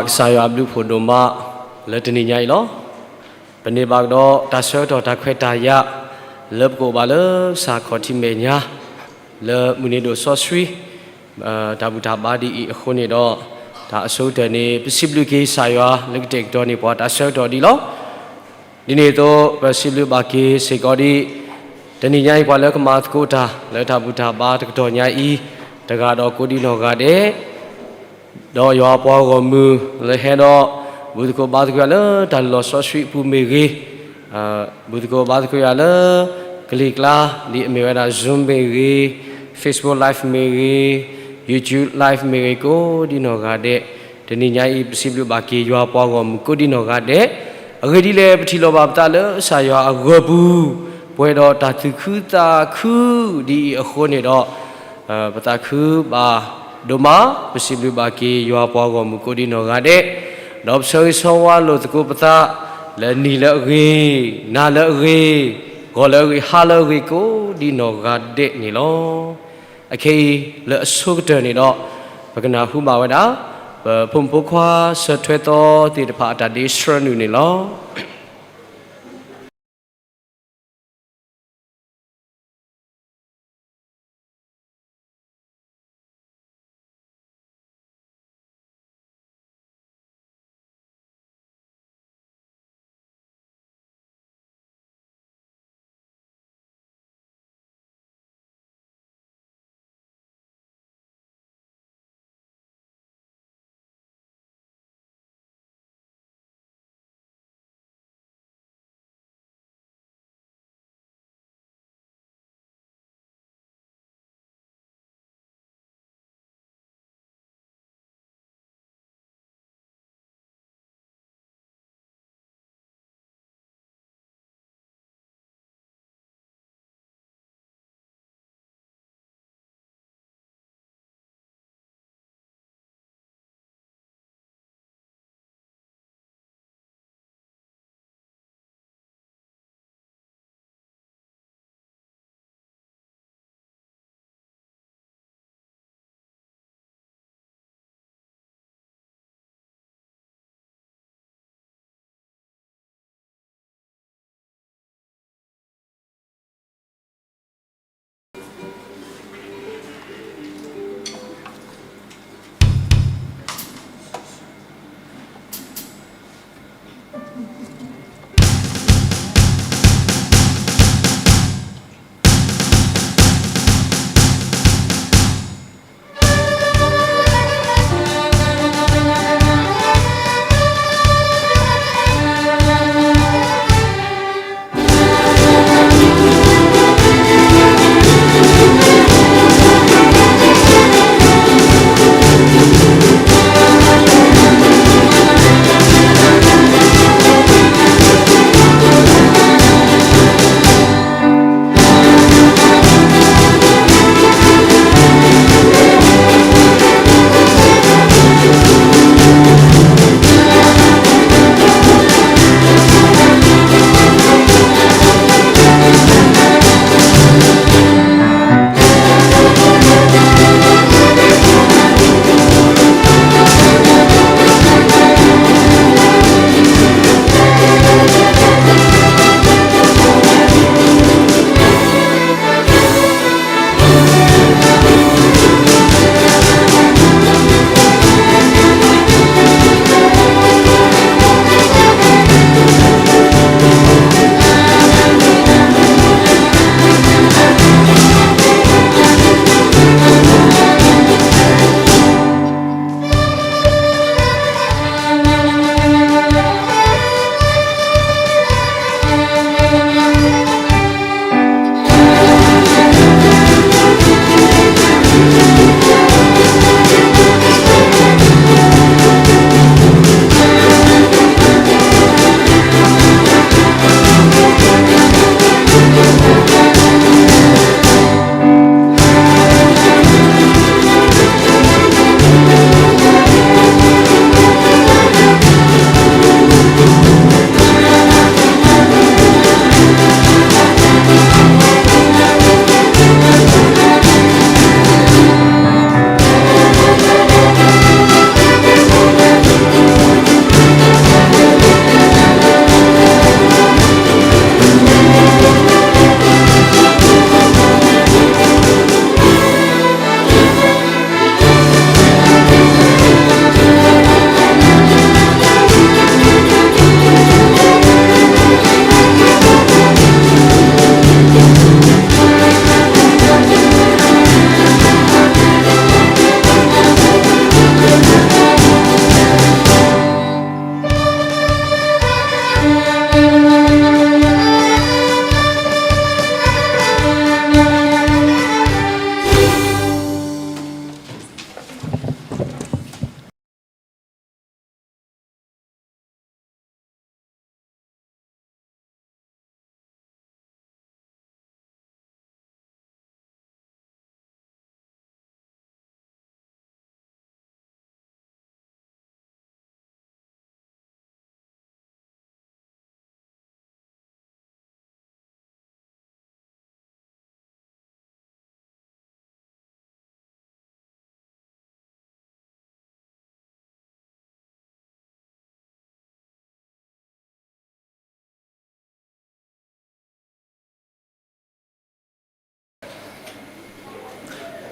ကစၢ်ယွၤအဘျုးအဖှိၣ်ဒိၣ်မး လၢတနံၤညါအံၤလီၤ. ပန့ၢ်ဘၣ်ကဒီးတၢ်ဆၢကတီၢ်တၢ်ခွဲးတၢ်ယာ် လၢပကအိၣ်ဘၣ်လၢကစၢ်ခီၣ်ထံးမဲာ်ညါ လၢမုၢ်နံၤဒိၣ်စီဆှံ တၢ်ဘူၣ်တၢ်ဘါဒ်အံၤအဃိန့ၣ်ဒီး တၢ်အဆိကတၢၢ်န့ၣ် ပစံးဘျုးက့ၤကစၢ်ယွၤလၢကတဲာ်ကတီၤန့ၢ်ပှၤတၢ်ဆၢကတီၢ်ဒ်လီၤ. ဒ်န့ၣ်အသိး ပစံးဘျုးဘၣ်က့ၤစ့ၢ်ကီးဒ် တနံၤညါအံၤပှၤလၢကမၤသကိးတၢ် လၢတၢ်ဘူၣ်တၢ်ဘါတကတီၢ်ညါအံၤ တဂၤဒီးကိးဒံနီၢ်ဂၤဒဲး ဒီးယွၤပှၤဂီၢ်မုၢ်လၢဟဲဒီး ဘူၣ်သကိးဘါသကိးယၤလၢတၢ်လီၢ်စီဆှံအပူၤမ့ၢ်ဂ့ၤ, ဘူၣ်သကိးဘါသကိးယၤလၢ ကလံၤကျါ ဒ်အမ့ၢ်ဝဲဒၣ် Zoom မ့ၢ်ဂ့ၤ, Facebook Live မ့ၢ်ဂ့ၤ, YouTube Live မ့ၢ်ဂ့ၤ ကိးဒံနီၢ်ဂၤဒဲး, တနံၤညါအံၤ ပစံးဘျုးဘၣ်က့ၤယွၤပှၤဂီၢ်မုၢ်ကိးဒံနီၢ်ဂၤဒဲး, အဂ့ၢ်ဒ်လဲၣ် ပထံၣ်လိာ်ဘၣ်ပသးလၢကစၢ်ယွၤအဂီၢ်ပူၤ, ပှဲၤဒီးတၢ်သူၣ်ခုသးခုဒ်အံၤအဃိန့ၣ်ဒီး ပသးခုဘၣ်ဒိၣ်မး, ပစံးဘျုးဘၣ်က့ၤယွၤပှၤဂီၢ်မုၢ်ကိးဒံနီၢ်ဂၤဒဲး, ဒီးပဆၢဂ့ၤဆၢဝါလိာ်သကိးပသး လၢနံၤလၢအဂ့ၤ, နၤလၢအဂ့ၤ, ဂီၤလၢအဂ့ၤ, ဟါလၢအဂ့ၤ ကိးဒံနီၢ်ဂၤဒဲးန့ၣ်လီၤ. အခဲအံၤလၢအဆိကတၢၢ်န့ၣ်ဒီး ပကနၢ်ဟူဘၣ်ဝဲဒၣ် ပဖိမုၣ်ဖိခွါဆၢထွဲသီသ့ၣ်တဖၣ်အတၢ်ဒ့ဆှၢနုာ်န့ၣ်လီၤ.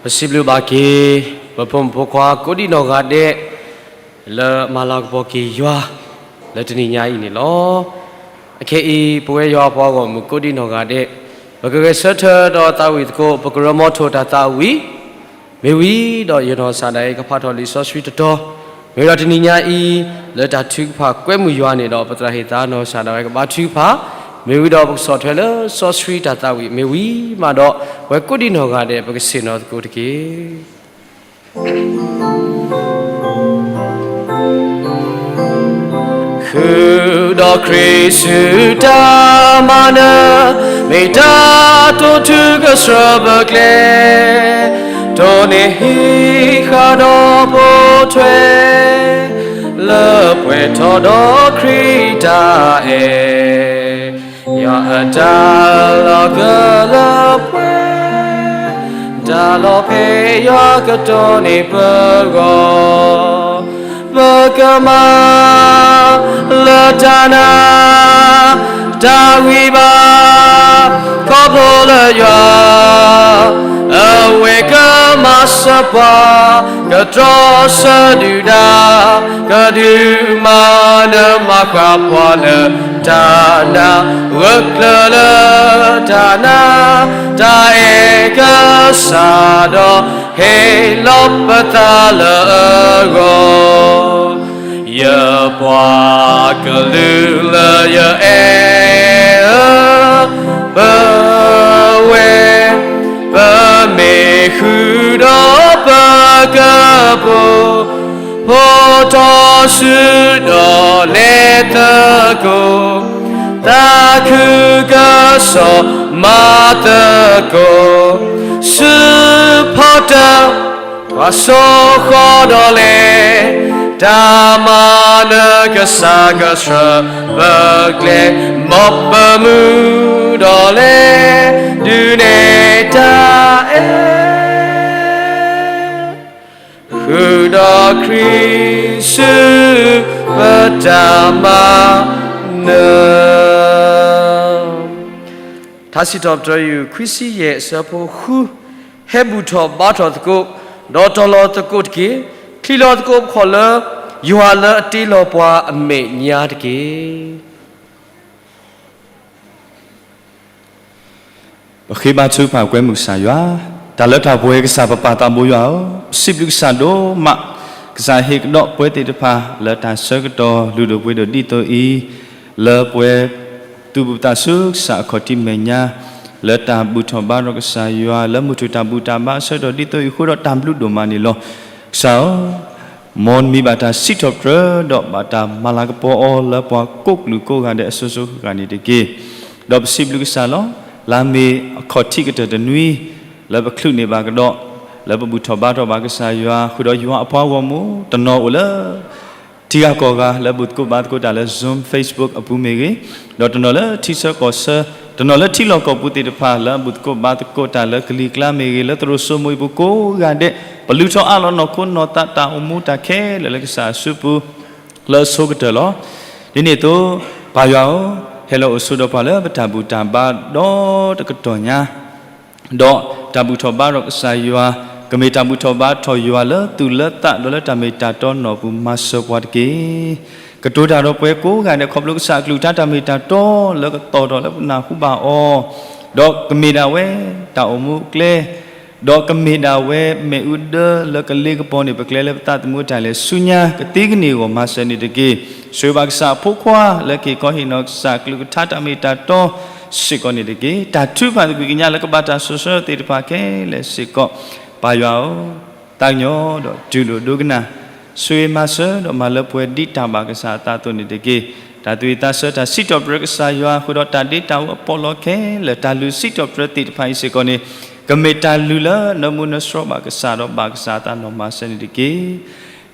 ပစံးဘျုးဘၣ်က့ၤ ပဖိမုၣ်ဖိခွါကိးဒံနီၢ်ဂၤဒဲး လၢမၤလၤကပီၤက့ၤယွၤ လၢတနံၤညါအံၤန့ၣ်လီၤ. အခဲအံၤ ပဝဲယွၤအပှၤဂီၢ်မုၢ်ကိးဒံနီၢ်ဂၤဒဲး ပကဂဲၤဆၢထၢၣ်ဒီးသးဝံၣ်သကိး ပကရၢမီထိၣ်တၢ်သးဝံၣ် မ့ၢ်ဝံၤဒီးယနီၢ်ကစၢ်ဒၣ်အံၤ ကဖးထီၣ်လံာ်စီဆှံတတီၤ, မ့ၢ်ဝံၤဒီးတနံၤညါအံၤ လၢတၢ်ထုကဖၣ်ကွဲမုာ်ယွၤန့ၣ်ဒီး ပသရၣ်ဟ့ၣ်သးနီၢ်ကစၢ်ဒၣ်ဝဲကဘါထုကဖၣ်, မ့ၢ်ဝံၤဒီးပကဆီၣ်ထွဲလၢစီဆှံတၢ်သးဝံၣ် မ့ၢ်ဝံၤမးဒီး ပဝဲကိးဒံနီၢ်ဂၤဒဲး ပကဆ့ၣ်နီၤသကိးတက့ၢ်. ဃုာ်ဒီးခရံာ်စုတၢ်မၤနၢၤ, မ့ၢ်တၢ်တိာ်ထူကစၢၢ်ဘၢၣ်ကျဲ, တိၢ်န့ၢ်ဟံးဃာ်ဒီးပိာ်ထွဲ, လၢပှဲၤထီၣ်ဒီးခရံာ်တၢ်အဲၣ်, ယွၤအတၢ်လီၤကလၢပှဲၤ, တၢ်လီၤဖဲယွၤကတိၢ်န့ၢ်ပဂီၢ်, ပကမၤလၢတၢ်နာ် တၢ်ဂံၢ်ဘါ ခီဖျိလၢယွၤ အဝဲကမၤစၢၤပှၤ, ကတြီဆၢဒုၣ်ဒါ ကဒုးမၤနၢၤမၤဃၣ်ပှၤလၢတၢ်နာ်, ဂၢၢ်ကျၢၤလၢတၢ်နာ် တၢ်အဲၣ်ကစၢ်ဒီး ဟ့ၣ်လီၤပသးလၢအဂီၢ်, ယပှၤကလုာ်လၢယအဲၣ်ဧၢ, ပဝဲ ပမ့ၢ်ဃုာ်ဒီးပကပူၤ, ဖှီၣ်ထီၣ်စုဒီးလဲၤသကိး, သးခုကစီၣ်မၤသကိး, စုဖီတၢၣ် ပှၤစိဃီၤဒီးလဲၤ, တၢ်မၤနၢၤကစၢ်ကဆှၢပကျဲ, မ်ပမုာ်ဒီးလဲၤ ဒုးနဲၣ်တၢ်အဲၣ် ဃုာ်ဒီးခရံာ်စု ပတၢ်မၤနၢၤ. ထါစံးထီၣ်ပတြၢၤ ယူၢ် ခွံဆံယဲၢ် အဆၢဖိဃု, ဟဲဘူၣ်ထီၣ်ဘါထီၣ်သကိး, ဒီးတီၤလီၤသကိးတက့ၢ်. ချံးလီၤသကိးပခီၣ်လၢ ယွၤလၢအတ့လီၤပှၤအမဲာ်ညါတက့ၢ်. ပဃ့ဘါထုကဖၣ်ကွဲမုာ်ကစၢ်ယွၤ, တၢ်လၢတၢ်ပှဲၤကစၢ်ပပၢ်သးဘိယွၤဧၢ, ပစံးဘျုးကစၢ်ဒိၣ်မး, ကစၢ်ဟ့ၣ်ကဒီးပဝဲသ့ၣ်တဖၣ် လၢတၢ်ဆၢကတီၢ်လုၢ်ဒိၣ်ပှ့ၤဒိၣ်ဒ်သိးအံၤ, လၢပဝဲ သူၣ်ဘီၣ်သးစူၤကစၢ်အခီၣ်ထံးမဲာ်ညါ, လၢတၢ်ဘူၣ်ထီၣ်ဘါထီၣ်ကစၢ်ယွၤ လၢမုၢ်ထူၣ်တၢ်ဘူၣ်တၢ်ဘါအဆၢကတီၢ်ဒ်သိးအံၤအဃိဒီးတၢ်ဘျုးဒိၣ်မးန့ၣ်လီၤ. ကစၢ်ဧၢ, မ်နမံၤဘၣ်တၢ်စံးထီၣ်ပတြၢၤဒီးဘၣ်တၢ်မၤလၤကပီၤအီၤလၢပှၤကိးကလုာ်ကိးဂၤဒဲးအစိၤစိၤအဃၣ်ဃၣ်န့ၣ်တက့ၢ်. ဒီးပစံးဘျုးကစၢ်လီၤ. လါမ့ၤအခီၣ်ထံးကတၢၢ်တနွံ, လၢပချုးန့ၢ်ဘၣ်ကဒီး, လၢပဘူၣ်ထီၣ်ဘါထီၣ်ဘၣ်ကစၢ်ယွၤ ဃုာ်ဒီးယွၤအပှၤဂီၢ်မုၢ်တနီၤအိၣ်လၢ ထံဂၤကီၢ်ဂၤ လၢအဘူၣ်သကိးဘါသကိးတၢ်လၢ Zoom, Facebook အပူၤမ့ၢ်ဂ့ၤ, ဒီးတနီၤလၢထံဆၢကီၢ်ဆၢ, တနီၤလၢထံလီၢ်ကီၢ်ပူၤသ့ၣ်တဖၣ် လၢအဘူၣ်သကိးဘါသကိးတၢ်လၢကလံၤကျါမ့ၢ်ဂ့ၤ, လၢသရိာ်စိမိၤအံၤပူၤကိးဂၤဒဲး, ပလုၢ်ထီၣ်အးလီၤနီၢ်ခိနီၢ်သးတၢ်အိၣ်မူတၢ်ခဲလၢာ်လၢကစၢ်အစုပူၤ လၢအဆိကတၢၢ်လီၤ. ဒ်န့ၣ်အသိး, ပၢ်ယွၤဧၢ, ဟဲလီၤအိၣ်ဆိးဒီးပှၤလၢပတၢ်ဘူၣ်တၢ်ဘါဒီတကတီၢ်ညါ ဒီးတၢ်ဘူၣ်ထီၣ်ဘါထီၣ်ကစၢ်ယွၤ, ကမ့ၢ်တၢ်ဘူၣ်ထီၣ်ဘါထီၣ်ယွၤလၢသူၣ်လၢသးဒီးလၢတၢ်မ့ၢ်တၢ်တီနီၢ်ပူၤ မၤစၢၤပှၤတက့ၢ်. ကတိၤတၢ်ဒီးပှၤကိးဂၤဒဲး ခီဖျိကစၢ်အကလုၢ်ကထါတၢ်မ့ၢ်တၢ်တီလၢကသီၣ်ထီၣ်လၢပနၢ်ဟူဘၣ်အီၤ, ဒီးကမ့ၢ်ဒၣ်ဝဲတၢ်အိၣ်မူအကျဲ ဒီးကမ့ၢ်ဒၣ်ဝဲမ့ၣ်အူဒၢလၢကလ့ကပီၤန့ၢ်ပကျဲလၢပသးသမူတၢ်လဲၤဆူညါ ကသ့ကန့ၢ်အဂီၢ် မၤစၢၤန့ၣ်တက့ၢ်. ဆိၣ်ဂ့ၤဘၣ်ကစၢ်အဖိခွါလၢက့ၤခီဟ့ၣ်နီၤကစၢ်အကလုၢ်ကထါတၢ်မ့ၢ်တၢ်တီ စ့ၢ်ကီးန့ၣ်တက့ၢ်. တၢ်ထုကဖၣ်သကွံာ်ကညးလၢကဘၣ်တၢ်စံးဆၢသ့ၣ်တဖၣ်ခဲလၢာ်စ့ၢ်ကီး, ပၢ်ယွၤဧၢ, သးကညီၤဒီးတူၢ်လိာ်ဒိကနၣ်, ဆိၣ်ဂ့ၤမၤစၢၤဒီးမၤလၢပှဲၤဒ်တၢ်ဘၣ်ကစၢ်အသးအသိးန့ၣ်တက့ၢ်. တၢ်သူၣ်ဝံၣ်သးဆၢတၢ်စံးထီၣ်ပတြၢၤကစၢ်ယွၤ ဃုာ်ဒီးတၢ်ဒ့တၢ်အူအပီးလီခဲလၢာ် တၢ်လုၢ်စံးထီၣ်ပတြၢၤသ့ၣ်တဖၣ်အံၤစ့ၢ်ကီးန့ၣ်, ကမ့ၢ်တၢ်လုၢ်လၢနၢမူနဆှီဘၣ်ကစၢ်ဒီးဘၣ်ကစၢ်အသးနီၢ် မၤစၢၤန့ၣ်တက့ၢ်.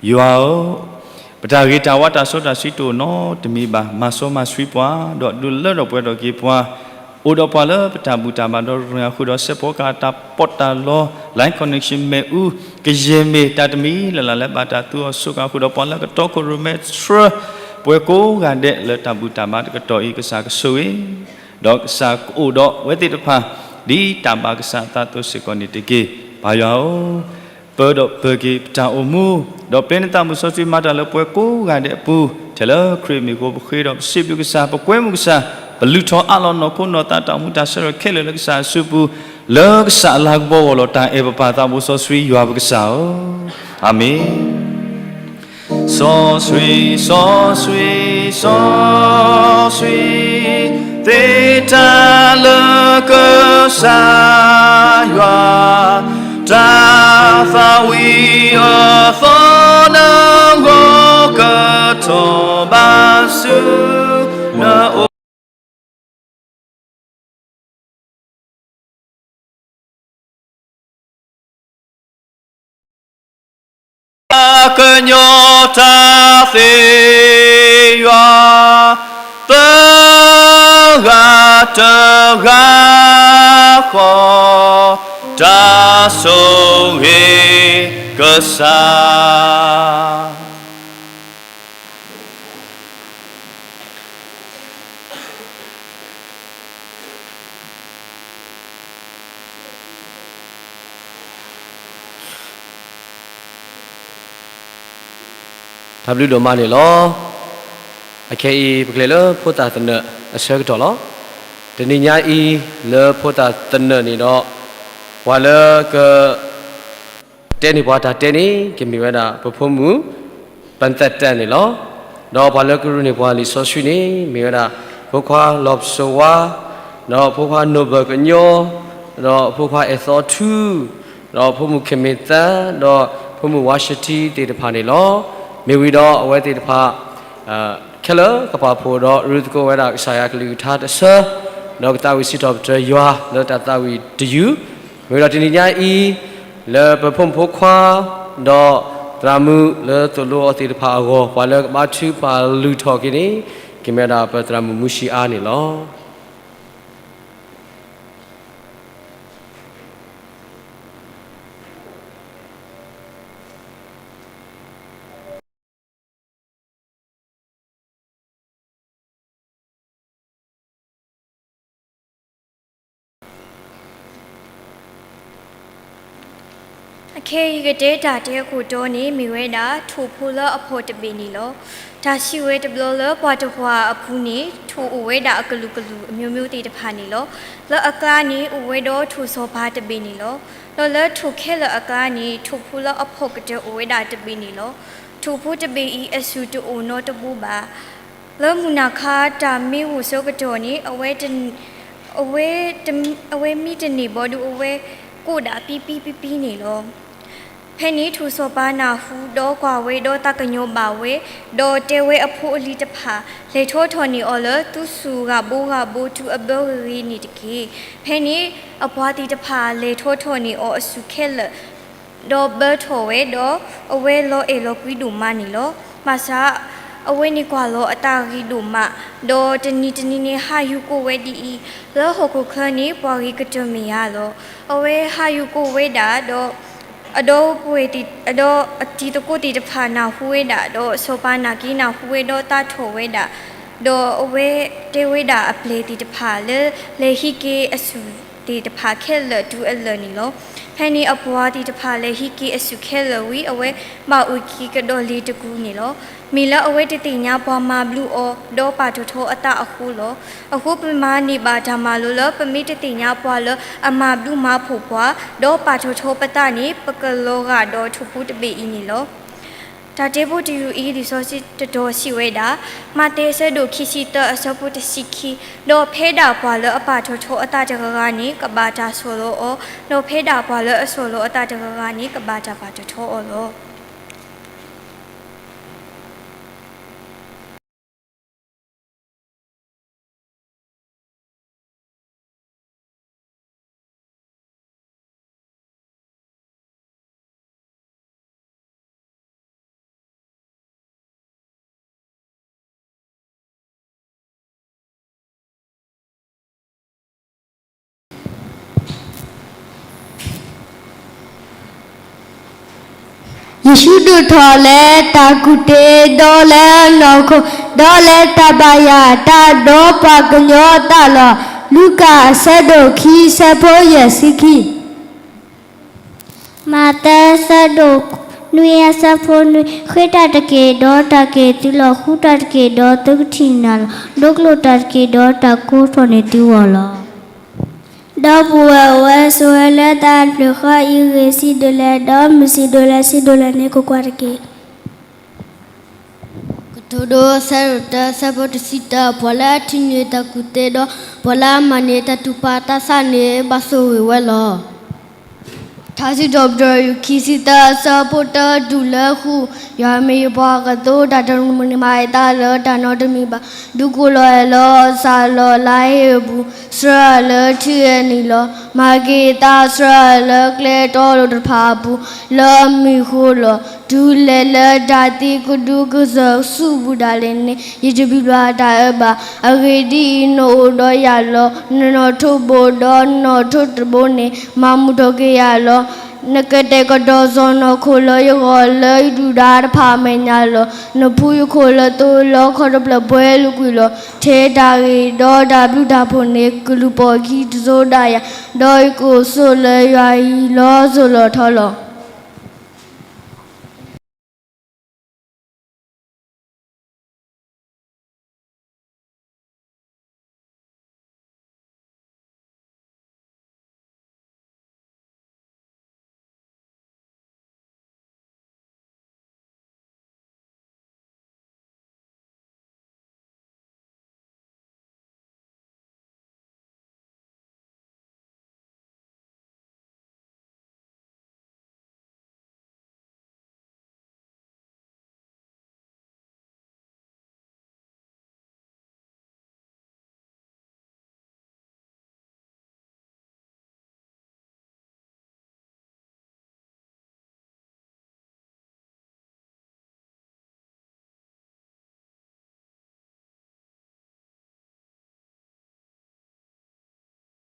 ယွၤဧၢ, ပတၢ်ဂ့ၤတၢ်ဝါတၢ်စီတၢ်ဆှံတအိၣ်နီတမံၤဘၣ်. မၤစီမၤဆှံပှၤ, ဒီးဒုးလၢထီၣ်ပှဲၤထီၣ်က့ၤပှၤ, အိၣ်ဒီးပှၤလၢပတၢ်ဘူၣ်တၢ်ဘါဒီးရၢ ဃုာ်ဒီးစဲးဖီကဟၣ်တၢ်ပီးတၢ်လီ, line connection မ့ၣ်အူ, ကယဲၢ်မ့ၢ်တၢ်တမံၤလၢ်လၢ်လၢဘၣ်တၢ်သူအီၤဆိကမိၣ် ဃုာ်ဒီးပှၤလၢကတီခိၣ်ရိၣ်မဲဆှၢ ပှၤကိးဂၤဒဲးလၢတၢ်ဘူၣ်တၢ်ဘါတကတီၢ်အံၤ ကစၢ်ကဆိၣ်ဂ့ၤ ဒီးကစၢ်ကအိၣ်ဒီးဝဲသ့ၣ်တဖၣ် ဒ်တၢ်ဘၣ်ကစၢ်အသးအသိးစ့ၢ်ကီးန့ၣ်တက့ၢ်. ပၢ်ယွၤဧၢ, ပၢဒီးပၢၤက့ၤပတၢ်အိၣ်မူ, ဒီးပျဲနသးမုၢ်စီဆှံမၤတၢ်လၢပှၤကိးဂၤဒဲးအပူၤ, ထဲလၢခရံာ်မံၤအဃိ ပဃ့ဒီးပစံးဘျုးကစၢ်, ပကွဲမုာ်ကစၢ်, ပလုၢ်ထီၣ်အးလီၤနီၢ်ခိနီၢ်သးတၢ်အိၣ်မူတၢ်ဆၢထၢၣ်ခဲလၢာ်လၢကစၢ်အစုပူၤ, လၢကစၢ်အလၤကပီၤအဂီၢ်လီၤ. တၢ်အဲၣ်ပပၢ်သးဘိစီဆှံယွၤပကစၢ်ဧၢ, အၤမ့ၣ်. စီဆှံ, စီဆှံ, စီဆှံ, သ့တၢ်လၢကစၢ်ယွၤ, တၢ်သးဝံၣ်အသီနဂီၢ် ကထီၣ်ဘၣ်ဆူနအိၣ် ကညီတၢ်သ့ယွၤ, သၢဂၤတဂၤဃီ, တၢ်ဆိၣ်ဂ့ၤကစၢ်. တၢ်ဘျုးဒိၣ်မးန့ၣ်လီၤ. အခဲအံၤ ပကလဲၤလၢဖိသၣ်သနၢၣ်အဆၢကတီၢ်လီၤ. တနံၤညါအံၤ လၢဖိသၣ်သနၢၣ်န့ၣ်ဒီး ပှၤလၢက တဲန့ၢ်ပှၤတၢ်တဲန့ၣ် ကမ့ၢ်ဝဲဒၣ် ပဖိမုၣ် ပၢ်သၢတၢ်န့ၣ်လီၤ. ဒီးပှၤလၢကရူၢ်န့ၢ်ပှၤလံာ်စီဆှံန့ၣ် မ့ၢ်ဝဲဒၣ် ဖိခွါလီၤပစိဝါ, ဒီးဖိခွါနိၣ်ဘၢၣ်ကညီ, ဒီးဖိခွါအဲၣ်သီထူ, ဒီးဖိမုၣ်ခ့မ့ၢ်သၢ, ဒီးဖိမုၣ်ဝါရှတံသ့ၣ်တဖၣ်န့ၣ်လီၤ. မ့ၢ်ဝံၤဒီးအဝဲသ့ၣ်တဖၣ် ခဲလၢာ်ကပာ်ဖှိၣ်ဒီးရူၢ်သကိးဝဲဒၣ်ကစၢ်ယွၤကလုၢ်ကထါတဆၢ, ဒီးကသးဝံၣ်စံးထီၣ်ပတြၢၤယွၤလၢတၢ်သးဝံၣ်တယုၢ်, မ့ၢ်ဝံၤဒီးတနံၤညါအံၤ လၢပဖိမုၣ်ဖိခွါ ဒီးသရၣ်မုၣ်လၢသိၣ်လိအီၤသ့ၣ်တဖၣ်အဂီၢ် ပှၤလၢကဘါထုကဖၣ်လုၢ်ထီၣ်က့ၤန့ၣ် ကမ့ၢ်ဝဲဒၣ်ပသရၣ်မုၣ်မူၡံအါန့ၣ်လီၤ. အခဲအံၤကတဲတၢ်တဲအခိၣ်တီန့ၣ် မ့ၢ်ဝဲဒၣ် ထိၣ်ဖိလၢအဖှီၣ်တဘ့ၣ်န့ၣ်လီၤ. တၢ်စံးဝဲတဘျီလၢပှၤတဝၤအပူၤန့ၣ် ထိၣ်အိၣ်ဝဲဒၣ်အကလုာ်ကလုာ်အမျိုးမျိုးသ့ၣ်တဖၣ်န့ၣ်လီၤ. လၢအကျါန့ၣ် အိၣ်ဝဲဒီးထိၣ်စီၤပၤတဘ့ၣ်န့ၣ်လီၤ. ဒီးလၢထိၣ်ခဲလၢာ်အကျါန့ၣ် ထိၣ်ဖိလၢအဖှီၣ်ကတၢၢ်အိၣ်ဝဲဒၣ်တဘ့ၣ်န့ၣ်လီၤ. ထိၣ်ဖိတဘ့ၣ်အံၤအစုၣ်တအိၣ်နီတဘိဘၣ်. လၢမုၢ်နၤခါတၢ်မ့ၢ်အိၣ်ဆၢကတီၢ်န့ၣ် အဝဲ အဝဲမံတန့ၢ်ဘၣ်ဒီး အဝဲကိးဒၣ်ပံပံပံပံန့ၣ်လီၤ. ဖဲန့ၣ်ထိၣ်စီၤပၤနၢ်ဟူ ဒီးကွၢ်ဝဲဒီးသးကညီၤဘၣ်ဝဲ, ဒီးတဲဝဲအဖိအလံၤတဖၣ် လဲၤထီထီၣ်န့ၢ်အီၤလၢသူၣ်စူၤဂၤဘိဂၤဘိတုၤအဘၢဂ့ၤဂ့ၤန့ၣ်တက့ၢ်. ဖဲန့ၣ်အပှၤသ့ၣ်တဖၣ်လဲၤထီထီၣ်န့ၢ်အီၤအစုၣ်ခဲလၢာ် ဒီးဘၢထီၣ်ဝဲဒီး အဝဲလီၤအဲၣ်လီၤကွံဒိၣ်မးန့ၣ်လီၤ. ဘၣ်ဆၣ် အဝဲန့ၣ်ကွၢ်လီၤအသးဂ့ၤဒိၣ်မး, ဒီးတနံၤတနံၤန့ၣ်ဟးယူၤကိာ်ဝဲဒ်အံၤ, လၢဟီၣ်ခိၣ်ချၢန့ၣ် ပှၤဂ့ၤကတၢၢ်မဲာ်ယါလီၤ. အဝဲဟးယူၤကိာ်ဝဲဒၣ်ဒီး အဒီပုၢ်ဝဲၢ် အဒီအတံၤသကိးသ့ၣ်တဖၣ်နၢ်ဟူဝဲဒၣ်, ဒီးစီၤပၤနာ်က့နၢ်ဟူဝဲဒီးသးထီၣ်ဝဲဒၣ်, ဒီးအဝဲတဲဝဲဒၣ်အပျဲၢ်သ့ၣ်တဖၣ်လၢ လဲၤဟံးက့ၤအစုၣ်သ့ၣ်တဖၣ်ခဲလၢာ်တုၤအလၢာ်န့ၣ်လီၤ. ဖဲန့ၣ်အပှၤသ့ၣ်တဖၣ်လဲၤဟံးက့ၤအစုၣ်ခဲလၢာ်ဝံၤ အဝဲဘၣ်အိၣ်က့ၤကဒီးလ့ၤတကူန့ၣ်လီၤ. မ့ၢ်လၢအဝဲတသ့ၣ်ညါပှၤမၤဘျုးအီၤ ဒီးပာ်ထီၣ်ထီအသးအဃိလီၤ. အဃိပမၤန့ၢ်ဘၣ်တၢ်မၤလိလၢ ပမ့ၢ်တသ့ၣ်ညါပှၤလၢအမၤဘျုးမၤဖှိၣ်ပှၤ ဒီးပာ်ထီၣ်ထီပသးန့ၣ် ပကလီၤဂာ်ဒီးထိၣ်ဖိတဘ့ၣ်အံၤန့ၣ်လီၤ. တၢ်တဲဖိတယုၢ်အံၤ လံာ်စီဆှံတတီၤစံးဝဲဒၣ်, မးသဲအဆၢဒိၣ်ခံဆံသၢအဆၢဖိတဆံခံ, ဒီးဖဲဒၣ်ပှၤလၢအပာ်ထီၣ်ထီအသးတဂၤဂၤန့ၣ် ကဘၣ်တၢ်ဆီၣ်လီၤအီၤ, ဒီးဖဲဒၣ်ပှၤလၢအဆီၣ်လီၤအသးတဂၤဂၤန့ၣ် ကဘၣ်တၢ်ပာ်ထီၣ်ထီအီၤလီၤ. ယ့ၣ်ၡူးဒိၣ်ထီၣ်လၢတၢ်ကူၣ်တ့ၢ် ဒီးလၢနီၢ်ခိ ဒီးလၢတၢ်ဘါယွၤအတၢ် ဒီးပှၤကညီအတၢ်လီၤ. လူၤကၣ်အဆၢဒိၣ်ခံ အဆၢဖိယဲၢ်ဆံခံ. မးသဲ ဆၢဒိၣ်နွံ အဆၢဖိနွံ, ဃ့တၢ်တက့ၢ်, ဒီးတၢ်ကက့ၤသုလီၤ. ဃုတၢ်တက့ၢ်, ဒီးသုကထံၣ်န့ၢ်လီၤ. ဒိကနၣ်တၢ်တက့ၢ်, ဒီးတၢ်ကိးထီၣ်န့ၢ်သုအီၤလီၤ. ဒီပုၢ်ဝဲၢ်အိၣ်ဝဲဆိးဝဲလၢတၢ်အပျဲၢ်ဃီအံၤ ဂ့ၢ်စံးဒိၣ်လဲၣ်, ဒီးမုၢ်စံးဒိၣ်လဲၣ်, စံးဒိၣ်လဲၣ်န့ၣ် ကွၢ်ကွၢ်တက့ၢ်. ကတိၤဒိ ဆၢဒိၣ်တၢ ဆၢဖိတဆံတၢ, ပှၤလၢအထံၣ်န့ၢ်တၢ်ကူၣ်သ့ဒီး ပှၤလၢအမၤန့ၢ်တၢ်တူၢ်ဘၣ်သးဆးန့ၣ် ဘၣ်ဆိၣ်ဂ့ၤဝဲလီၤ. ထါစံးထီၣ်ပတြၢၤ ခံဆံသၢ အဆၢဖိတၢ တုၤလၢဃု, ယွၤမ့ၢ်ယပှၤကသိ တၢ်တမုာ်န့ၣ် မၤအသးလၢတၢ်နီတမံၤဘၣ်. ဒုးကိးလီၤအဲၣ်လီၤ စးလီၤလါဟ့ၣ်အပူၤ, ဆှၢအီၤလၢထံဂဲၤနံၤလီၤ. မၤက့ၤအသးဆှၢအီၤလၢကျဲတီလိၤတဖၣ်အပူၤ လၢအမံၤဃိလီၤ. တုၤလဲၤလၢတၢ်သံကဒုကစၢၢ်ဆူပူၤဒၣ်လဲာ်န့ၣ် ယတပျံၤဘၣ်တၢ်အၢဘၣ်. အဂ့ၢ်ဒ်အံၤ, နအိၣ်ဒီးယၤလီၤ. နနီၣ်ထိးဘိဒီးနီၣ်ထိးတဘိန့ၣ် မၤမုာ်ထီၣ်က့ၤယၤလီၤ. နကတဲာ်ကတီၤစီၢ်နီၤခိၣ်လၢယဂီၢ် လၢယဒုၣ်ဒါတဖၣ်အမဲာ်ညါလီၤ. နဖှူယခိၣ်လၢသိလီၤ ခီၣ်တဖျၢၣ်ပှဲၤလုာ်ကွံာ်လီၤ. ထဲတၢ်ဂ့ၤဒီးတၢ်ဘျုးတၢ်ဖှိၣ်န့ၣ် ကလုၢ်ပီၢ်ခံတစိၤဒၣ်ယၤ, ဒီးယကအိၣ်ဆိးလၢယွၤအဟံၣ်လီၤစိၤလီၤထီလီၤ.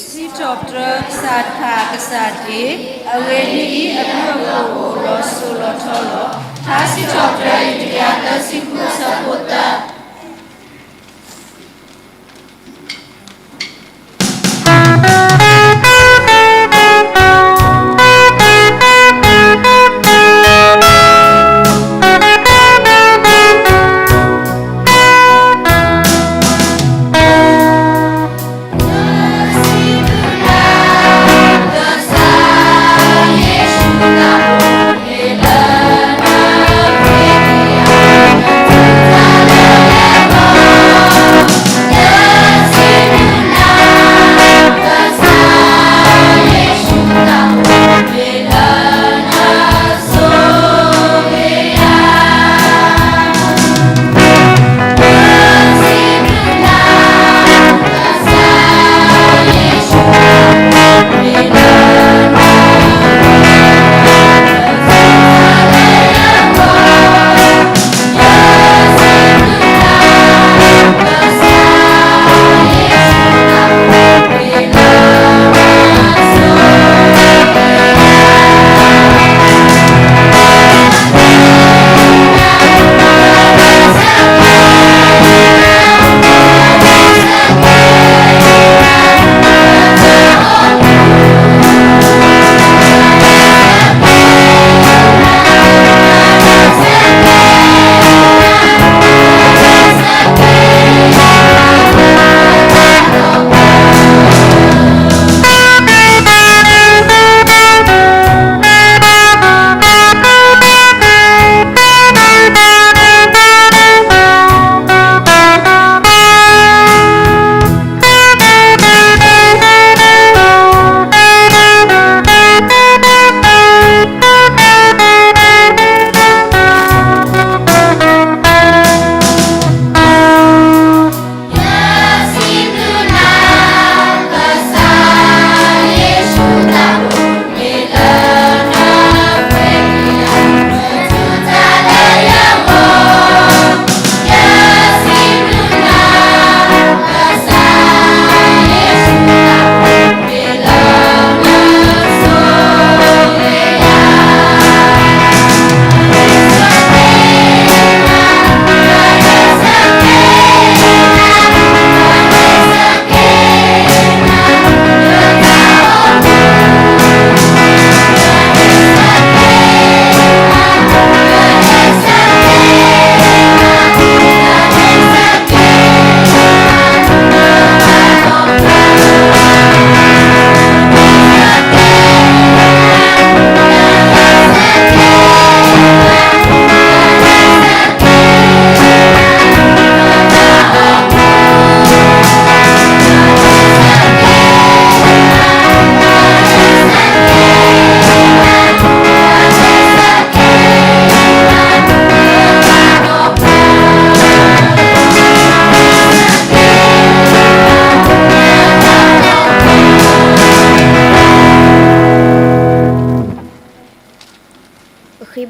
စံးထီၣ်ပတြၢၤကစၢ်တဖၣ်အကစၢ်တက့ၢ်. အဂ့ၢ်ဒ်အံၤ, အဘျုးအဖှိၣ်အိၣ်လီၤစိၤလီၤထီလီၤ. ထါစံးထီၣ်ပတြၢၤ တကယၤသၢဆံဃု အဆၢဖိသၢ.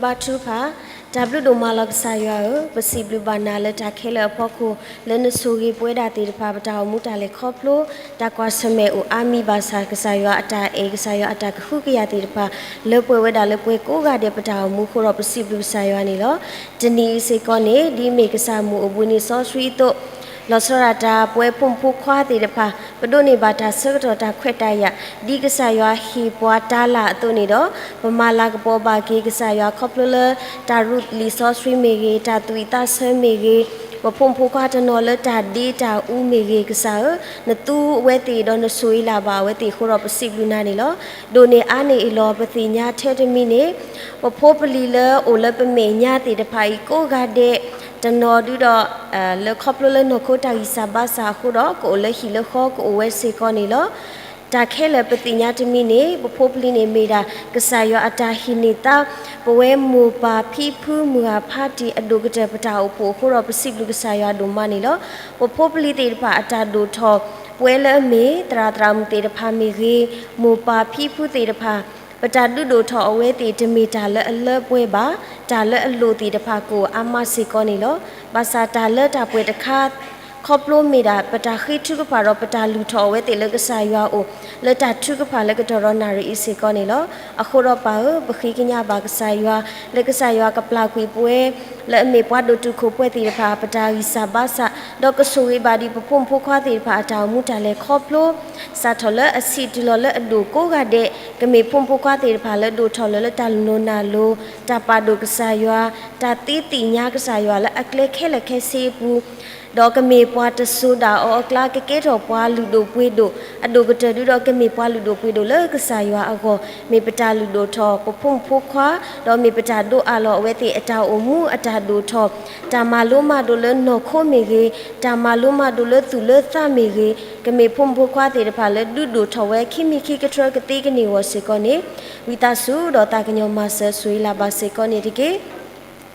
ဘါထုကဖၣ်, တၢ်ဘျုးဒိၣ်မးလီၤကစၢ်ယွၤဧၢ, ပစံးဘျုးဘၣ်နၤလၢတၢ်ခဲလၢာ်အဖီခိၣ် လၢနဆိၣ်ဂ့ၤပဝဲဒၣ်သ့ၣ်တဖၣ် ပတၢ်အိၣ်မူတၢ်လဲၤခီဖျိ တၢ်ကွၢ်ဆၢၣ်မဲာ်အိၣ်အါမံၤဘၣ်ဆၣ် ကစၢ်ယွၤအတၢ်အဲၣ် ကစၢ်ယွၤအတၢ်ကဟုကယာ်သ့ၣ်တဖၣ် လၢပှဲၤဝဲဒၣ်လၢပှဲၤကိးဂၤဒဲးပတၢ်အိၣ်မူအဃိဒီး ပစံးဘျုးကစၢ်ယွၤန့ၣ်လီၤ. တနံၤအံၤစ့ၢ်ကီးန့ၣ် ဒ်မ့ၢ်ကစၢ်မုၢ်အိၣ်ဘှံးနံၤစီဆှံအသိး လီၤဆီဒၣ်တၢ် ပဝဲဖိမုၣ်ဖိခွါသ့ၣ်တဖၣ် ပဒိးန့ၢ်ဘၣ်တၢ်ဆၢကတီၢ်တၢ်ခွဲးတၢ်ယာ် ဒ်ကစၢ်ယွၤဟ့ၣ်ပှၤတၢ်လၢ်အသိးန့ၣ်ဒီး ပမၤလၤကပီၤဘၣ်က့ၤကစၢ်ယွၤခီဖျိလၢ တၢ်ရူးလံာ်စီဆှံမ့ၢ်ဂ့ၤ, တၢ်သူၣ်ဝံၣ်သးဆၢမ့ၢ်ဂ့ၤ, ပဖိမုၣ်ဖိခွါတနီၤလၢတၢ်ဒ့တၢ်အူမ့ၢ်ဂ့ၤ, ကစၢ်ဧၢ, နသူအဝဲသ့ၣ်ဒီးနဆိၣ်ဂ့ၤလၢ်ဘၣ်အဝဲသ့ၣ်အဃိဒီး ပစံးဘျုးနၤန့ၣ်လီၤ. ဒိၣ်န့ၢ်အါန့ၢ်အံၤလီၤ ပသ့ၣ်ညါထဲတမံၤန့ၣ် ပဖိပလံၤလၢအိၣ်လၢပမဲာ်ညါသ့ၣ်တဖၣ်အံၤကိးဂၤဒဲး တနီၤဒုဒီး လၢခီဖျိလၢနီၢ်ခိတၢ်ဂံၢ်စၢ်ဘါစၢ်အဃိဒီး ကအိၣ်လၢဟံၣ်လၢဃီကအိၣ်ဝဲစ့ၢ်ကီးန့ၣ်လီၤ. တၢ်ခဲလၢာ်ပသ့ၣ်ညါတမံၤန့ၣ် ပဖိပလံၤန့ၣ်မ့ၢ်ဒၣ် ကစၢ်ယွၤအတၢ်ဟံးန့ၢ်သါ ပဝဲမိၢ်ပၢ်ဖံဖုမုၢ်ဂၢ်ဖးတံၢ်အဒိၣ်ကတၢၢ်ပတၢ်အိၣ်ဖှိၣ်အဃိဒီး ပစံးဘျုးကစၢ်ယွၤဒိၣ်မးန့ၣ်လီၤ. ပဖိပလံၤသ့ၣ်တဖၣ်အတၢ်ဒိၣ်ထီၣ် ပဝဲလၢအမ့ၢ် သရၣ်သရၣ်မုၣ်သ့ၣ်တဖၣ်မ့ၢ်ဂ့ၤ, မိၢ်ပၢ်ဖံဖုသ့ၣ်တဖၣ် ပတၢ်ဒုးဒိၣ်ထီၣ်အဝဲသ့ၣ်တမ့ၢ်တၢ်လၢအလၢပှဲၤဘၣ်, တၢ်လၢအလိၣ်သ့ၣ်တဖၣ်ကအိၣ်အါမးစ့ၢ်ကီးန့ၣ်လီၤ. ဘၣ်ဆၣ်တၢ်လၢတၢ်ပှဲၤတခါ ခီဖျိမ့ၢ်ဒၣ် ပတၢ်ဃ့ထုကဖၣ်ဒီးပတၢ်လုၢ်ထီၣ်အဝဲသ့ၣ်လၢကစၢ်ယွၤအအိၣ် လၢတၢ်ထုကဖၣ်လၢကတီၢ်ဒီးနၣ်ရံၣ်အံၤစ့ၢ်ကီးန့ၣ်လီၤ. အဃိဒီးပၢ်ဧၢ, ပဃ့ကညးဘၣ်ကစၢ်ယွၤ လၢကစၢ်ယွၤကပျၢ်ကွံာ်ပဝဲ လၢအမ့ၢ်ပှၤဒိၣ်တုာ်ခိၣ်ပှဲၤသ့ၣ်တဖၣ် ပတၢ်ဂံၢ်စၢ်ဘါစၢ်, ဒီးကဆိၣ်ဂ့ၤဘၣ်ဒံးပဖိမုၣ်ဖိခွါသ့ၣ်တဖၣ်အတၢ်အိၣ်မူတၢ်လဲၤခီဖျိ စးထီၣ်လၢအဆံးတုၤလီၤလၢအဒိၣ်ကိးဂၤဒဲး, ကမ့ၢ်ဖိမုၣ်ဖိခွါသ့ၣ်တဖၣ်လၢဒိၣ်ထီၣ်လၢာ်လၢတၢ်လူၤနၢ်လိၤ, တၢ်ပာ်ဒိၣ်ကစၢ်ယွၤ, တၢ်သ့သ့ၣ်ညါကစၢ်ယွၤလၢအကျဲခဲလၢာ်ခဲဆ့အပူၤ, ဒီးကမ့ၢ်ပှၤတစိၤဒၣ်အီၤအကျါ ကကဲထီၣ်ပှၤလုၢ်ဒိၣ်ပှ့ၤဒိၣ်, အဒိၣ်ကတၢၢ်ဒုဒီးကမ့ၢ်ပှၤလုၢ်ဒိၣ်ပှ့ၤဒိၣ်လၢကစၢ်ယွၤအဂီၢ်, မ့ၢ်ပတၢ်လုၢ်ဒိၣ်ထီၣ်ပဖိမုၣ်ဖိခွါ, ဒီးမ့ၢ်ပတၢ်ဒိးအးလီၤအဝဲသ့ၣ်အတၢ်အိၣ်မူအတၢ်ဒိၣ်ထီၣ်, တၢ်မၤလိမၤဒိးလၢနီၢ်ခိမ့ၢ်ဂ့ၤ, တၢ်မၤလိမၤဒိးလၢသူၣ်လၢသးမ့ၢ်ဂ့ၤ, ကမ့ၢ်ဖိမုၣ်ဖိခွါသ့ၣ်တဖၣ်လၢဒုးဒိၣ်ထီၣ်ဝဲခံမံၤခံကတြၢၢ်ကသ့ကန့ၢ်အဂီၢ်စ့ၢ်ကီးန့ၣ်, ဝံသးစူၤဒီးသးကညီၤမၤစၢၤဆိၣ်ဂ့ၤလၢ်ဘၣ်စ့ၢ်ကီးန့ၣ်တက့ၢ်.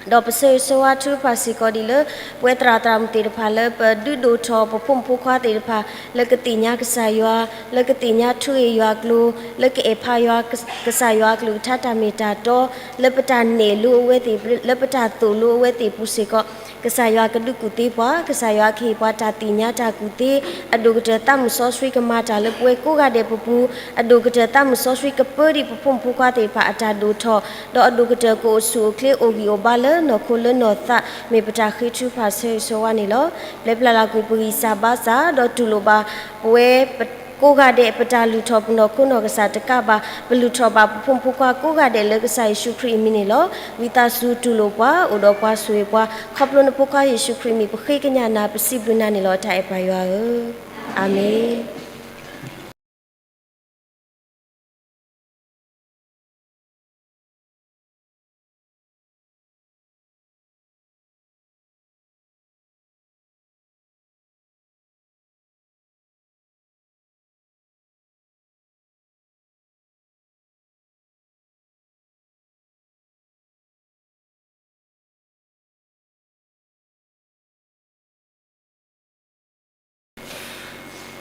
ဒီးပဆၢဂ့ၤဆၢဝါထုကဖၣ်စ့ၢ်ကီးဒ်လၢ ပဝဲသရၣ်သရၣ်မုၣ်သ့ၣ်တဖၣ်လၢပဒုးဒိၣ်ထီၣ်ပဖိမုၣ်ဖိခွါသ့ၣ်တဖၣ် လၢကသ့ၣ်ညါကစၢ်ယွၤ, လၢကသ့ၣ်ညါထုးယွၤကျိၤ, လၢကအဲၣ်ဖးယွၤ, ကစၢ်ယွၤအကလုၢ်ကထါတၢ်မ့ၢ်တၢ်တီ, လၢပတၢ်နဲၣ်လိအဝဲသ့ၣ်, လၢပတၢ်သိၣ်လိအဝဲသ့ၣ်ပူၤစ့ၢ်ကီး, ကစၢ်ယွၤကဒုးကူၣ်သ့ပှၤ, ကစၢ်ယွၤကဟ့ၣ်ပှၤတၢ်သ့ၣ်ညါတၢ်ကူၣ်သ့, အဒိၣ်ကတၢၢ်သးမုၣ်စီဆှံကမၤတၢ်လၢပဝဲကိးဂၤဒဲးပပူၤ, အဒိၣ်ကတၢၢ်သးမုၣ်စီဆှံကပၢဒံးပဖိမုၣ်ဖိခွါသ့ၣ်တဖၣ်အတၢ်ဒိၣ်ထီၣ်, ဒီးအဒိၣ်ကတၢၢ်ကအိၣ်ဆူၣ်အိၣ်ချ့အိၣ်ဂံၢ်အိၣ်ဘါလၢနီၢ်ခိလၢနီၢ်သး မ့ၢ်ပတၢ်ဃ့ထုကဖၣ်ဆၢဂ့ၤဆၢဝါန့ၣ်လီၤ. ပျဲပျၢ်လၢ်ကွံာ်ပဂံၢ်စၢ်ဘါစၢ် ဒီးတူၢ်လိာ်ဘၣ်ပဝဲကိးဂၤဒဲး ပတၢ်လုၢ်ထီၣ်ပနီၢ်ခိနီၢ်ကစၢ်တကးဘၣ် ပလုၢ်ထီၣ်ဘၣ်ပဖိမုၣ်ဖိခွါကိးဂၤဒဲးလၢကစၢ်ယ့ၣ်ၡူးခရံာ်အမံၤန့ၣ်လီၤ. ဝံသးစူၤတူၢ်လိာ်ပှၤ အိၣ်ဒီးပှၤဆိၣ်ဂ့ၤပှၤ ခီဖျိနဖိခွါယ့ၣ်ၡူးခရံာ်အမံၤ ပဃ့ကညးနၤ ပစံးဘျုးနၤန့ၣ်လီၤ တၢ်အဲၣ်ပၢ်ယွၤဧၢ, အၤမ့ၣ်.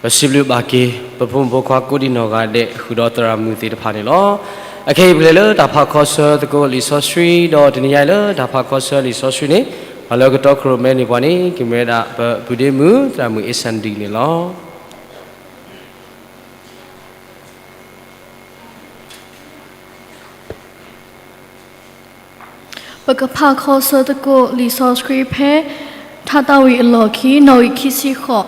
ပစံးဘျုးဘၣ်က့ၤ ပဖိမုၣ်ဖိခွါကိးဒံနီၢ်ဂၤဒဲး ဃုာ်ဒီးသရၣ်မုၣ်သ့ၣ်တဖၣ်န့ၣ်လီၤ. အခဲအံၤပကလဲၤလၢတၢ်ဖးခီဆၢသကိးလံာ်စီဆှံ ဒီးတနံၤညါအံၤလၢတၢ်ဖးခီဆၢလံာ်စီဆှံန့ၣ် ပှၤလၢကတီခိၣ်ရိၣ်မဲန့ၢ်ပှၤန့ၣ် ကမ့ၢ်ဝဲဒၣ်ပပုၢ်ဒ့မုၣ် သရၣ်မုၣ်အ့ၣ်စၣ်ဒံၣ်န့ၣ်လီၤ. ပကဖးခီဆၢသကိးလံာ်စီဆှံဖဲ ထါသးဝံၣ်အလီၢ်ခံ နီၣ်ဂံၢ်ခံဆံဃိး,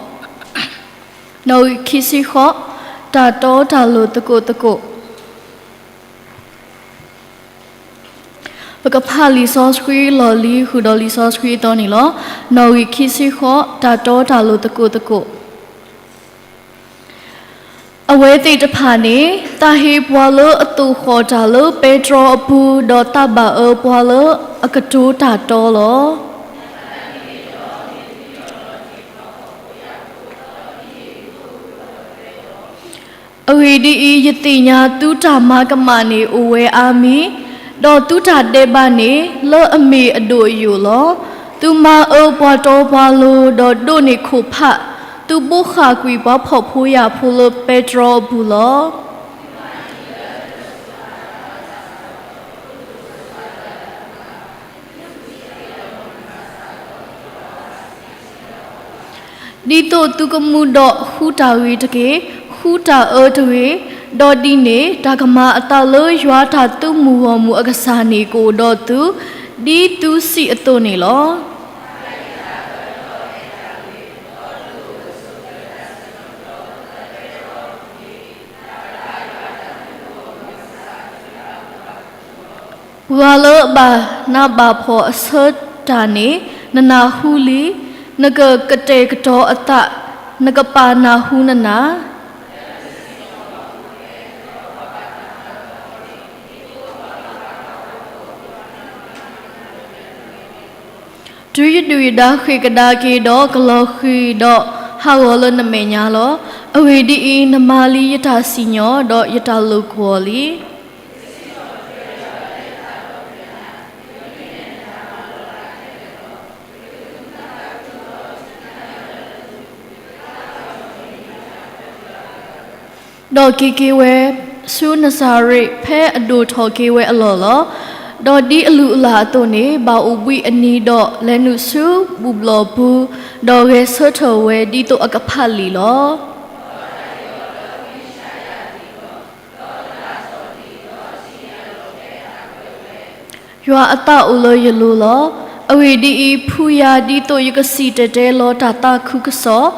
နီၣ်ဂံၢ်ခံဆံဃိး, တၢ်တီတၢ်လိၤသကိးသကိး. ပကဖးလံာ်စီဆှံလီၢ်လံၤဃုာ်ဒီးလံာ်စီဆှံအသီန့ၣ်လီၤ. နီၣ်ဂံၢ်ခံဆံဃိး, တၢ်တီတၢ်လိၤသကိးသကိး. အဝဲသ့ၣ်တဖၣ်န့ၣ် သးဟ့ပှၤလၢအသိၣ်ဃီၣ်တၢ်လၢပဲတြီအပူၤ, ဒီးသးဘၣ်အၢပှၤလၢအကတိၤတၢ်တီလီၤ. အဂ့ၢ်ဒ်အံၤ, ယသ့ၣ်ညါသုတၢ်မၤကမၣ်န့ၣ်အိၣ်ဝဲအါမံၤ, ဒီးသုတၢ်ဒဲးဘးန့ၣ် လၢအမ့ၢ်အဒိၣ်အယိာ်လီၤ. သုမၤအၢပှၤတီပှၤလိၤ, ဒီးဒိးန့ၢ်ခိၣ်ဖး, သုဘိးဃၣ်ကွံာ်ပှၤဖှီၣ်ဖိယာ်ဖိလၢပဲတြီအပူၤလီၤ. ဒ်သိးသုကမူဒီးဃူတၢ်ဂ့ၤတက့ၢ်, ဃူတၢ်အၢတဂ့ၤ, ဒီးဒ်န့ၣ် တၢ်ကမၤအသးလၢယွၤတၢ်သုးမုၢ်ဂီၢ်မုၢ်အကစၢ်န့ၣ်ကအိၣ်ဒီးသု, ဒ်သုစံးအသိးန့ၣ်လီၤ. ပှၤလၢအဘၣ်နးဘၣ်ဖှီၣ်အဆၢတၢ်န့ၣ် နနၢ်ဟူလံ, နကကတဲာ်ကတီၤအသး, နကပာ်နၢ်ဟူနနၢ် တုၤယဒုၣ်ယဒါဃ့ၢ်ကဒါက့ၤဒီး, ကလီၤဃံၤဒီးဟးဂီၤလၢနမဲာ်ညါလီၤ. အဂ့ၢ်ဒ်အံၤ, နမၤလံယတၢ်စံၣ်ညီၣ်, ဒီးယတၢ်လိာ်ကွီၢ်လံ. ဒီးက့ၤက့ၤဝဲဆူနစၤရ့း ဖဲအဒိၣ်ထီၣ်က့ၤဝဲအလီၢ်လီၤ. ဒီးဒ်အလုၢ်အလၢ်အသိးန့ၣ် ဘၣ်အိၣ်ဘှံးအနံၤဒီး လဲၤနုာ်ဆူဘူၣ်ဘျီၣ်ပူၤ, ဒီးဂဲၤဆၢထၢၣ်ဝဲဒ်သိးအကဖးလံာ်လီၤ. ယွၤအသးအိၣ်လၢယလိၤလီၤ. အဂ့ၢ်ဒ်အံၤ, ဖှူယၤဒ်သိးယကစံၣ်တဲၤတဲလီၤတၢ်သးခုကစီၣ်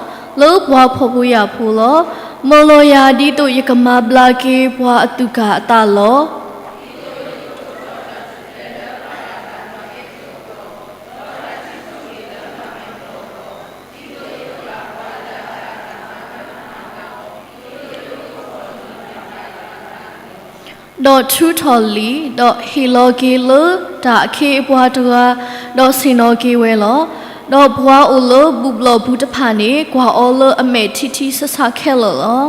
လၢပှၤဖှီၣ်ဖိယာ်ဖိလီၤ. မၢလီၤယၤဒ်သိးယကမၤဘျါက့ၤပှၤအသူၣ်ကၢ်အသးလီၤ. ဒီးထုးထီၣ်လံာ်, ဒီးဟ့ၣ်လီၤက့ၤလၢတၢ်အခ့အပှၤတဂၤ, ဒီးဆ့ၣ်နီၤက့ၤဝဲလီၤ. ဒီးပှၤအိၣ်လၢဘူၣ်ဘျီၣ်ပူၤတဖၣ်န့ၣ် ကွၢ်အီၤလၢအမဲာ်ထံထံဆးဆးခဲလၢာ်လီၤ.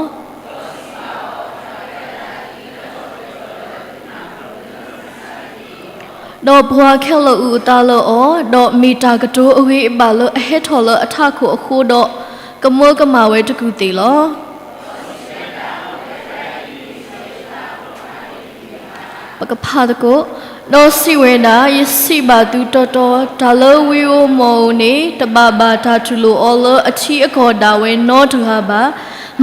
ဒီးပှၤခဲလၢာ်အုၣ်အသးလၢအီၤ, ဒီးမ့ၢ်တၢ်ကတိၤအဂ့ၤအဘၣ်လၢအဟဲထီၣ်လၢအထးခိၣ်အဃိဒီး, ကမၢကမၣ်ဝဲတကူၢ်သ့ၣ်လီၤ. ပကဖးသကိး, ဒီးစံးဝဲဒၣ်, ယစံးဘၣ်သုတီတီ, တၢ်လၢဝံဧိၤမီၢ်ဧိၤန့ၣ် တဘၣ်ဘၣ်တၢ်တူၢ်လိာ်အီၤလၢအထံအကီၢ်ဒၣ်ဝဲနီတဂၤဘၣ်.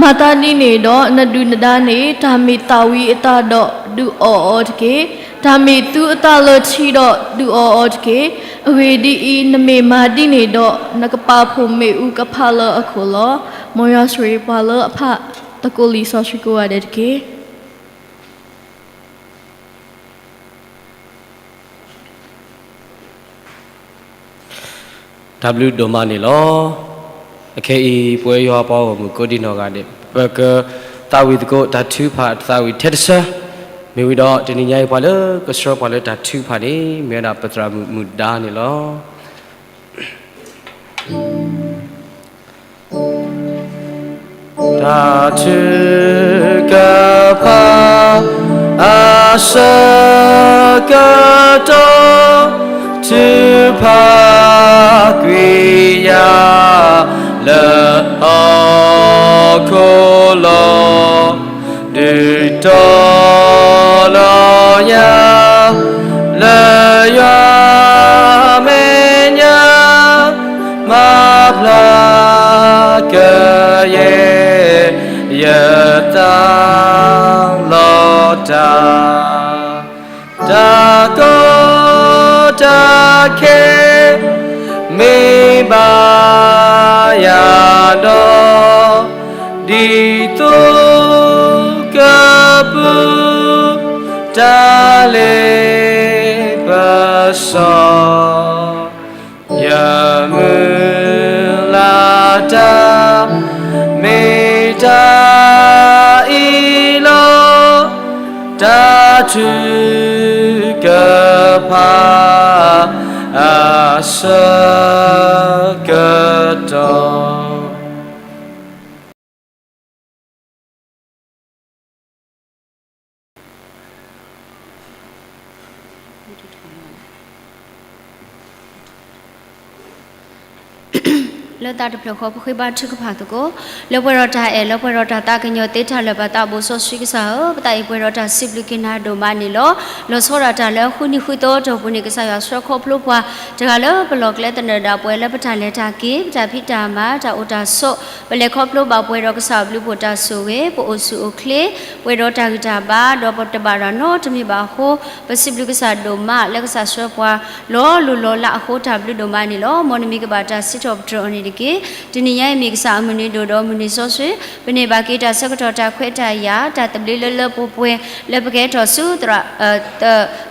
မၤသးဒ်န့ၣ်ဒီး နဒုၣ်နဒါန့ၣ် တၢ်မ့ၢ်သၣ်ဝံၤအသးဒီးဒုးအီၣ်အီၤတက့ၢ်. တၢ်မ့ၢ်သူအသးလၢထံဒီး ဒုးအီၣ်အီၤတက့ၢ်. အဂ့ၢ်ဒ်အံၤ, နမ့ၢ်မၤဒ်န့ၣ်ဒီး နကပာ်ဖှိၣ်မ့ၣ်အူကဖးလၢအခိၣ်လီၤ. မ်ယွၤဆိၣ်ဂ့ၤပှၤလၢအဖးသကိးလံာ်စီဆှံကိးဂၤဒဲးတက့ၢ်. တၢ်ဘျုးဒိၣ်မးန့ၣ်လီၤ. အခဲအံၤ ပဝဲယွၤပှၤဂီၢ်မုၢ်ကိးဒံနီၢ်ဂၤဒဲး ပကသးဝံၣ်သကိးတၢ်ထုကဖၣ်တသးဝံၣ်ထဲတဆၢ, မ့ၢ်ဝံၤဒီးတနံၤညါအံၤ ပှၤလၢကဆှၢပှၤလၢတၢ်ထုကဖၣ်န့ၣ် မ့ၢ်ဝဲဒၣ်ပသရၣ်မုၣ်မုၣ်ဒါန့ၣ်လီၤ. တၢ်ထုကဖၣ်အဆၢကတီၢ်, ထုကဖၣ်ကွံာ်ယၤ လၢဟီၣ်ခိၣ်လီၤ. ဒုးတီၤလီၤယၤ လၢယွၤမဲာ်ညါ, မၤဖျါကယဲၢ် ယသးလီၤတၢ် တၢ်ကီတၢ်ခဲ မ့ၢ်ဘၣ်ယၤဒီး, ဒ်သိးကပူၤ တၢ်လ့ပစီ ယမုၢ်လၢ်တၢ် မ့ၢ်တၢ်အံၤလီၤ. တၢ်ထုကဖၣ်အဆၢကတီၢ်. လၢ လၢသးတဖျၢၣ်ဃီ ပဃ့ဘါထုကဖၣ်သကိး, လၢပှဲၤဒီးတၢ်အဲၣ် လၢပှဲၤဒီးတၢ်သးကညီၤသ့တၢ်လၢာ် ပသးဘိၣ်စီဆှံကစၢ်ဧၢ, ပသးအံၤပှဲၤဒီးတၢ်စံးဘျုးက့ၤနၤဒိၣ်မးန့ၣ်လီၤ. လီၤဆီဒၣ်တၢ်လၢဃုနံၤဃုသီအတီၢ်ပူၤန့ၣ် ကစၢ်ယွၤဆှၢခီဖျိပှၤတဂၤလၢပလီၢ်ကျဲသနၢၣ်ဒၣ်ပှၤ လၢပတၢ်လဲၤတၢ်က့ၤ ပတၢ်ဖံးတၢ်မၤ တၢ်အိၣ်တၢ်ဆိး, ပလဲၤခီဖျိဘၣ်ပှဲၤဒီးကစၢ်အဘျုးအဖှိၣ်တၢ်ဆိၣ်ဂ့ၤ, ပအိၣ်ဆူၣ်အိၣ်ချ့ ပှဲၤဒီးတၢ်ဂံၢ်တၢ်ဘါ ဒီးပတဘၣ်တၢ်နီတမံၤဘၣ်အဃိ ပစံးဘျုးကစၢ်ဒိၣ်မး လၢကစၢ်ဆှၢပှၤ လီၤလိၢ်လီၤလးအဃိ တၢ်ဘျုးဒိၣ်မးန့ၣ်လီၤ. မ်နမံၤကဘၣ်တၢ်စံးထီၣ်ပတြၢၤအီၤန့ၣ်တက့ၢ်. တနံၤညါအံၤမ့ၢ်ကစၢ်အမုၢ်နံၤဒိၣ်ဒီးမုၢ်နံၤစီဆှံ, ပန့ၢ်ဘၣ်က့ၤတၢ်ဆၢကတီၢ်တၢ်ခွဲးတၢ်ယာ် တၢ်သဘျ့လၢလၢပှဲၤပှဲၤ လၢပကဟဲထီၣ်ဆူသရၣ်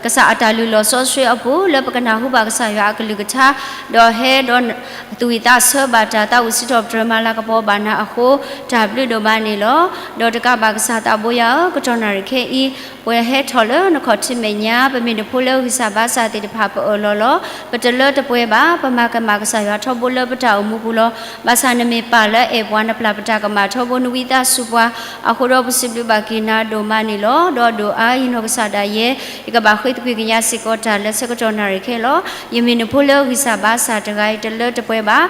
ကစၢ်အတၢ်လုၢ်လီၢ်စီဆှံအပူၤ လၢပကနၢ်ဟူဘၣ်ကစၢ်ယွၤအကလုၢ်ကထါ ဒီးဟဲဒီး သူၣ်ဝံၣ်သးဆၢဘၣ်တၢ်သးအိၣ်စံးထီၣ်ပတြၢၤမၤလၤကပီၤဘၣ်နၤအဃိ တၢ်ဘျုးဒိၣ်မးန့ၣ်လီၤ. ဒီးတကးဘၣ်ကစၢ်သးဘိယွၤဧၢ, ကတီၢ်နၣ်ရံၣ်ခဲအံၤ ပဟဲထီၣ်လၢနခီၣ်ထံးမဲာ်ညါ ပမ့ၢ်နဖိလၢဂံၢ်စၢ်ဘါစၢ်သ့ၣ်တဖၣ် ပအၢၣ်လီၤလီၤ. ပတလၢတပှဲၤဘၣ်, ပမၤကမၣ်ကစၢ်ယွၤထီဘိလၢပတၢ်အိၣ်မူပူၤလီၤ. ဘၣ်ဆၣ်နမ့ၢ်ပၢ်လၢအဲၣ်ပှၤ နပျၢ်ပတၢ်ကမၣ်ထီဘိ နဝံသးစူၤပှၤအဃိဒီး ပစံးဘျုးဘၣ်က့ၤနၤဒိၣ်မးန့ၣ်လီၤ. ဒီးဒိၣ်အါယနီၢ်ကစၢ်ဒၣ်ယဲ ယကဘၣ်ဃ့သကွံၢ်ကညးစ့ၢ်ကီး တၢ်လၢဆၢကတီၢ်နၣ်ရံၣ်ခဲလီၤ. ယမ့ၢ်နဖိလၢဂံၢ်စၢ်ဘါစၢ်တဂၤအံၤ တလၢတပှဲၤဘၣ်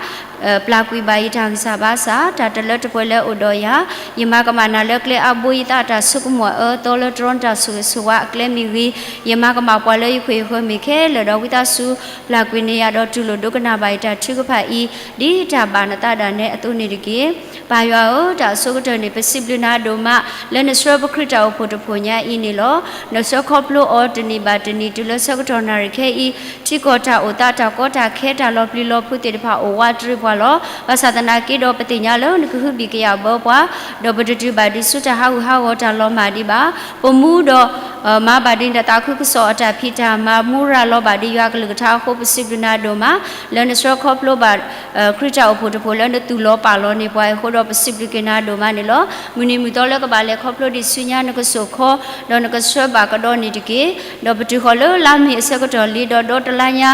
ပျၢ်ကွံာ်ဘၣ်ယတၢ်ဂံၢ်စၢ်ဘါစၢ် တၢ်တလၢတပှဲၤလၢအိၣ်ဒီးယၤ, ယမၤကမၣ်နၤလၢကျဲအါဘိ ယသးတၢ်ဆိကမိၣ်အအၢအသီလၢတြီနတၢ်ဆိၣ်ဂ့ၤဆိၣ်ဝါအကျဲမ့ၢ်ဂ့ၤ, ယမၤကမၣ်ပှၤလၢယခိၣ်ယဃၢၤမ့ၢ်ခဲလၢာ်ဒီး ဝံသးစူၤပျၢ်ကွံာ်န့ၢ်ယၤဒီးတူၢ်လိာ်ဒိကနၣ်ဘၣ်ယတၢ်ထုကဖၣ်အံၤ ဒ်တၢ်ဘၣ်နသးဒၣ်နဲအသိးန့ၣ်တက့ၢ်. ပၢ်ယွၤဧၢ, တၢ်အဆိကတၢၢ်န့ၣ် ပစံးဘျုးနၤဒိၣ်မး လၢနဆှၢပခရံာ်တၢ်အိၣ်ဖှိၣ်တဖှိၣ်ညါအံၤန့ၣ်လီၤ. နဆှၢခီဖျိအီၤတနံၤဘၣ်တနံၤ တုၤလၢဆၢကတီၢ်နၣ်ရံၣ်ခဲအံၤ ထံကီၢ်တၢ်အိၣ်သး တၢ်ကီတၢ်ခဲ တၢ်လီၤပျံၤလီၤဖုးသ့ၣ်တဖၣ် အိၣ်ဝးတရံးပှၤလီၤ. ဘၣ်ဆၣ်သနာ်က့ဒီး ပသ့ၣ်ညါလၢနကဟုဘံၣ်ကယာ်ဘၢပှၤ, ဒီးပတတုၤဘၣ်ဒံးဆူတၢ်ဟးဂူာ်ဟးဂီၤတၢ်လီၤမၢ်ဒံးဘၣ်. ပမူဒီး မၤဘၣ်ဒံးနသးခုကစီၣ်အတၢ်ဖံးတၢ်မၤ မူရၤလီၤဘၣ်ဒံးယွၤကလုၢ်ကထါအဃိ ပစံးဘျုးနၤဒိၣ်မး လၢနဆှၢခီဖျိဘၣ် ခရံာ်တၢ်အိၣ်ဖှိၣ်တဖှိၣ်လၢနသူၣ်လီၤပာ်လီၤန့ၢ်ပှၤအဃိဒီး ပစံးဘျုးက့ၤနၤဒိၣ်မးန့ၣ်လီၤ. မုၢ်နံၤမုၢ်သီလၢကဘၣ်လဲၤခီဖျိဒံးဆူညါ နကစိာ်ခီ ဒီးနကဆှၢဘၣ်ကဒီးန့ၣ်တက့ၢ်. ဒီးပတုၤဃီၤလၢလါမ့ၤအဆၢကတီၢ်လံဒီး ဒီတလါညါ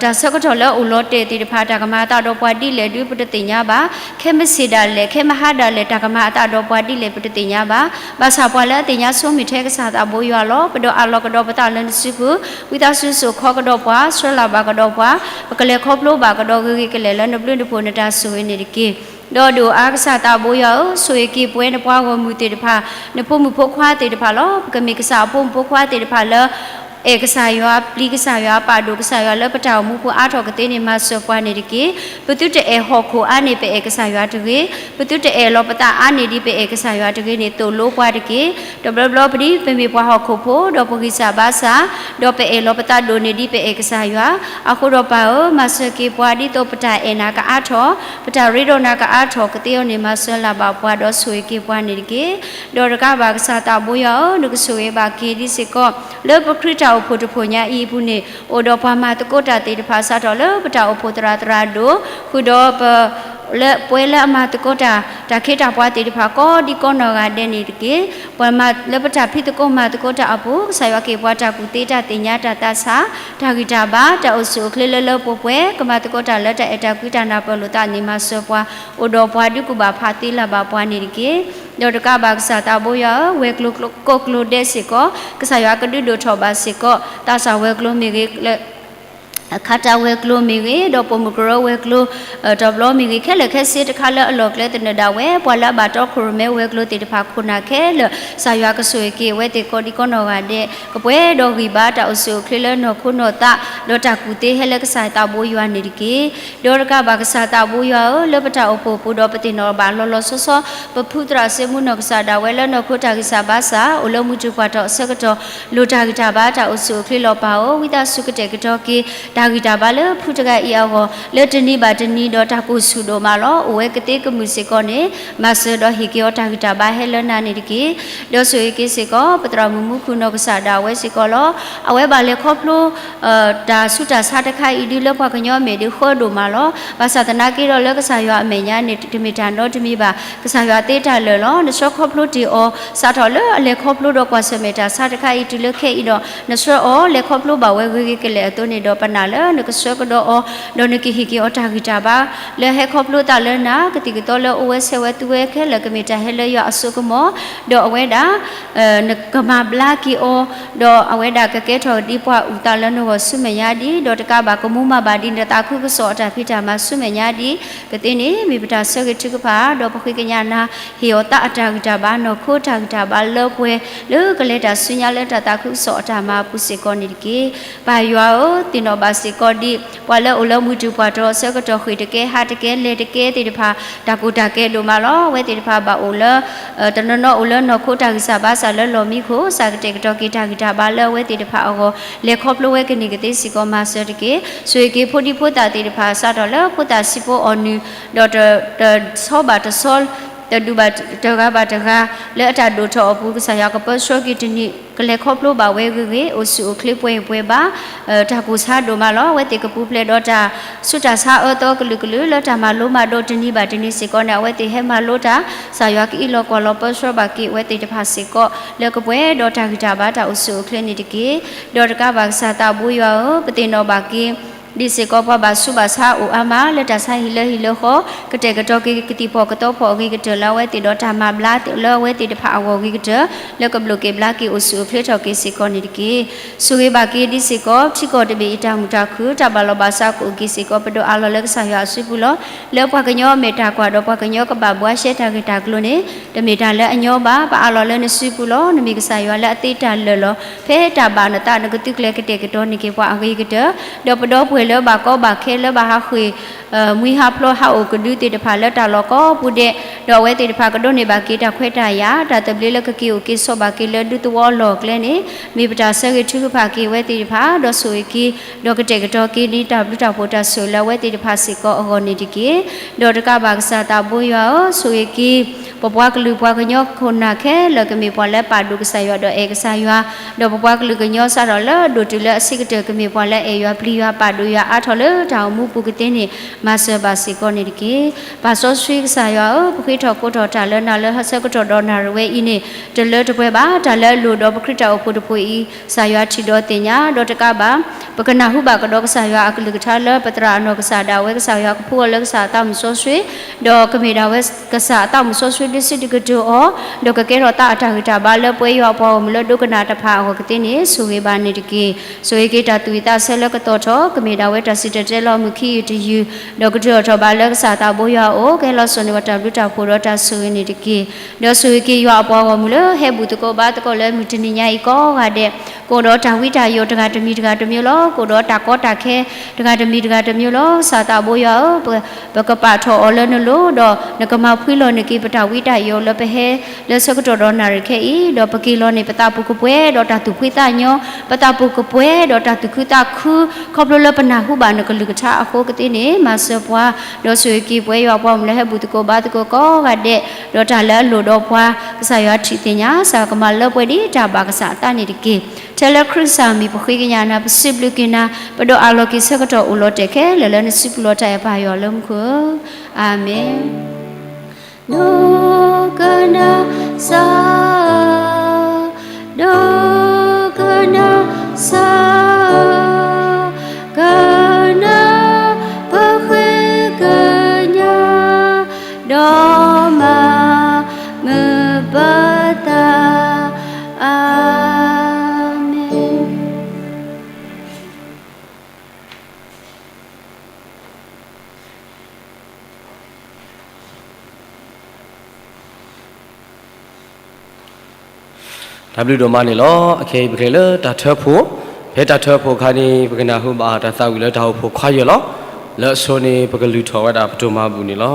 တၢ်ဆၢကတီၢ်လၢအိၣ်လီၤတဲာ်သ့ၣ်တဖၣ် တၢ်ကမၤအသးဒီးပှၤဒ်လဲၣ်ဒု ပတသ့ၣ်ညါဘၣ်. ခဲမုၢ်ဆ့ၣ်ဒၣ်လဲာ် ခဲမုၢ်ဟါဒၣ်လဲာ် တၢ်ကမၤအသးဒီးပှၤဒ်လဲၣ် ပတသ့ၣ်ညါဘၣ်. ဘၣ်ဆၣ်ပှၤလၢအသ့ၣ်ညါဆိမုၢ်ထဲကစၢ်သးဘိယွၤလီၤ. ပဒီးအးလီၤကဒီးပသးလၢနစုပူၤ, ဝံသးစူၤစိာ်ခီကဒီးပှၤ, ဆှၢလၢ်ဘၣ်ကဒီးပှၤ, ပကလဲၤခီဖျိဘၣ်ကဒီးဂ့ၤဂ့ၤကလဲာ်လၢ နဘျုးနဖှိၣ်နတၢ်ဆိၣ်ဂ့ၤန့ၣ်တက့ၢ်. ဒီးဒိၣ်အါကစၢ်သးဘိယွၤဧၢ, ဆိၣ်ဂ့ၤက့ၤပဝဲနပှၤဂီၢ်မုၢ်သ့ၣ်တဖၣ်, နဖိမုၣ်ဖိခွါသ့ၣ်တဖၣ်လီၤ. ပကမ့ၢ်ကစၢ်အဖိမုၣ်ဖိခွါသ့ၣ်တဖၣ်လၢ အဲၣ်ကစၢ်ယွၤ, ပျံၤကစၢ်ယွၤ, ပာ်ဒိၣ်ကစၢ်ယွၤလၢပတၢ်အိၣ်မူပူၤအါထီၣ်ကသ့န့ၣ် မၤစၢၤပှၤန့ၣ်တက့ၢ်. ပသုတအဲၣ်ဟီၣ်ခိၣ်အါန့ၢ် ပအဲၣ်ကစၢ်ယွၤတဂ့ၤ. ပသုတအဲၣ်လီၤပသးအါန့ၢ်ဒံး ပအဲၣ်ကစၢ်ယွၤတဂ့ၤန့ၣ် သိၣ်လိပှၤတက့ၢ်. တဘျီဘျီပဒံး ပမ့ၢ်ပှၤဟီၣ်ခိၣ်ဖိ ဒီးပဂံၢ်စၢ်ဘါစၢ်, ဒီးပအဲၣ်လီၤပသးဒိၣ်န့ၢ်ဒံး ပအဲၣ်ကစၢ်ယွၤ. အဃိဒီးပၢ်ဧၢ, မၤစၢၤက့ၤပှၤဒ်သိးပတၢ်အဲၣ်နၤကအါထီၣ်, ပတၢ်ရ့ဒီးနၤကအါထီၣ်ကသ့အီၤန့ၣ် မၤစၢၤလၢ်ဘၣ်ပှၤဒီးဆိၣ်ဂ့ၤက့ၤပှၤန့ၣ်တက့ၢ်. ဒီးတကးဘၣ်ကစၢ်သးဘိယွၤဧၢ, နကဆိၣ်ဂ့ၤဘၣ်က့ၤဒံးစ့ၢ်ကီး လၢပခရံာ်တၢ်အိၣ်ဖှိၣ်တဖှိၣ်ညါအံၤအပူၤန့ၣ် အိၣ်ဒီးပှၤမၤသကိးတၢ်သ့ၣ်တဖၣ် စးထီၣ်လၢပတၢ်အိၣ်ဖှိၣ်သရၣ်သရၣ်ဒိၣ် ဃုာ်ဒီးပ လၢပဝဲလၢအမၤသကိးတၢ် တၢ်ခ့တၢ်ပှၤသ့ၣ်တဖၣ် ကိးဒံကိးနီၢ်ဂၤဒဲးန့ၣ်တက့ၢ်. ပှၤမၤလၢပတၢ်ဖံးသကိးမၤသကိးတၢ်အပူၤ ကစၢ်ယွၤက့ၤပှၤတၢ်ကူၣ်သ့တၢ်သ့ၣ်ညါတၢ်သးဆး တၢ်ဂံၢ်တၢ်ဘါ တၢ်အိၣ်ဆူၣ်အိၣ်ချ့လၢလၢပှဲၤပှဲၤ ကမၤသကိးတၢ်လၢတၢ်အဲၣ်တၢ်ကွံတၢ်နၢ်ပၢၢ်လိာ်သးန့ၣ် မၤစၢၤပှၤ အိၣ်ဒီးပှၤဒုးကူၣ်ဘၣ်ဖးသ့လၢ်ဘၣ်ပှၤန့ၣ်တက့ၢ်. ဒီးတကးဘၣ်ကစၢ်သးဘိယွၤဧၢ, ဝဲၤကျိၤကိးကျိၤဒဲးစ့ၢ်ကီး ကစၢ်ယွၤကဒုးဒိၣ်ထီၣ်ဘၣ်စ့ၢ်ကီး သးစၢ်ဝဲၤကျိၤမ့ၢ်ဂ့ၤ ခးတၢ်ဝဲၤကျိၤမ့ၢ်ဂ့ၤ, ဒီးပိာ်မုၣ်ကရၢဝဲၤကျိၤ တဘျီမ့ၢ်ဂ့ၤ, ခဲလၢာ်ခဲဆ့တခါလၢအလီၢ်ကျဲသနၢၣ်ဒၣ်ဝဲ ပှၤလၢအဘၣ်တီခိၣ်ရိၣ်မဲဝဲၤကျိၤသ့ၣ်တဖၣ်ခိၣ်နၢ်ခဲလၢာ် ကစၢ်ယွၤကဆိၣ်ဂ့ၤက့ၤအဝဲသ့ၣ်ကိးဒံကိးနီၢ်ဂၤဒဲး ကပှဲၤဒီးဂံၢ်ဘါတၢ်အိၣ်ဆူၣ်အိၣ်ချ့လၢနီၢ်ခိနီၢ်သး ဒီးတၢ်ကူၣ်သ့ဟဲလၢကစၢ်သးဘိယွၤန့ၣ်တက့ၢ်. ဒီးတကးဘၣ်ကစၢ်သးဘိယွၤဧၢ, လၢပတၢ်အိၣ်ဖှိၣ်ပူၤဒီးပသ့ၣ်နီၣ်ဘၣ်လီၤလီၤဆီဆီ ပဖုသရၣ်စ့မူနီၢ်ကစၢ်ဒၣ်ဝဲလၢနီၢ်ခိတၢ်ဂံၢ်စၢ်ဘါစၢ် အိၣ်လၢမုၢ်တူၢ်ပှၢ်ထီၣ်အဆၢကတီၢ် လိၣ်တၢ်ဂံၢ်တၢ်ဘါတၢ်အိၣ်ဆူၣ်အိၣ်ချ့လီၤပၢ်ဧၢ, ဝံသးစူၤကတဲာ်ကတီၤက့ၤ တၢ်ဂံၢ်တၢ်ဘါလၢဖုတဂၤအံၤအဂီၢ် လၢတနံၤဘၣ်တနံၤဒီးတၢ်ကိၢ်ဆူၣ်ဒိၣ်မးလီၤ. အိၣ်ဝဲကသ့ကမုာ်စ့ၢ်ကီးန့ၣ် မၤစၢၤဒီးဟ့ၣ်က့ၤအီၤတၢ်ဂံၢ်တၢ်ဘါဟဲလၢနၤန့ၣ်တက့ၢ်. ဒီးဆိၣ်ဂ့ၤက့ၤစ့ၢ်ကီး ပသရၣ်မုၣ်မူခိၣ်နီၢ်ကစၢ်ဒၣ်ဝဲစ့ၢ်ကီးလီၤ. အဝဲဘၣ်လဲၤခီဖျိ တၢ်ဆူးတၢ်ဆါတခါအံၤဒုးလၢပှၤကညီအမဲာ်ဒုးဃၢဒိၣ်မးလီၤ. ဘၣ်ဆၣ်သနာ်က့ဒီးလၢကစၢ်ယွၤအမဲာ်ညါန့ၣ် တမ့ၢ်တၢ်နီတမံၤဘၣ်. ကစၢ်ယွၤသ့တၢ်လၢာ်လီၤ. နဆှၢခီဖျိတ့ၢ်အီၤ စးထီၣ်လၢအလဲၤခီဖျိဒီးကွၢ်ဆၢၣ်မဲာ်တၢ်ဆါတခါအံၤတုၤလၢခဲအံၤဒီး နဆှၢအီၤလဲၤခီဖျိဘၣ်ဝဲဂ့ၤဂ့ၤကလဲာ်အသိးန့ၣ်ဒီးပနာ် လၢနကဆၢကဒီးအီၤ, ဒီးနကဟ့ၣ်က့ၤအီၤတၢ်ဂံၢ်တၢ်ဘါ လၢဟဲခီဖျိသးလၢနၤ, ကသံၣ်ကသီလၢအအိၣ်ဝဲဆဲးဝဲသူဝဲခဲလၢာ် ကမ့ၢ်တၢ်ဟဲလၢယွၤအစိကမီၤ, ဒီးအဝဲဒၣ် နကမၤဘျါက့ၤအီၤ, ဒီးအဝဲဒၣ်ကကဲထီၣ်ဒ်ပှၤအုၣ်သးလၢနဂီၢ်ဆူမဲာ်ညါဒံး, ဒီးတကးဘၣ်ကမူမၤဘၣ်ဒံးနသးခုကစီၣ်အတၢ်ဖံးတၢ်မၤဆူမဲာ်ညါဒံး, ကသ့န့ၣ် မ့ၢ်ပတၢ်ဆၢဂ့ၤထုကဖၣ်, ဒီးပဃ့ကညးနၤ ဟ့ၣ်အီၤသးအတၢ်ဂံၢ်တၢ်ဘါ နီၢ်ခိတၢ်ဂံၢ်တၢ်ဘါလၢပှဲၤ လၢကလဲၤတၢ်ဆူညါလၢတၢ်သးခုကစီၣ်အတၢ်မၤအပူၤစ့ၢ်ကီးန့ၣ်တက့ၢ်. ပၢ်ယွၤဧၢ, သ့ၣ်နီၣ်ဘၣ်စ့ၢ်ကီးဒ် ပှၤလၢအိၣ်လၢမုၢ်တူၢ်ပှၢ်တီၤ ဆၢကတီၢ်ဃ့ၢ်တကဲ ဟးတကဲ လဲၤတကဲသ့ၣ်တဖၣ် တၢ်ကီတၢ်ခဲဒိၣ်မးလီၤ. အဝဲသ့ၣ်တဖၣ်ဘၣ်အိၣ်လၢ တနီၤနီၤအိၣ်လၢနီၢ်ခိတၢ်ဂံၢ်စၢ်ဘါစၢ်လၢလီၢ်မံခိၣ် စးကတဲာ်ကတီၤက့ၤတၢ်ဂံၢ်တၢ်ဘါလၢအဝဲသ့ၣ်တဖၣ်အဂီၢ် လဲၤခီဖျိဝဲကန့ၢ်ကသ့စ့ၢ်ကီး မၤစၢၤတက့ၢ်. ဆိၣ်ဂ့ၤက့ၤဖိဒံဖိသၣ်သ့ၣ်တဖၣ် စးထီၣ်လၢဖိသၣ်ဆံးဖိအီၣ်နုၢ် ဒီးတ တဆီဘၣ်တဆီ တဒူၣ်ဘၣ်တဂၤဘၣ်တဂၤ လၢအတၢ်ဒိၣ်ထီၣ်အပူၤ ကစၢ်ယွၤကပၢဆှၢက့ၤတနံၤ ကလဲၤခီဖျိဘၣ်ဝဲဂ့ၤဂ့ၤ အိၣ်ဆူၣ်အိၣ်ချ့ပှဲၤပှဲၤဘၣ် တၢ်ကိၢ်ဆါဒိၣ်မးလီၤ. အဝဲသ့ၣ်ကပူၤဖျဲးဒီးတၢ်ဆူးတၢ်ဆါအၢသီကလုာ်ကလုာ် လၢတၢ်မၤလိမၤဒိးတနံၤဘၣ်တနံၤစ့ၢ်ကီးန့ၣ် အဝဲသ့ၣ်ဟဲမၤလိတၢ် ကစၢ်ယွၤကအံးလီၤကွၢ်လီၤပၢဆှၢဘၣ်က့ၤအဝဲသ့ၣ်တဖၣ်စ့ၢ်ကီး လၢကပှဲၤဒီးတၢ်ဂံၢ်တၢ်ဘါတၢ်အိၣ်ဆူၣ်အိၣ်ချ့န့ၣ်တက့ၢ်. ဒီးတကးဘၣ်ကစၢ်သးဘိယွၤဧၢ, ပသ့ၣ်နီၣ်ဘၣ်က့ၤ ဒ်စ့ၢ်ကီးပှၤဘၣ်ဆူးဘၣ်ဆါအိၣ်အါမး လၢတၢ်ဆါဟံၣ်လၢဟံၣ်လၢဃီ ကတဲာ်ကတီၤက့ၤကသံၣ်ဖီၣ်ကသီဖီၣ်အဂ့ၤကတၢၢ်လၢအဝဲသ့ၣ်ဒီးတၢ်မၤဘျါလၢအဝဲသ့ၣ်တဖၣ်အဂီၢ်အဂ့ၤကတၢၢ် လၢကဘျိးက့ၤဘျါက့ၤအိၣ်ဆူၣ်အိၣ်ချ့ထီၣ်က့ၤစ့ၢ်ကီးန့ၣ်တက့ၢ်. ဆိၣ်ဂ့ၤဘၣ်က့ၤဒ်စ့ၢ်ကီး ထံကီၢ်တဘ့ၣ်အံၤတၢ်မုာ်တၢ်ခုၣ် တၢ်ဘၣ်လီၤဘၣ်စးကအိၣ်က့ၤစ့ၢ်ကီး ပဒိးအးလီၤလၢကစၢ်ယွၤအစုပူၤလီၤ. လၢပှၤကညီအမဲာ်တၢ်ကွၢ်ဒီးပှၤကညီကဘၣ်ဘှါရှဲတၢ်ဂ့ၢ်တၢ်ကျိၤန့ၣ် တမ့ၢ်တၢ်လၢအညီဘၣ်. ပအးလီၤလၢနစုပူၤလီၤ. နမ့ၢ်ကစၢ်ယွၤလၢအသ့တၢ်လၢာ်လီၤ. ဖဲတၢ်ဘၣ်နသး နကသုကျဲၤကတဲာ်ကတီၤန့ၢ်က့ၤပှၤအဂ့ၤကတၢၢ်, ဒီးပဒီပုၢ်ဝဲၢ်လၢဘၣ်ကီဘၣ်ခဲ လၢဘၣ်ဟးဃ့ၢ် မှံဟးဖျိးဟးအိၣ်ကဒုသ့ၣ်တဖၣ်လၢတၢ်လီၢ်ကိးပူၤဒဲး, ဒီးအဝဲသ့ၣ်တဖၣ်ကဒိးန့ၢ်ဘၣ်က့ၤတၢ်ခွဲးတၢ်ယာ် တၢ်သဘျ့လၢကက့ၤအိၣ်က့ၤဆိးဘၣ်က့ၤလၢဒူသဝီအလီၢ်အကျဲန့ၣ် မ့ၢ်ပတၢ်ဆၢဂ့ၤထုကဖၣ်က့ၤအဝဲသ့ၣ်တဖၣ် ဒီးဆိၣ်ဂ့ၤက့ၤ ဒီးကတဲာ်ကတီၤက့ၤဒ်တၢ်ဘျုးတၢ်ဖှိၣ်တၢ်ဆိၣ်ဂ့ၤလၢအဝဲသ့ၣ်တဖၣ်စ့ၢ်ကီးအဂီၢ်န့ၣ်တက့ၢ်. ဒီးတကးဘၣ်ကစၢ်သးဘိယွၤဧၢ, ဆိၣ်ဂ့ၤက့ၤ ပပှၤကလုာ်ပှၤကညီခိၣ်နၢ်ခဲလၢာ် ကမ့ၢ်ပှၤလၢပာ်ဒိၣ်ကစၢ်ယွၤဒီးအဲၣ်ကစၢ်ယွၤ, ဒီးပပှၤကလုာ်ကညီစးထီၣ်လၢဒိၣ်တုၤလၢအဆံးကတၢၢ် ကမ့ၢ်ပှၤလၢအဲၣ်ယွၤပျံၤယွၤပာ်ဒိၣ်ယွၤအါထီၣ်လၢတၢ်အိၣ်မူပူၤကသ့န့ၣ် မၤစၢၤဘၣ်စ့ၢ်ကီးန့ၣ်တက့ၢ်. ပၢ်စီဆှံကစၢ်ယွၤဧၢ, ပဃ့ထီၣ်ကိးထီၣ်တၢ်လၢနၤလၢဟီဆၢကတီၢ်ဒီးနၣ်ရံၣ်ဝဲအံၤန့ၣ် တလၢတပှဲၤဘၣ်. တၢ်လၢအလိၣ်ဒီးပခရံာ်တၢ်အိၣ်ဖှိၣ်တဖှိၣ်အံၤ ကစၢ်ယွၤထံၣ်ဒီးသ့ၣ်ညါ, ဒီးတကးဘၣ် ပကနၢ်ဟူဘၣ်ကဒီးကစၢ်ယွၤအကလုၢ်ကထါလၢပသရၣ်အနီၢ်ကစၢ်ဒၣ်ဝဲ ကစၢ်ယွၤကဖှူအီၤလၢကစၢ်အသးမုၣ်စီဆှံ, ဒီးကမ့ၢ်ဒၣ်ဝဲကစၢ်အသးမုၣ်စီဆှံဒုးစုဒုးကတိၤအီၤ, ဒီးကကဲထီၣ်သးအတၢ်ဂံၢ်တၢ်ဘါလၢပဝဲယွၤအပှၤဂီၢ်မုၢ်လၢဒိကနၣ်တဖၣ်အဂီၢ်ကသ့န့ၣ် ဆိၣ်ဂ့ၤဘၣ်န့ၣ်တက့ၢ်. ဆိၣ်ဂ့ၤက့ၤတၢ်သူၣ်ဝံၣ်သးဆၢလၢကသီၣ်ထီၣ် ကမ့ၢ်ဒၣ်ဝဲတၢ်စံၣ်တဲၤတဲလီၤမုၢ်ခံယုၢ်တယုၢ်, ဒီးကဒုးအိၣ်ထီၣ်ဘၣ်လၢကစၢ်သးဘိယွၤအအိၣ်, ကဟဲလီၤစိာ်န့ၢ်ဝဲတၢ်ဘျုးတၢ်ဖှိၣ်ဒီးတၢ်ဆိၣ်ဂ့ၤန့ၣ်တက့ၢ်. ဒီးဆိၣ်ဂ့ၤက့ၤယွၤအပှၤဂီၢ်မုၢ်လၢဟဲဘူၣ်သကိးဘါသကိးလၢမုၢ်တနံၤညါအံၤကိးဂၤဒဲး, ကအိၣ်ဒီးတၢ်ဝံတၢ်ယိးတဂၤတမံၤတဂၤတမံၤလီၤ. ကအိၣ်ဒီးတၢ်ကီတၢ်ခဲတဂၤတမံၤတဂၤတမံၤလီၤ. ကစၢ်သးဘိယွၤဧၢ, ပကပာ်ထီၣ်အီၤလၢနလိၤ, ဒီးနကမၤဖှံလီၤန့ၢ်က့ၤပတၢ်ဝံတၢ်ယိးလၢပဟဲလၢဆၢကတီၢ်ဒီးနၣ်ရံၣ်ခဲအံၤ, ဒီးပက့ၤလီၤန့ၢ်ပသးပူၤကပှဲၤဒီးတၢ်သူၣ်ဖှံသးညီ, ပသးပူၤကပှဲၤဒီးတၢ်သူၣ်ခုသးခု, ခီဖျိလၢပနၢ်ဟူဘၣ်နကလုၢ်ကထါအဃိကသ့န့ၣ် မၤစၢၤပှၤ, ဒီးဆိၣ်ဂ့ၤက့ၤပဝဲယွၤအပှၤဂီၢ်မုၢ်လၢဟဲဘူၣ်သကိးဘါသကိးကိးဂၤဒဲး, ဒီးတၢ်လၢအလိၣ်ဒီးပှၤ ကစၢ်ယွၤထံၣ်သ့ၣ်ညါ, ကစၢ်ယွၤကမၤလၢပှဲၤဒ်တၢ်ဘၣ်ကစၢ်အသးန့ၣ်တက့ၢ်. ထဲလၢခရံာ်ကစၢ်မံၤပဃ့ကညးနၤ, ပစံးဘျုးက့ၤနၤ, ပဒိးအးလီၤက့ၤဆၢကတီၢ်အိၣ်လီၤတဲာ်ခဲလၢာ်လၢနစုပူၤလီၤတၢ်အဲၣ်ပၢ်ယွၤလၢမူခိၣ်ဧၢ, အၤမ့ၣ်. ဒိကနၣ်စၢ်, ဒိကနၣ်စၢ်, ကနၣ်ပဃ့ကညး, ဒီးမၤမုာ်ပသး, အၤမ့ၣ်. တၢ်ဘျုးဒိၣ်မးန့ၣ်လီၤ. အခဲအံၤပကလဲၤလၢတၢ်ထၢဖှိၣ်, ဖဲတၢ်ထၢဖှိၣ်အခါန့ၣ် ပကနၢ်ဟူဘၣ်တၢ်သးဝံၣ်လၢတၢ်အိၣ်ဖှိၣ်ခွါယဲၢ်လီၤ. လၢအဆိန့ၣ် ပကလုၢ်ထီၣ်ဝဲဒၣ်ပဒိၣ်မးဘူၣ်န့ၣ်လီၤ.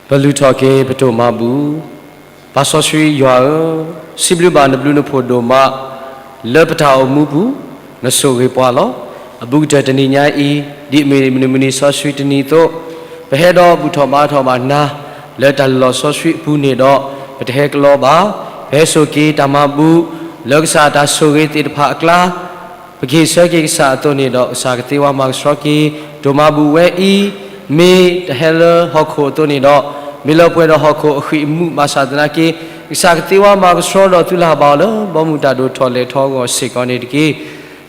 ပလုၢ်ထီၣ်က့ၤပဒိၣ်မးဘူၣ်, ပၢ်စီဆှံယွၤဧၢ, စံးဘျုးဘၣ်နဘျုးနဖှိၣ်ဒိၣ်မး လၢပတၢ်အိၣ်မူပူၤ, နဆိၣ်ဂ့ၤပှၤလီၤ. အဘူးကတၢၢ်တနံၤညါအံၤ, ဒ်အမ့ၢ်မုၢ်နံၤမုၢ်နံၤစီဆှံတနံၤအသိး, ပဟဲဒီးဘူၣ်ထီၣ်ဘါထီၣ်ဘၣ်နၤ လၢတၢ်လီၢ်စီဆှံအပူၤန့ၣ်ဒီး, ပတဟဲကလီဘၣ်. ပဟဲစိာ်က့ၤတၢ်မၤဘူၣ် လၢကစၢ်အတၢ်ဆိၣ်ဂ့ၤသ့ၣ်တဖၣ်အကျါ ပကဟ့ၣ်ဆၢက့ၤကစၢ်အသိးန့ၣ်ဒီး ကစၢ်ကသ့ဝဲမၤကဆှီက့ၤ ဒိၣ်မးဘူၣ်ဝဲအံၤ, မ့ၢ်တဟဲလၢဟီၣ်ခိၣ်အသိးန့ၣ်ဒီး, မ့ၢ်လၢပှဲၤဒီးဟီၣ်ခိၣ်အဃံၢ်အမူး ဘၣ်ဆၣ်သနာ်က့ ကစၢ်ကသ့ဝဲမၤကဆှီဒီးသုလၢ်ဘၣ်အီၤလၢ ဘီမုၢ်တၢ်ဒိၣ်ထီၣ်လဲၤထီၣ်အဂီၢ်စ့ၢ်ကီးန့ၣ်တက့ၢ်.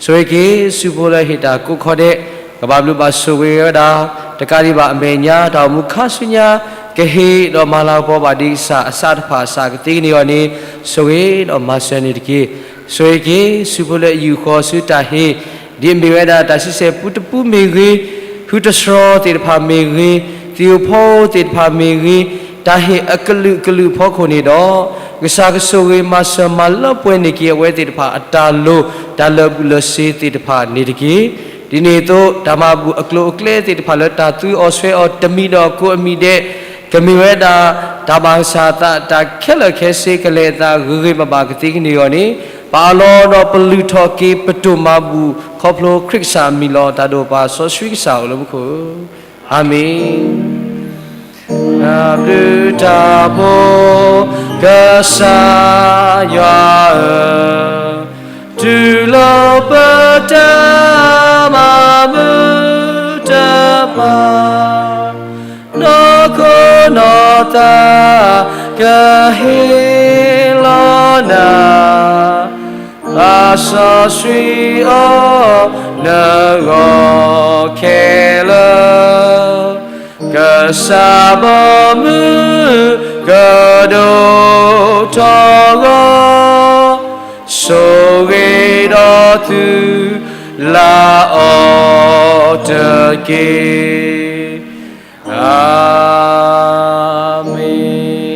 ဆိၣ်ဂ့ၤက့ၤ ဆူဖိလၢဟ့ၣ်တၢ်ကိးခီဒဲး ကဘၣ်ဘျုးဘၣ်ဆိၣ်ဂ့ၤဝဲဒၣ် တကးဒံးဘၣ်အမဲာ်ညါ တၢ်အိၣ်မူခါဆူညါ ကဟ့ၣ်ဒီးမၤလၤကပီၤဘၣ်ဒံးကစၢ်အစးတဖၣ် ကစၢ်ကသ့ကန့ၢ်အီၤန့ၣ် ဆိၣ်ဂ့ၤဒီးမၤစၢၤန့ၣ်တက့ၢ်. ဆိၣ်ဂ့ၤက့ၤ ဆူဖိလၢအယူာ်ဃီၤဆူတၢ်ဟ့ၣ် ဒ်အမ့ၢ်ဝဲဒၣ်တၢ်ဆံဆဲၣ်ပူတပူမ့ၢ်ဂ့ၤ, ဟုတစှီၤသ့ၣ်တဖၣ်မ့ၢ်ဂ့ၤ, သ့ၣ်ဧိၤဖီဧိၤသ့ၣ်တဖၣ်မ့ၢ်ဂ့ၤ, တၢ်ဟ့ၣ်အကလုာ်ကလုာ်အဖီခိၣ်န့ၣ်ဒီး, ကစၢ်ကဆိၣ်ဂ့ၤမၤစၢၤမၤလၢပှဲၤန့ၢ်က့ၤအဝဲသ့ၣ်တဖၣ်အတၢ်လိၤ တၢ်လၢာ်ဘူၣ်လၢာ်စ့သ့ၣ်တဖၣ်န့ၣ်တက့ၢ်. ဒ်န့ၣ်အသိး တၢ်မၤဘူၣ်အကျိၤအကျဲသ့ၣ်တဖၣ်လၢတၢ်သူအီၤဆွဲအီၤတမံၤဒီးကိးအမံၤဒဲး ကမ့ၢ်ဝဲဒၣ် တၢ်ဘၣ်ကစၢ်အသး တၢ်ခဲလၢာ်ခဲဆ့ ကလဲၤအသးဂ့ၤဂ့ၤဘၣ်ဘၣ်ကသ့ကန့ၢ်အီၤန့ၣ် ပအးလီၤဒီးပလုၢ်ထီၣ်က့ၤ ပတိၢ်မၤဘူၣ်ခီဖျိခရံာ်ကစၢ်အမံၤလီၤ. တၢ်ဒိၣ်ပၢ်စီဆှံကစၢ်အိၣ်လၢမူခိၣ်ဧၢ, အၤမ့ၣ်. တၢ်ဘျုးတၢ်ဖှိၣ် ကစၢ်ယွၤဧၢ, တူၢ်လိာ်ပတၢ်မၤမုာ်တဖၣ် နီၢ်ခိနီၢ်သးကဟ့ၣ်လီၤနၤ, ဘၣ်စီဆှံအီၤနဂီၢ်ခဲလၢာ်, ကစၢ်ဘီမုၢ်ကဒိၣ်ထီၣ်ဂီၤ, ဆိၣ်ဂ့ၤဒီးသုလၢအီၤတက့ၢ်. အၤမ့ၣ်.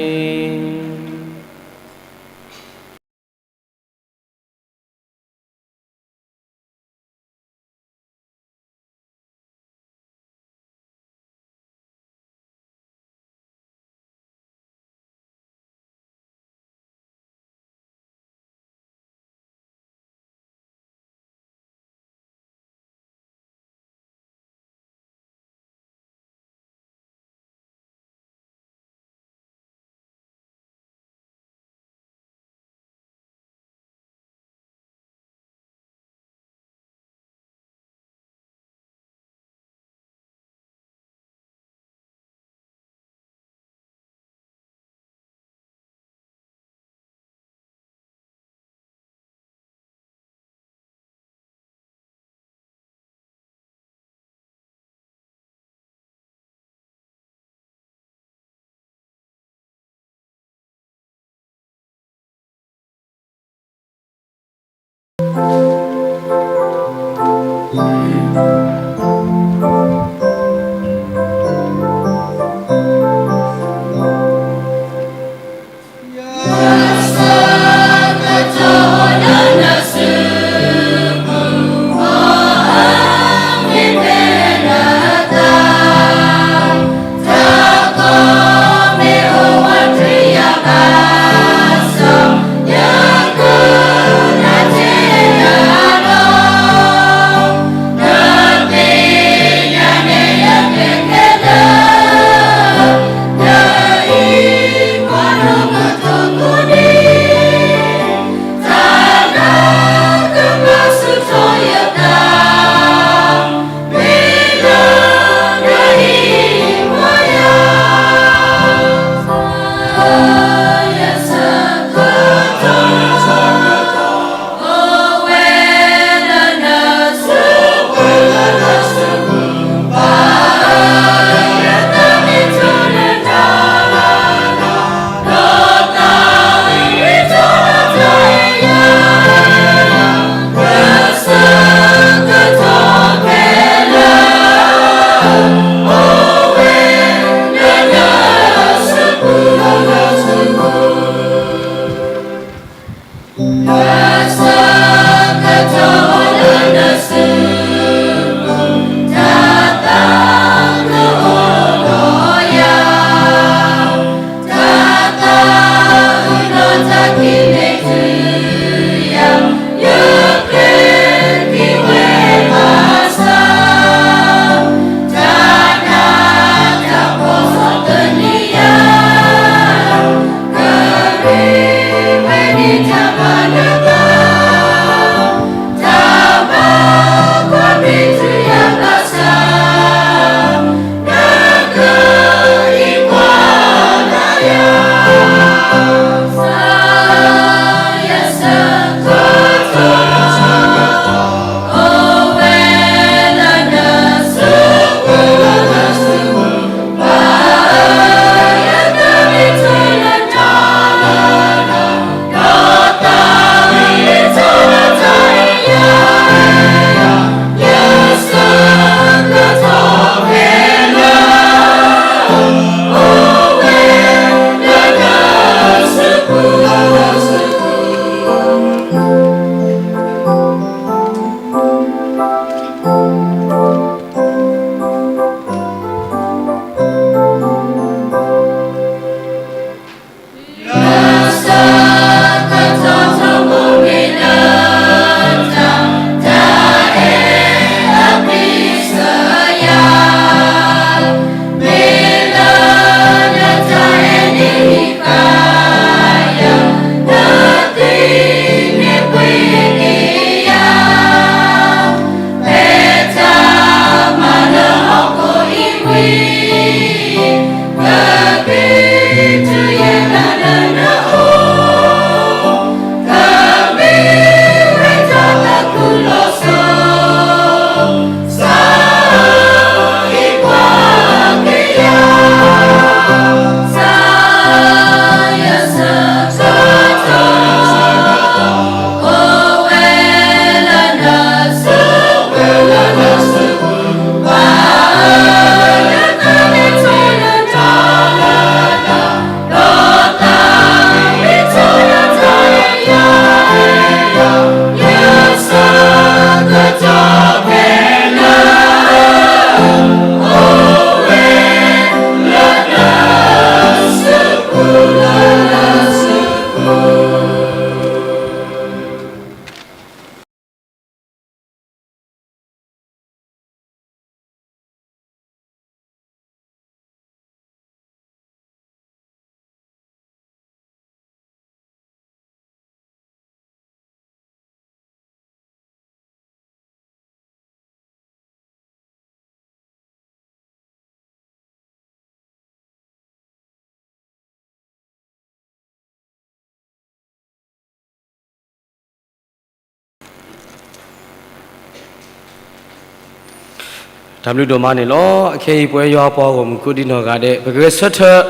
တၢ်ဘျုးဒိၣ်မးန့ၣ်လီၤ. အခဲအံၤပဝဲယွၤပှၤဂီၢ်မုၢ်ကိးဒံနီၢ်ဂၤဒဲး ပကဂဲၤဆၢထၢၣ်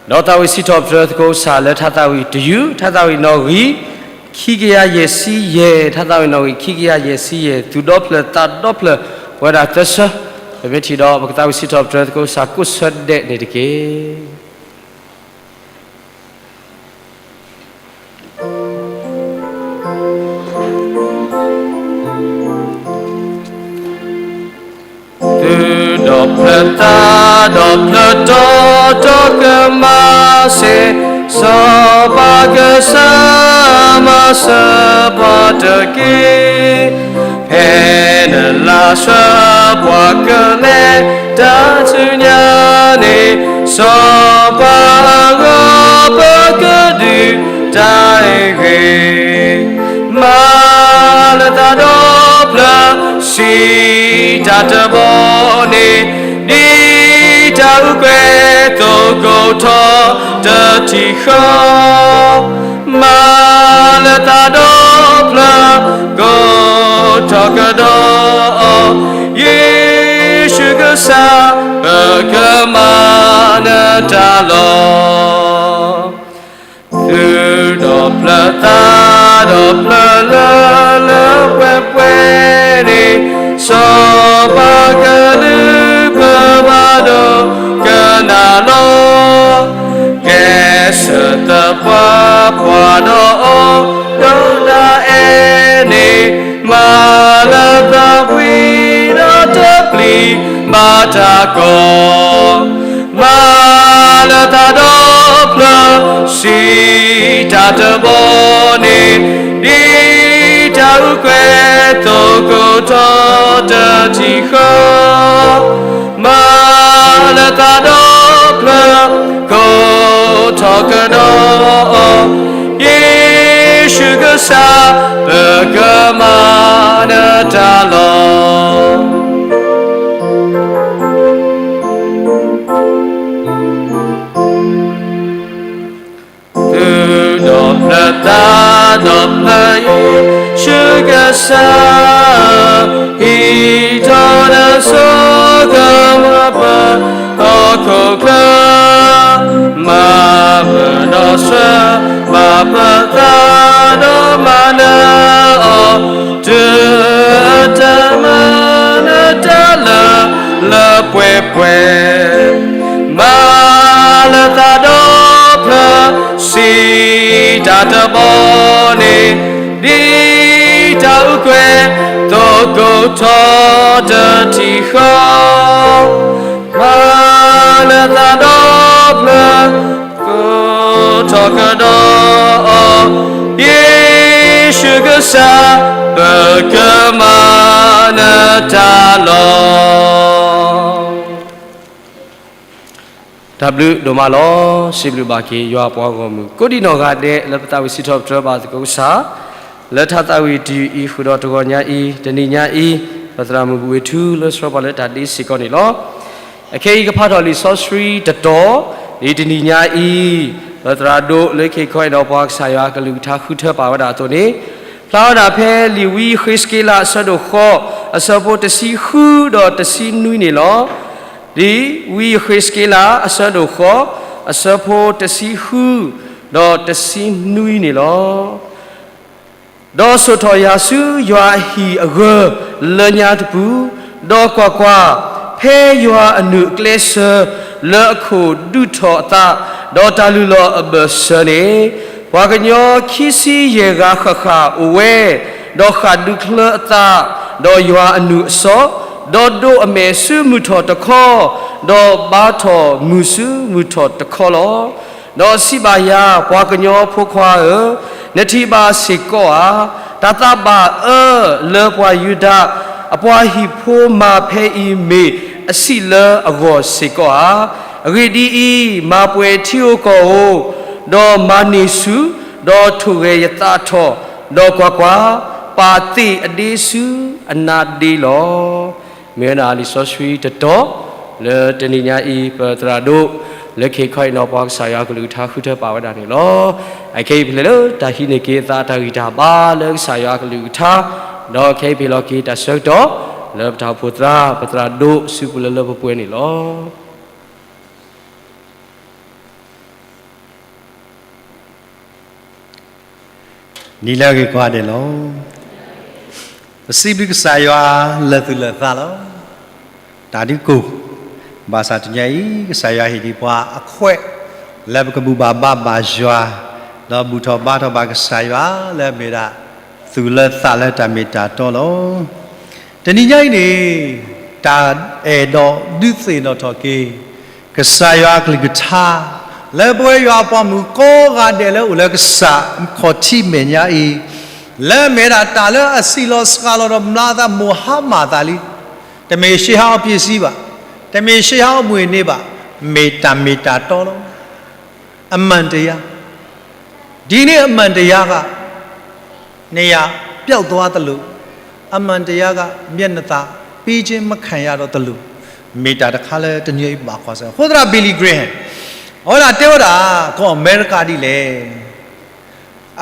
ဒီးသးဝံၣ်စံးထီၣ်ပတြၢၤသကိးကစၢ်လၢထါသးဝံၣ်တယုၢ် ထါသးဝံၣ်နီၣ်ဂံၢ် ခံကယၤယဲၢ်ဆံယဲၢ်, ထါသးဝံၣ်နီၣ်ဂံၢ် ခံကယၤယဲၢ်ဆံယဲၢ်, သူၣ်ဒီဖျၢၣ်သးဒီဖျၢၣ် ပဝဲဒၣ်သၢဆၢ, ပမ့ၢ်ထံၣ်ဒီး ပကသးဝံၣ်စံးထီၣ်ပတြၢၤသကိးကစၢ်ကိးဆၢဒဲးန့ၣ်တက့ၢ်. သူၣ်ဒီဖျၢၣ်သးဒီဖျၢၣ်တီတီကမၤစ့ၢ်, စီၤပၤကစၢ်မၤစၢၤပှၤတက့ၢ်. ဖဲနလၤဆှၢပှၤကလဲၤတၢ်ဆူညါန့ၣ်, စီၤပၤအဂီၢ်ပကဒုးတၢ်အဂ့ၤ, မၤလၢသးဒီဖျၢၣ် စံးတၢ်တဘီန့ၣ်, ဒ်တၢ်အူကွဲသိးကိးထီၣ်တထံၣ်ဃီ, မၤလၢသးဒီဖျၢၣ် ကိးထီၣ်ကဒီးအီၤ, ယ့ၣ်ၡူးကစၢ် ပကမၤနတၢ်လီၤ. သူၣ်ဒီဖျၢၣ်သးဒီဖျၢၣ်လၢလၢပှဲၤပှဲၤန့ၣ်, စီၤပၤကလုၢ်ပၢဘၣ်ဒိကနၣ်လီၤ. ကဲစၢၣ်သပှၢ်ပှၢ်ဒီးအီၤဒီးတၢ်အဲၣ်န့ၣ်, မၤလၢသးဝံၤဒီးတပျံၤဘၣ်တၢ်ကီ, မၤလၢသးဒီဖျၢၣ် စံးတၢ်တဘီန့ၣ်, ဒ်တၢ်အူကွဲသိးကိးထီၣ်တထံၣ်ဃီ, မၤလၢသးဒီဖျၢၣ် ကိးထီၣ်ကဒီးအီၤ, ယ့ၣ်ၡူးကစၢ် ပကမၤနတၢ်လီၤ. သူၣ်ဒီဖျၢၣ်သးဒီဖျၢၣ် ယ့ၣ်ၡူးကစၢ်, ဟံးထီၣ်နဆိကမိၣ်ပဟီၣ်ခိၣ်ချၢ, မၤမုာ်ဒီးဆှၢဘၣ်ပသးဒီး မၤနၢၤအီၤ, တုၤအတမၤနတၢ်လၢလၢပှဲၤပှဲၤ, မၤလၢသးဒီဖျၢၣ် စံးတၢ်တဘီန့ၣ်, ဒ်တၢ်အူကွဲသိးကိးထီၣ်တထံၣ်ဃီ, မၤလၢသးဒီဖျၢၣ် ကိးထီၣ်ကဒီးအီၤ, ယ့ၣ်ၡူးကစၢ် ပကမၤနတၢ်လီၤ. တၢ်ဘျုးဒိၣ်မးလီၤ. စံးဘျုးဘၣ်က့ၤယွၤပှၤဂီၢ်မုၢ် ကိးဒံနီၢ်ဂၤဒဲး လၢပသးဝံၣ်စံးထီၣ်ပတြၢၤဘၣ်သကိးကစၢ်, လၢထါသးဝံၣ်တယုၢ်အံၤ ဃုာ်ဒီးတဂီၤညါအံၤ, တနံၤညါအံၤ, ပသရၣ်မုၣ်ကဝ့ၤထူလၢဆှၢပှၤလၢတၢ်ဒ့စ့ၢ်ကီးန့ၣ်လီၤ. အခဲအံၤကဖးထီၣ်လံာ်စီဆှံတတီၤ, ဒ်တနံၤညါအံၤ, ပသရၣ်ဒိၣ်လၢခ့ခီအံၤဒီးပှၤကစၢ်ယွၤကလုၢ်ကထါဃုထၢပာ်ဝဲဒၣ်အသိးန့ၣ်, ဖျါဝဲဒၣ်ဖဲလံာ်ဝံယဃ့းစက့လးအဆၢဒိၣ်ဃီ, အဆၢဖိတဆံဃုဒီးတဆံနွံန့ၣ်လီၤ. လံာ်ဝံယဃ့းစက့လးအဆၢဒိၣ်ဃီ, အဆၢဖိတဆံဃု, ဒီးတဆံနွံန့ၣ်လီၤ. ဒီးဆိၣ်ထီၣ်ယၤဆူယွၤအဟံၣ်အဂၢၢ်လၢညါတပူၤ, ဒီးကွၢ်ကွၢ်, ဖဲယွၤအနုာ်အကျဲစၢၤလၢအခိၣ်ဒုးထီၣ်အသး, ဒီးတၢ်လုၢ်လီၢ်အဘၢၣ်စၢၤန့ၣ်, ပှၤကညီခံဆံယဲၢ်ဂၤဃၣ်ဃၣ်အိၣ်ဝဲ, ဒီးဃၣ်ဒုးချၢအသး, ဒီးယွၤအနုာ်အစီ, ဒီးဒိးအမဲာ်ဆူမုၢ်ထီၣ်တခီ, ဒီးဘါထီၣ်မုၢ်ဆူမုၢ်ထီၣ်တခီလီၤ. ဒီးစံးဘၣ်ယၤ, ပှၤကညီဖိခွါဧၢ, နထံၣ်ဘၣ်စ့ၢ်ကီးဧါ. တၢ်သးဘၣ်အၢလၢပှၤယူဒၤ အပှၤဟံၣ်ဖိမၤဖဲအံၤမ့ၢ်အဆံးလၢအဂီၢ်စ့ၢ်ကီးဧါ. အဂ့ၢ်ဒ်အံၤ, မၤပှဲၤထံဧိၤကီၢ်ဧိၤ, ဒီးမၤန့ၢ်ဆူ, ဒီးထိၣ်ဂဲၤယသးထီၣ်, ဒီးကွၢ်ကွၢ်, ပာ်သ့ၣ်အဒ့ဆူအနါဒ့လီၤ. မ့ၢ်ဝဲဒၣ်လံာ်စီဆှံတတီၤ လၢတနံၤညါအံၤ ပသရၣ်ဒိၣ် လၢခ့ခီအံၤနီၤ ပှၤကစၢ်ယွၤကလုၢ်ကထါဃုထၢပာ်ဝဲဒၣ်န့ၣ်လီၤ. အခဲအံၤပလဲၤလၢတၢ်ဟံးန့ၢ်က့ၤအသးတၢ်ဂံၢ်တၢ်ဘါလၢကစၢ်ယွၤကလုၢ်ကထါ, ဒီးခဲအံၤပဟ့ၣ်လီၤက့ၤတၢ်ဆၢကတီၢ် လၢပတၢ်အိၣ်ဖှိၣ်သရၣ် ပသရၣ်ဒိၣ်စုပူၤလၢလၢပှဲၤပှဲၤန့ၣ်လီၤ. နံၤလၢအဂ့ၤကိးဂၤဒဲးလီၤ. ပစံးဘျုးကစၢ်ယွၤလၢာ်သူၣ်လၢာ်သးလီၤ. တၢ်ဒုးကိၢ်, ဘၣ်ဆၣ်တနံၤအံၤ ကစၢ်ယွၤဟ့ၣ်ဒံးပှၤအခွဲး လၢပကဘူၣ်ဘၣ်ဘါဘၣ်ယွၤ, ဒီးဘူၣ်ထီၣ်ဘါထီၣ်ဘၣ်ကစၢ်ယွၤလၢအမ့ၢ်ဒၣ် သူၣ်လၢသးလၢတၢ်မ့ၢ်တၢ်တီလီၤ. တနံၤညါအံၤန့ၣ် တၢ်အဲၣ်ဒိးဒုးသ့ၣ်နီၣ်ထီၣ်က့ၤ ကစၢ်ယွၤအကလုၢ်ကထါ လၢပဝဲယွၤအပှၤမုၣ်ကိးဂၤဒဲးလၢအိၣ်လၢကစၢ်ခီၣ်ထံးမဲာ်ညါအံၤ, လၢအမ့ၢ်ဒၣ်တၢ်လၢအစံၣ်လီၤစှၤလီၤဒီးမျးအသးမိၢ်ဟါမၢ်အသးလံ. တမ့ၢ်ရှ့ဟါအီပျ့ၤစံဘၣ်, တမ့ၢ်ရှ့ဟါအီမုၢ်အ့န့ဘၣ်, မ့ၢ်တၢ်မ့ၢ်တၢ်တီလီၤ. အမှန်တရား, ဒီနေ့အမှန်တရားက နေရာပျောက်သွားသလို, အမှန်တရားက မျက်နှာသာပေးခြင်းမခံရတော့သလို, မ့ၢ်တၢ်တခါလၢတနံၤအံၤဘၣ်ကွၢ်စ့ၢ်ကီး အဃိသတး Billy Graham အဝဲဒၣ်တဲဝဲဒၣ် ကီၢ်အမဲရကၤဒ်လဲၣ်.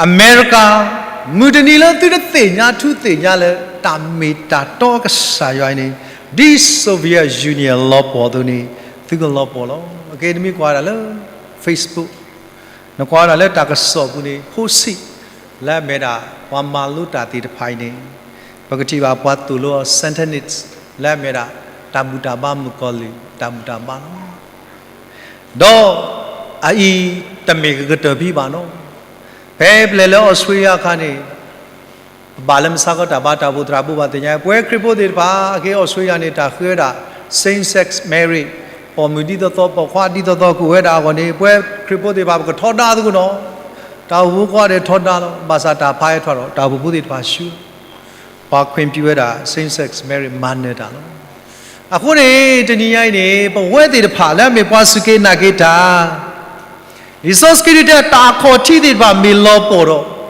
အမဲရကၤ, မုၢ်တနံၤလၢသုတသ့ၣ်ညါထူသ့ၣ်ညါလၢ တၢ်မ့ၢ်တၢ်တီကစၢ်ယွၤအံၤန့ၣ်, ဒ် Soviet Union လီၤပှီၢ်အသိးန့ၣ် သုကလီၤပှီၢ်လီၤ. အက့ နမ့ၢ်ကွၢ်ဒၣ်လၢ Facebook, နကွၢ်ဒၣ်လၢတၢ်ကစီၣ်ပူၤန့ၣ် ဖိဆံး လၢအမ့ၢ်ဒၣ် ပှၤမၤလိတၢ်သ့ၣ်တဖၣ်အံၤန့ၣ်, ပကထံၣ်ဘၣ်ပှၤသိၣ်လိအီၤ Satanist လၢအမ့ၢ်ဒၣ် တၢ်ဘူၣ်တၢ်ဘါမုၣ်ကီၤလံၢ် တၢ်ဘူၣ်တၢ်ဘါလီၤ. ဒီးအအံၤတမ့ၢ်ကကတၢၢ်ဖံးဘၣ်နီၤ, ဖဲပလဲၤလၢအီစထြ့လယါအခါန့ၣ် ပဘၣ်လၢမဆါကီတၢ်ဘါတၢ်အိၣ်ဖှိၣ်သရၣ်ဘိဘၣ်သ့ၣ်ညါ, ပဝဲခရံာ်ဖိသ့ၣ်တဖၣ် အက့ အီစထြ့လယါန့ၣ် တၢ်ဃ့ဝဲဒၣ် same sex marriage, ပိာ်မုၣ်ဒ်သိးသိး ပိာ်ခွါဒ်သိးသိး ကအိၣ်ဝဲဒၣ်အဂီၢ်န့ၣ် ပဝဲခရံာ်ဖိသ့ၣ်တဖၣ် ပကထီဒါသကိးနီၤ. တၢ်အိၣ်ဖှိၣ်ကိးဂၤဒဲးထီဒါလီၤ. ဘၣ်ဆၣ်တၢ်ဖးဟဲထီၣ်ဒီး တၢ်အိၣ်ဖှိၣ်ဖိသ့ၣ်တဖၣ်ဆူ ပှၤခွင့်ပြုဝဲဒၣ် same sex marriage မၤနၢၤတၢ်လီၤ. အဃိန့ၣ် တနံၤညါအံၤန့ၣ် ပဝဲသ့ၣ်တဖၣ်လၢအမ့ၢ်ပှၤစူၢ်က့ၤနာ်က့ၤတၢ်, လံာ်စီဆှံတဲ တၢ်အခီၣ်ထံးသ့ၣ်တဖၣ်မ့ၢ်လီၤပှီၢ်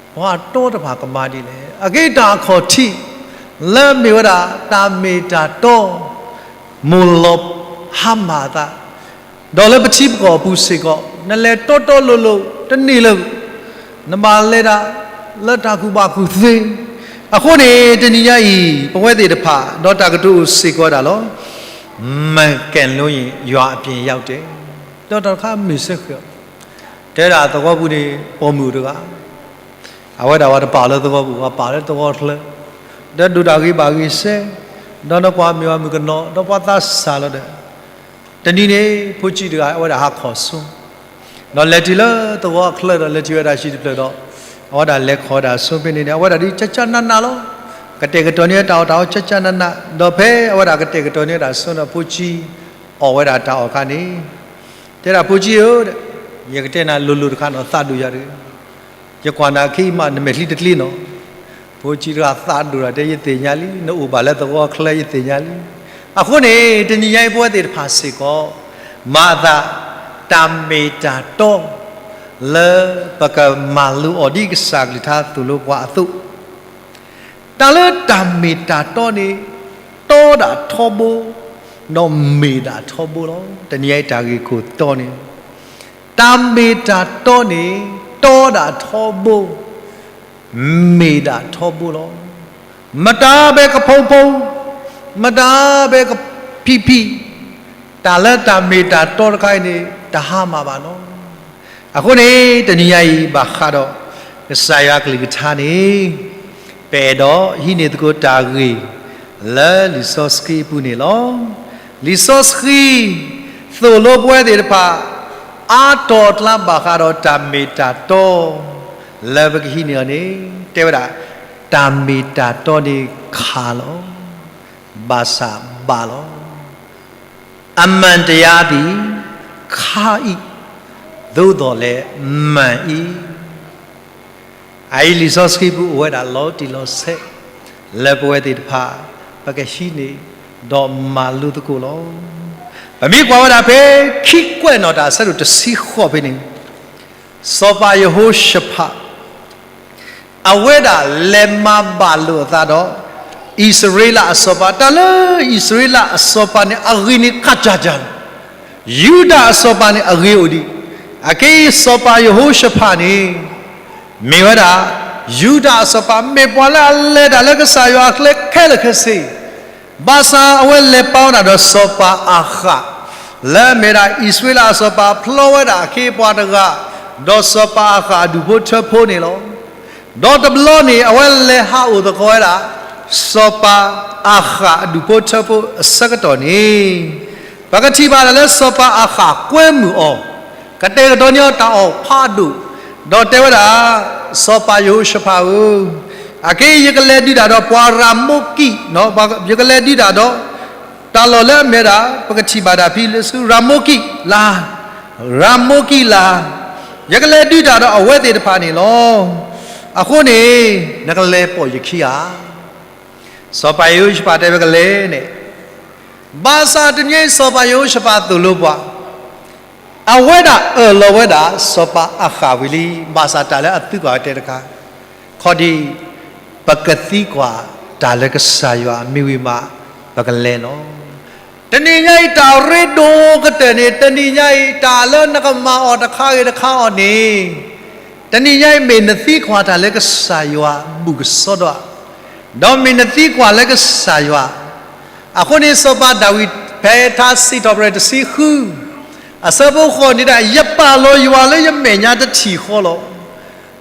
ဒီး ပှၤအတီတဖၣ်ကမၤဒ်လဲၣ်. အက့ တၢ်အခီၣ်ထံး လၢအမ့ၢ်ဝဲဒၣ် တၢ်မ့ၢ်တၢ်တီ မိၢ်လီၤဟါမၢ်အသး, ဒီးလၢပထံပကီၢ်အပူၤစ့ၢ်ကီး နလဲၤတီတီလိၤလိၤတန့ၢ်လၢၤ, နဘၣ်လဲၤဒၣ်လၢတၢ်ကူၣ်ဘၣ်ကူၣ်သ့. အဃိန့ၣ် တနံၤညါအံၤ ပဝဲသ့ၣ်တဖၣ် ဒီးတၢ်ကတိၤအိၣ်စ့ၢ်ကီးဝဲဒၣ်လီၤ. မ့ၢ်ကဲၤလိယံၤ ယွၤအပျ့ၤရောက်တယ်, ဒီးတၢ်တခါမုာ်စ့ၢ်ကီး, တဲဒၣ်သဝီပူၤန့ၣ် ပိာ်မုၣ်တဂၤ အဝဲဒၣ်ပှၤတပာ်လၢသဝီပူၤ, ပှၤပာ်လၢသဝီချၢ, ဒီးဒိၣ်တၢ်ဂ့ၤဘၣ်ဂ့ၤစဲ, ဒီးနကွၢ်မ့ၢ်ဝဲမုၣ်ကနီၤ ဒီးပှၤသးစၢ်လီၤဒီး, တနံၤန့ၣ် ဖိဆံးတဂၤ အဝဲဒၣ်ဟးခီၣ်ဆိ, ဒီးလဲၤတုၤလၢသဝီအချၢဒီး လဲၤတုၤဝဲဒၣ်ဟံၣ်တဖျၢၣ်ဒီး, အဝဲဒၣ်လဲၤခီၣ်ဝဲဒၣ်ဆိဖဲန့ၣ်န့ၣ် အဝဲဒၣ်ဒ်ကၠၢ်ကၠၢ်နးနးလီၤ. ကတဲာ်ကတီၤန့ၢ်တၢ်အီၣ်တၢ်အီကၠၢ်ကၠၢ်နးနး, ဒီးဖဲအဝဲဒၣ်ကတဲာ်ကတီၤန့ၢ်တၢ်ဆိဒီး ဖိဆံးအီၣ်ဝဲဒၣ်တၢ်အီၣ်အခါန့ၣ်, တဲဒၣ်ဖိဆံးဧၢ, ယကတဲနၤလိၤလိၤတခါနီၤ သးဒိၣ်ယၤတဂ့ၤ. ယကွၢ်နၤခံမး နမဲာ်ချံတကျ့နီၤ. ဖိဆံးတဂၤသးဒိၣ်ဒီးတဲ ယသ့ၣ်ညါလံ, နအိၣ်ဘၣ်လၢသဝီအချၢ ယသ့ၣ်ညါလံ. အဃိန့ၣ် တနံၤညါအံၤပဝဲသ့ၣ်တဖၣ်စ့ၢ်ကီး မၤအသး တၢ်မ့ၢ်တၢ်တီ လၢပကမၤလိအီၤဒ်ကစၢ်ကလုၢ်ကထါသိၣ်လိပှၤအသိး, တၢ်လၢတၢ်မ့ၢ်တၢ်တီန့ၣ် တီဒၣ်ထီဘိ, ဒီးမ့ၢ်ဒၣ်ထီဘိလီၤ. တနံၤညါအံၤတၢ်ဂ့ၢ်ခိၣ်တီန့ၣ်, တၢ်မ့ၢ်တၢ်တီန့ၣ် တီဒၣ်ထီဘိ, မ့ၢ်ဒၣ်ထီဘိလီၤ. မတၤဘဲကဖီဖီ, မတၤဘဲကဖံးဖံး, တၢ်လၢတၢ်မ့ၢ်တၢ်တီတခါအံၤန့ၣ် တဟါမၢ်ဘၣ်နီၤ. အဃိန့ၣ် တနံၤညါအံၤဘၣ်ဃးဒီး ကစၢ်ယွၤကလုၢ်ကထါန့ၣ်, ပအဲၣ်ဒိးဟံးန့ၢ်သကိးတၢ်ဂ့ၢ် လၢလံာ်စီဆှံအပူၤန့ၣ်လီၤ. လံာ်စီဆှံ သိၣ်လိပဝဲသ့ၣ်တဖၣ် အါတီၤအကျါဘၣ်ဃးဒီးတၢ်မ့ၢ်တၢ်တီ လၢပကဟံးန့ၢ်အီၤန့ၣ် တဲဝဲဒၣ် တၢ်မ့ၢ်တၢ်တီန့ၣ်ခါလီၤ, ဘၣ်ဆၣ်ဘၣ်လီၤ. အမှန်တရားသည် ခါ ၏ သို့သော်လည်း မှန် ၏ အအံၤလံာ်စီဆှံပူၤအိၣ်ဝဲဒၣ်လီၤတံၢ်လီၤဆဲး လၢပဝဲသ့ၣ်တဖၣ် ပကဟံးန့ၢ် ဒီးမၤလိသကိးလီၤ. ပမ့ၢ်ကွၢ်ဝဲဒၣ်ဖဲ ခံကွဲးနီၣ်တၢ်အဆၢဒိၣ်တဆံဃိးဖဲန့ၣ်, စီၤပၤယဟိၤၡဖး အဝဲဒၣ်လဲၤမၤဘၣ်လိာ်အသးဒီး အံၣ်စရ့လးအစီၤပၤ, တၢ်လၢအံၣ်စရ့လးအစီၤပၤန့ၣ် အဂ့ၢ်န့ၣ်ကစၢ်ကစၢ်လီၤ. ယူဒၤအစီၤပၤန့ၣ် အဂ့ၢ်အိၣ်ဒံး. အက့ စီၤပၤယဟိၤၡဖးန့ၣ် မ့ၢ်ဝဲဒၣ် ယူဒၤအစီၤပၤ မ့ၢ်ပှၤလၢအလဲၤတၢ်လၢကစၢ်ယွၤအကျဲခဲလၢာ်ခဲဆ့ ဘၣ်ဆၣ်အဝဲလဲၤပာ်ဝဲဒၣ်ဒီးစီၤပၤအၤဃး, လၢအမ့ၢ်ဒၣ်အံၣ်စရ့လးအစီၤပၤ ဖျီဝဲဒၣ်အခ့အပှၤတဂၤ, ဒီးစီၤပၤအၤဃးအဒူၣ်ဖိထၢဖိန့ၣ်လီၤ. ဒီးတဘျီန့ၣ် အဝဲလဲၤဟးအိၣ်သကိးဝဲဒၣ် စီၤပၤအၤဃးအဒူၣ်ဖိထၢဖိအဆၢကတီၢ်န့ၣ်, ပကထံၣ်ဘၣ်ဒၣ်လၢစီၤပၤအၤဃးကွဲမုာ်အီၤ, ကတဲာ်ကတီၤန့ၢ်အီၤတၢ်အီၣ်ဖးဒိၣ်, ဒီးတဲဝဲဒၣ်, စီၤပၤယဟိၤၡဖးဧၢ, အခဲအံၤယကလဲၤဒုးတၢ်ဒီးပှၤရၤမိကံၣ်, ယကလဲၤဒုးတၢ်ဒီး တၢ်လီၢ်လၢအမ့ၢ်ဒၣ် ပကထံၣ်ဘၣ်ဒၣ်ဖဲလၢဆူရၤမိကံၣ်လၤ, ရၤမိကံၣ်လၤ, ယကလဲၤဒုးတၢ်ဒီးအဝဲသ့ၣ်တဖၣ်န့ၣ်လီၤ. အဃိန့ၣ် နကလဲၤပိာ်ယခံဧါ. စီၤပၤယဟိၤၡဖးတဲဝဲကလဲၤန့ၣ်, ဘၣ်ဆၣ်တနံၤအံၤစီၤပၤယဟိၤၡဖးသိၣ်လိပှၤ, အဝဲဒၣ်အၢၣ်လီၤဝဲဒၣ်စီၤပၤအၤဃးဝံၤလံ, ဘၣ်ဆၣ်တၢ်လၢအသံကွၢ်တဲတခါ, ခီဒံး ပကသံကွၢ်တၢ်လၢကစၢ်ယွၤမ့ၢ်ဝံၤမး ပကလဲၤလီၤ. တနံၤညါအံၤတၢ်ရ့ဒိၣ်ကတၢၢ်န့ၣ် တနံၤညါအံၤတၢ်လၢနကမၤအီၤတခါဂ့ၤတခါအီၤန့ၣ်, တနံၤညါအံၤမ့ၢ်နသံကွၢ်တၢ်လၢကစၢ်ယွၤဘူးကစီဒီဧါ, ဒီးမ့ၢ်နသံကွၢ်လၢကစၢ်ယွၤ. အဃိန့ၣ်စီၤပၤဒၤဝံး ဖဲထါစံးထီၣ်ပတြၢၤတဆံဃု အဆၢဖိဃိးန့ၣ်ဒၣ်, ယပာ်လီၤယွၤလၢယမဲာ်ညါတထံၣ်ဃီလီၤ.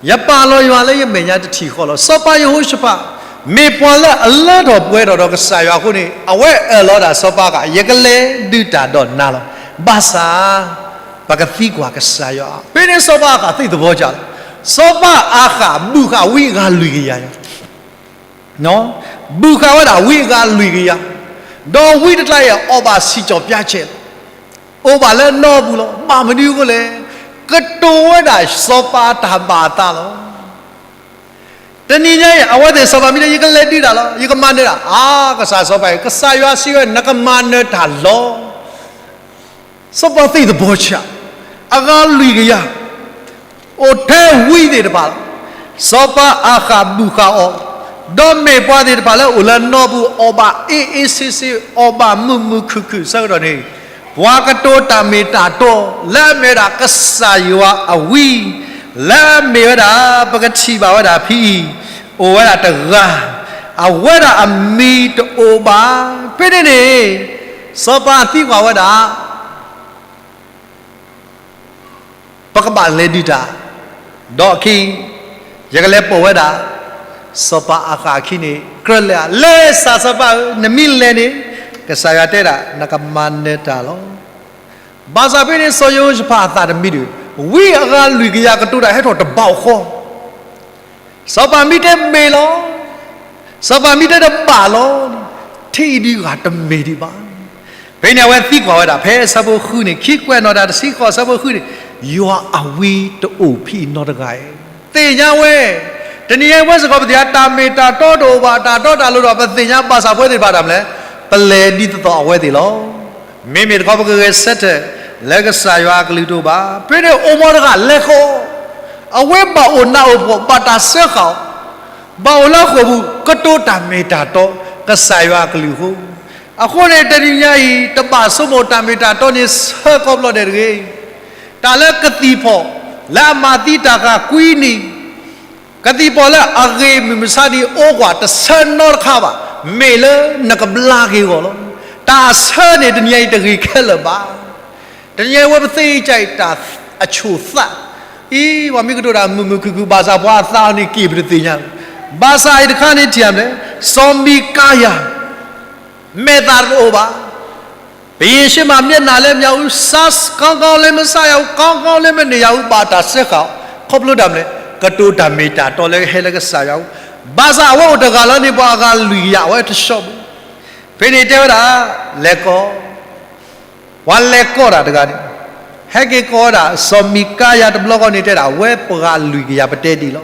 ယပာ်လီၤယွၤလၢယမဲာ်ညါတထံၣ်ဃီလီၤ. စီၤပၤယဟိၤၡဖး မ့ၢ်ပှၤလၢအလၢထီၣ်ပှဲၤထီၣ်ဒီးကစၢ်ယွၤအဃိန့ၣ် အဝဲအၢၣ်လီၤဒၣ်စီၤပၤအၤဃး ယကလဲၤဒုးတၢ်ဒီးနၤလီၤ. ဘၣ်ဆၣ် ပကသံကွၢ်ကစၢ်ယွၤ. ဖဲန့ၣ်စီၤပၤအၤဃးသ့ၣ်သဘီကလီၤ. စီၤပၤအၤဃးဘူးဃာ်ဝံအဂၤလွံၢ်ကယၤ ဘူးဃာ်ဝဲဒၣ်ဝံအဂၤလွံၢ်ကယၤ, ဒီးဝံတကျါအံၤ အီၣ်ဘၣ်စံၣ်ကၠီၣ်ပၠါဆဲးလီၤ. အိၣ်ဘၣ်လၢနီၢ်ပူၤလီၤ. ဘၣ်မနုၤအဃိလဲၣ်, ကတိၤဝဲဒၣ်စီၤပၤတၢ်ဘၣ်အသးလီၤ. တနံၤညါအံၤ အဝဲသ့ၣ်စီၤပၤမ့ၢ်တဲ ယကလဲၤဒုးတၢ်လီၤ, ယကမၤနၢၤတၢ်, အါ ကစၢ်စီၤပၤအံၤ ကစၢ်ယွၤစံးဝဲ နကမၤနၢၤတၢ်လီၤ. စီၤပၤသ့ၣ်သဘီဆး, အဂၤလွံၢ်ကယၤ အိၣ်ထဲဝံသ့ၣ်တဖၣ်လီၤ. စီၤပၤအၤဃးဘူးဃာ်အီၤ, ဒီးမ့ၢ်ပှၤသ့ၣ်တဖၣ်လၢအိၣ်လၢနီၢ်ပူၤ အီၣ်ဘၣ်အ့ၣ်အ့ၣ်ဆ့ဆ့ အီၣ်ဘၣ်မုာ်မုာ်ခုၣ်ခုၣ်အဆၢကတီၢ်န့ၣ်, ပှၤကတိၤတၢ်မ့ၢ်တၢ်တီ လၢအမ့ၢ်ဝဲဒၣ်ကစၢ်ယွၤအဝံ လၢအမ့ၢ်ဝဲဒၣ် ပကထံၣ်ဘၣ်ဝဲဒၣ်ဖဲအံၤ အိၣ်ဝဲဒၣ်တဂၤ, အဝဲဒၣ်အမံၤတအိၣ်ဘၣ်. ဖဲန့ၣ်န့ၣ် စီၤပၤသံကွၢ်ဝဲဒၣ် ပကဘၣ်လဲၤဒုးတၢ်, ဒီးအခံ ယကလဲၤပိာ်ဝဲဒၣ် စီၤပၤအၤဃးအခံန့ၣ် ကြၢးလဲၤဧါ. လဲၤစၢ်စီၤပၤဧၢ, နမ့ၢ်လဲၤန့ၣ် ကစၢ်ယွၤတဲဒၣ် နကမၤနၢၤတၢ်လီၤ. ဘၣ်ဆၣ်ဖဲန့ၣ် စီၤယဟိၤၡဖးအသးတမံဒုး, ဝံအဂၤလွံၢ်ကယၤကတိၤတၢ်ဟဲထီၣ်တဘၣ်ဃီ စီၤပၤမ့ၢ်တဲမ့ၢ်လီၤ, စီၤပၤမ့ၢ်တဲတဘၣ်လီၤန့ၣ်, ထံၣ်အံၤဒံးဂၤတမ့ၢ်ဒံးဘၣ်. ဖဲန့ၣ်အဝဲသံကွၢ်ဝဲဒၣ် ဖဲအဆၢဖိဃုန့ၣ်, ခံကွဲးနီၣ်တၢ်တဆံဃိး အဆၢဖိဃုန့ၣ်, ယွၤအဝံတအိၣ်ဖဲအံၤနီတဂၤဧါ. သ့ၣ်ညါဝဲ, တနံၤအံၤဝဲစ့ၢ်ကီးပသ့ၣ်ညါ တၢ်မ့ၢ်တၢ်တီတအိၣ်ဘၣ်, တၢ်တီတၢ်လိၤတအိၣ်ဘၣ်, ပသ့ၣ်ညါဘၣ်ဆၣ်ပဝဲသ့ၣ်တဖၣ်ဒၣ်မလဲၣ်, ပလဲၤဒ်သိးသိးအဝဲသ့ၣ်လီၤ. မ့မ့ၢ်တခီပကဂဲၤဆၢထၢၣ် လၢကစၢ်ယွၤအကလုၢ်တအိၣ်ဘၣ်. ဖဲန့ၣ်အိၣ်မီတဂၤလဲၤဃီၤ, အဝဲဘၣ်အိၣ်နးအိၣ်ဖှီၣ် ဘၣ်တၢ်စၢဃာ်အီၤ, ဘၣ်အိၣ်လၢဃိာ်ပူၤ ကတိၤတၢ်မ့ၢ်တၢ်တီ ကစၢ်ယွၤအကလုၢ်အဃိ, အဃိန့ၣ် တနံၤညါအံၤ တဘၣ်ဆိကမိၣ်တၢ်မ့ၢ်တၢ်တီန့ၣ်ဆၢကိးဘျီဒဲးတဂ့ၤ. တၢ်လၢကသံၣ်ဖီၣ် လၢအမၤသံတၢ်ဃာ်ကွံနံၣ် ကသံၣ်ဖီၣ်လၢအဂ့ၤမုၢ်မဆါနံၤအိၣ်ကွၢ်တဆၢနီတခါဘၣ်, မ့ၢ်လၢနကဘျါက့ၤအဂီၢ်လီၤ. တၢ်ဆၢန့ၣ်တနံၤညါအံၤတဂ့ၤခဲလၢာ်ဘၣ်. တနံၤညါအံၤဝဲပသ့ၣ်ညါအံၤတၢ်အဆိၣ်သး, အံၤ ပှၤမ့ၢ်ကတိၤတၢ်မုာ်မုာ်ခုၣ်ခုၣ် ဘၣ်ဆၣ်ပှၤအသးန့ၣ်က့ၤပတသ့ၣ်ညါ, ဘၣ်ဆၣ်အံၤတခါန့ၣ်ထံၣ်မလဲၣ်, စီၤမံၤကၤယၤ မဲာ်သၣ်တအိၣ်ဘၣ်. ဘုရင်ရှိမှမျက်နှာလည်းမရဘူး, ကောင်းကောင်းလည်းမစားရဘူး, ကောင်းကောင်းလည်းမနေရဘူး, ဘၣ်တၢ်စၢဃာ်အီၤ, ခီဖျိတၢ်မနုၤလဲၣ်, ကတိၤတၢ်မ့ၢ်တၢ်တီလၢဟဲလၢကစၢ်ယွၤအအိၣ်, ဘၣ်ဆၣ်အဝဲအိၣ်တဂၤလီၤန့ၣ် ပှၤအဂၤလွံၢ်ကယၤအဝဲတဆှီဘၣ်. ဖဲန့ၣ်တဲဝဲဒၣ်, လဲၤကိး, ပှၤလဲၤကိးတၢ်တဂၤန့ၣ်, ဟဲက့ၤကိးဝဲဒၣ် စီၤမံၤကၤယၤတဘျီဃီန့ၣ်တဲဒၣ်, ဝဲပှၤဂၤလွံၢ်ကယၤပတဲဒ်လီၤ,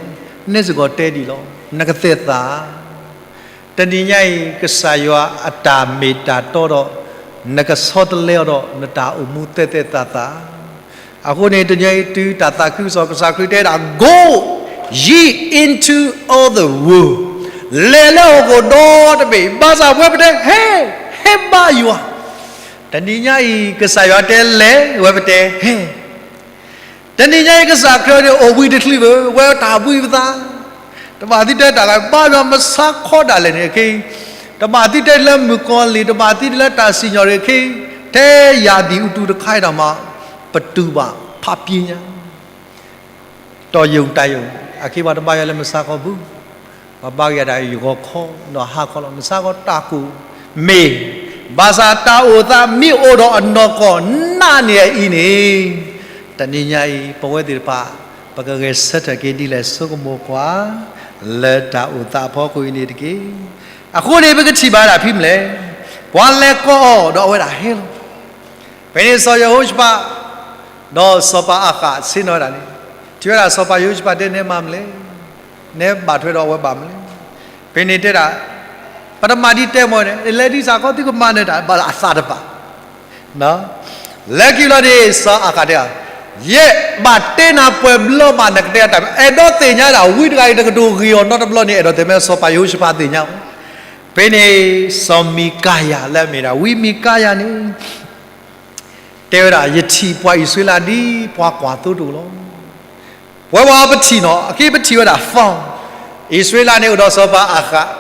န့ၣ်စ့ၢ်ကီးတဲဒ်လီၤ, နကသဲးသး တနံၤညါအံၤ ကစၢ်ယွၤအတၢ်မ့ၢ်တၢ်တီဒီး နကဆီတလဲအီၤဒီး နတၢ်အိၣ်မူသဲးသဲးသးသး. အဃိန့ၣ် တနံၤညါအံၤ တုၤတၢ်သးခုကစီၣ် ကစၢ်ခရံာ်တဲဒၣ်, Go ye into all the world, လဲၤလၢဟီၣ်ခိၣ်ဒီတဘ့ၣ်, ဘၣ်ဆၣ်ဝဲပတဲဟဲ, ဟဲဘါယွၤ. တနံၤညါအံၤ ကစၢ်ယွၤတဲလဲၤ, ဝဲပတဲဟဲ တနံၤညါအံၤ ကစၢ်ခရံာ်န့ၣ် အိၣ်ဘှံးတချုးဘၣ်, ဝဲတၢ်ဘှံးပသး, တဘၣ်သုတဲတၢ်ဂၤ ဘါယွၤမဆါခီဒၣ်လဲာ်န့ၣ် ခဲအံၤ တဘၣ်သံတဲလၢမုၣ်ကီၤလံၢ်, တဘၣ်သံတဲလၢတၢ်စံၣ်ညီၣ်ရံၣ်ခ့, ထဲယၤဒံၣ်အူတူတခါအံၤဒီးမး, ပတူၢ်ဘၣ်ဖးပျ့ညါ, တီၢ်ယိာ်တၢ်ယိာ်, အခဲပှၤတဘါယွၤလၢမုၢ်ဆါခီပူၤ, ပှၤဘါကယၤဒၣ်ယဂီၤခီဒီးဟါခီလီၤ. မုၢ်ဆါခီတၢ်ကိၢ်မ့ၢ်, ဘၣ်ဆၣ်တၢ်အိၣ်သးမ့ၢ်အိၣ်ဒီးအနီၢ်ကီၢ်နာ်န့ၢ်အအံၤန့ၣ်, တနံၤညါအံၤ ပဝဲသ့ၣ်တဖၣ် ပကဂဲၤဆၢထၢၣ်က့ၤဒ်လဲၣ် ဆိကမိၣ်ကွၢ် လၢတၢ်အိၣ်သးအဖီခိၣ်အံၤန့ၣ်တက့ၢ်. အဃိန့ၣ် ပကထံၣ်ဘၣ်ဒၣ်ဖဲမနုၤလဲၣ်, ပှၤလဲၤကိးအီၤဒီးအဝဲဒၣ်ဟဲလီၤ. ဖဲန့ၣ်စီၤယဟိၤၡဖး ဒီးစီၤပၤအၤဃးဆ့ၣ်နီၤဝဲဒၣ်န့ၣ်, ထံၣ်ဝဲဒၣ်စီၤပၤယဟိၤၡဖးတဲ နဲမၤမနုၤလဲၣ်, နဲဘၣ်ထွဲဒီးအဝဲဘၣ်မနုၤလဲၣ်. ဖဲန့ၣ်တဲဒၣ်, ပတမၤဒ်တဲမီၤန့ၣ်, လဲၤဒ်စ့ၢ်ကီးသုကမၤနၢၤတၢ် ဘၣ်အသးတဘၣ် လၢခံလီၤန့ၣ် စီၤအၤဃးတဲအီၤ, ယဲဘၣ်တဲနၤပှဲၤဘျီဘၣ် နကတဲတၢ်, အဲၣ်ဒိးသ့ၣ်ညါဒၣ် ဝံတဂၤအံၤ နကဒိးဂ့ၤအီၤနီတဘျီန့ၣ် အဲၣ်ဒိးသ့ၣ်မ့ၢ်စီၤပၤယဟိၤၡဖးသ့ၣ်ညါအီၤ. ဖဲန့ၣ် စီၤမံၤကၤယၤလၢအမ့ၢ်ဒၣ် ဝံမံၤကၤယၤန့ၣ် တဲဝဲဒၣ်, ယထံၣ်ပှၤအံၣ်စရ့လးဒ်ပှၤကွၢ်သိတအိၣ်လီၤ. ပဝဲပှၤပထံၣ်နီၤ, အက့ပထံၣ်ဝဲဒၣ် form, အံၣ်စရ့လးန့ၣ်အိၣ်ဒီးစီၤပၤအၤဃး,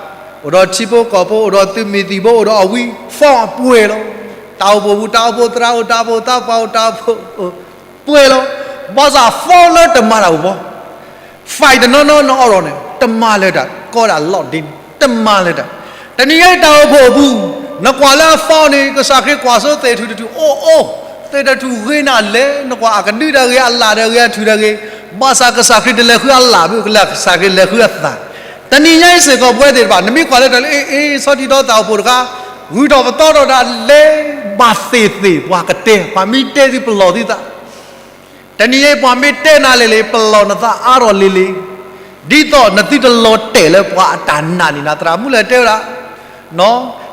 အိၣ်ဒီးထံဖိကီၢ်ဖိ, အိၣ်ဒီးသုးမုၢ်သံၣ်ဘိ, အိၣ်ဒီးအဝံ, form ပှဲၤလီၤ. တၢ်အိၣ်ဖှိၣ်ပူၤ တၢ်အိၣ်ဖှိၣ်သရၣ်အိၣ်, တၢ်အိၣ်ဖှိၣ်သးပှၢ်အိၣ်, တၢ်အိၣ်ဖှိၣ်အိၣ်, ပှဲၤလီၤ. ဘၣ်ဆၣ် form လၢတမၤတၢ်အိၣ်ဘၣ် fight တနီၤနီၤနအီၣ်ဒီးန့ၣ် တမၤလၢၤတၢ်, ကီးဒၣ်လီၢ်ဒ့န့ၣ် တမၤလၢၤတၢ်. တနံၤညါအံၤတၢ်အိၣ်ဖှိၣ်အပူၤ, နကွၢ်လၢအ form န့ၣ် ကစၢ်ခရံာ်ကွၢ်စိသ့ၣ်ထူၣ်တထူၣ်, အိၣ်အိၣ်, သ့ၣ်တထူၣ်ဂ့ၤနၤလဲၣ်, နကွၢ်အကဒုတၢ်ဂ့ၤ, အလၣ်တၢ်ဂ့ၤ, အထူၣ်တၢ်ဂ့ၤ, ဘၣ်ဆၣ်ကစၢ်ခရံာ်တလဲၤဃုအလၣ်ဘၣ်, ကစၢ်ခရံာ်လဲၤဃုအသၣ်. တနံၤညါအံၤစ့ၢ်ကီးပဝဲသ့ၣ်တဖၣ် နမ့ၢ်ကွၢ်လၢတၢ်လၢ အ့ၣ်အ့ၣ် ဆီထံတီတၢ်အိၣ်ဖှိၣ်တခါ, ဂုၤထီၣ်ပသီထီၣ်ဒၣ်လဲာ်, ဘၣ်သ့ၣ်သ့ၣ်ပှၤကတဲ, ပှၤမ့ၢ်တဲသုပလီၢ်သုသး တနံၤအံၤပှၤမ့ၢ်တဲနၤလဲၣ်လဲၣ် ပလီၢ်နသးအါထီၣ်လံၤလံၤ, ဒ်သိးနသုတလီၤတဲာ်လၢပှၤအတၢ်နာ်န့ၣ်နၤ, သရၣ်မုၣ်လၢတဲဝဲဒၣ်,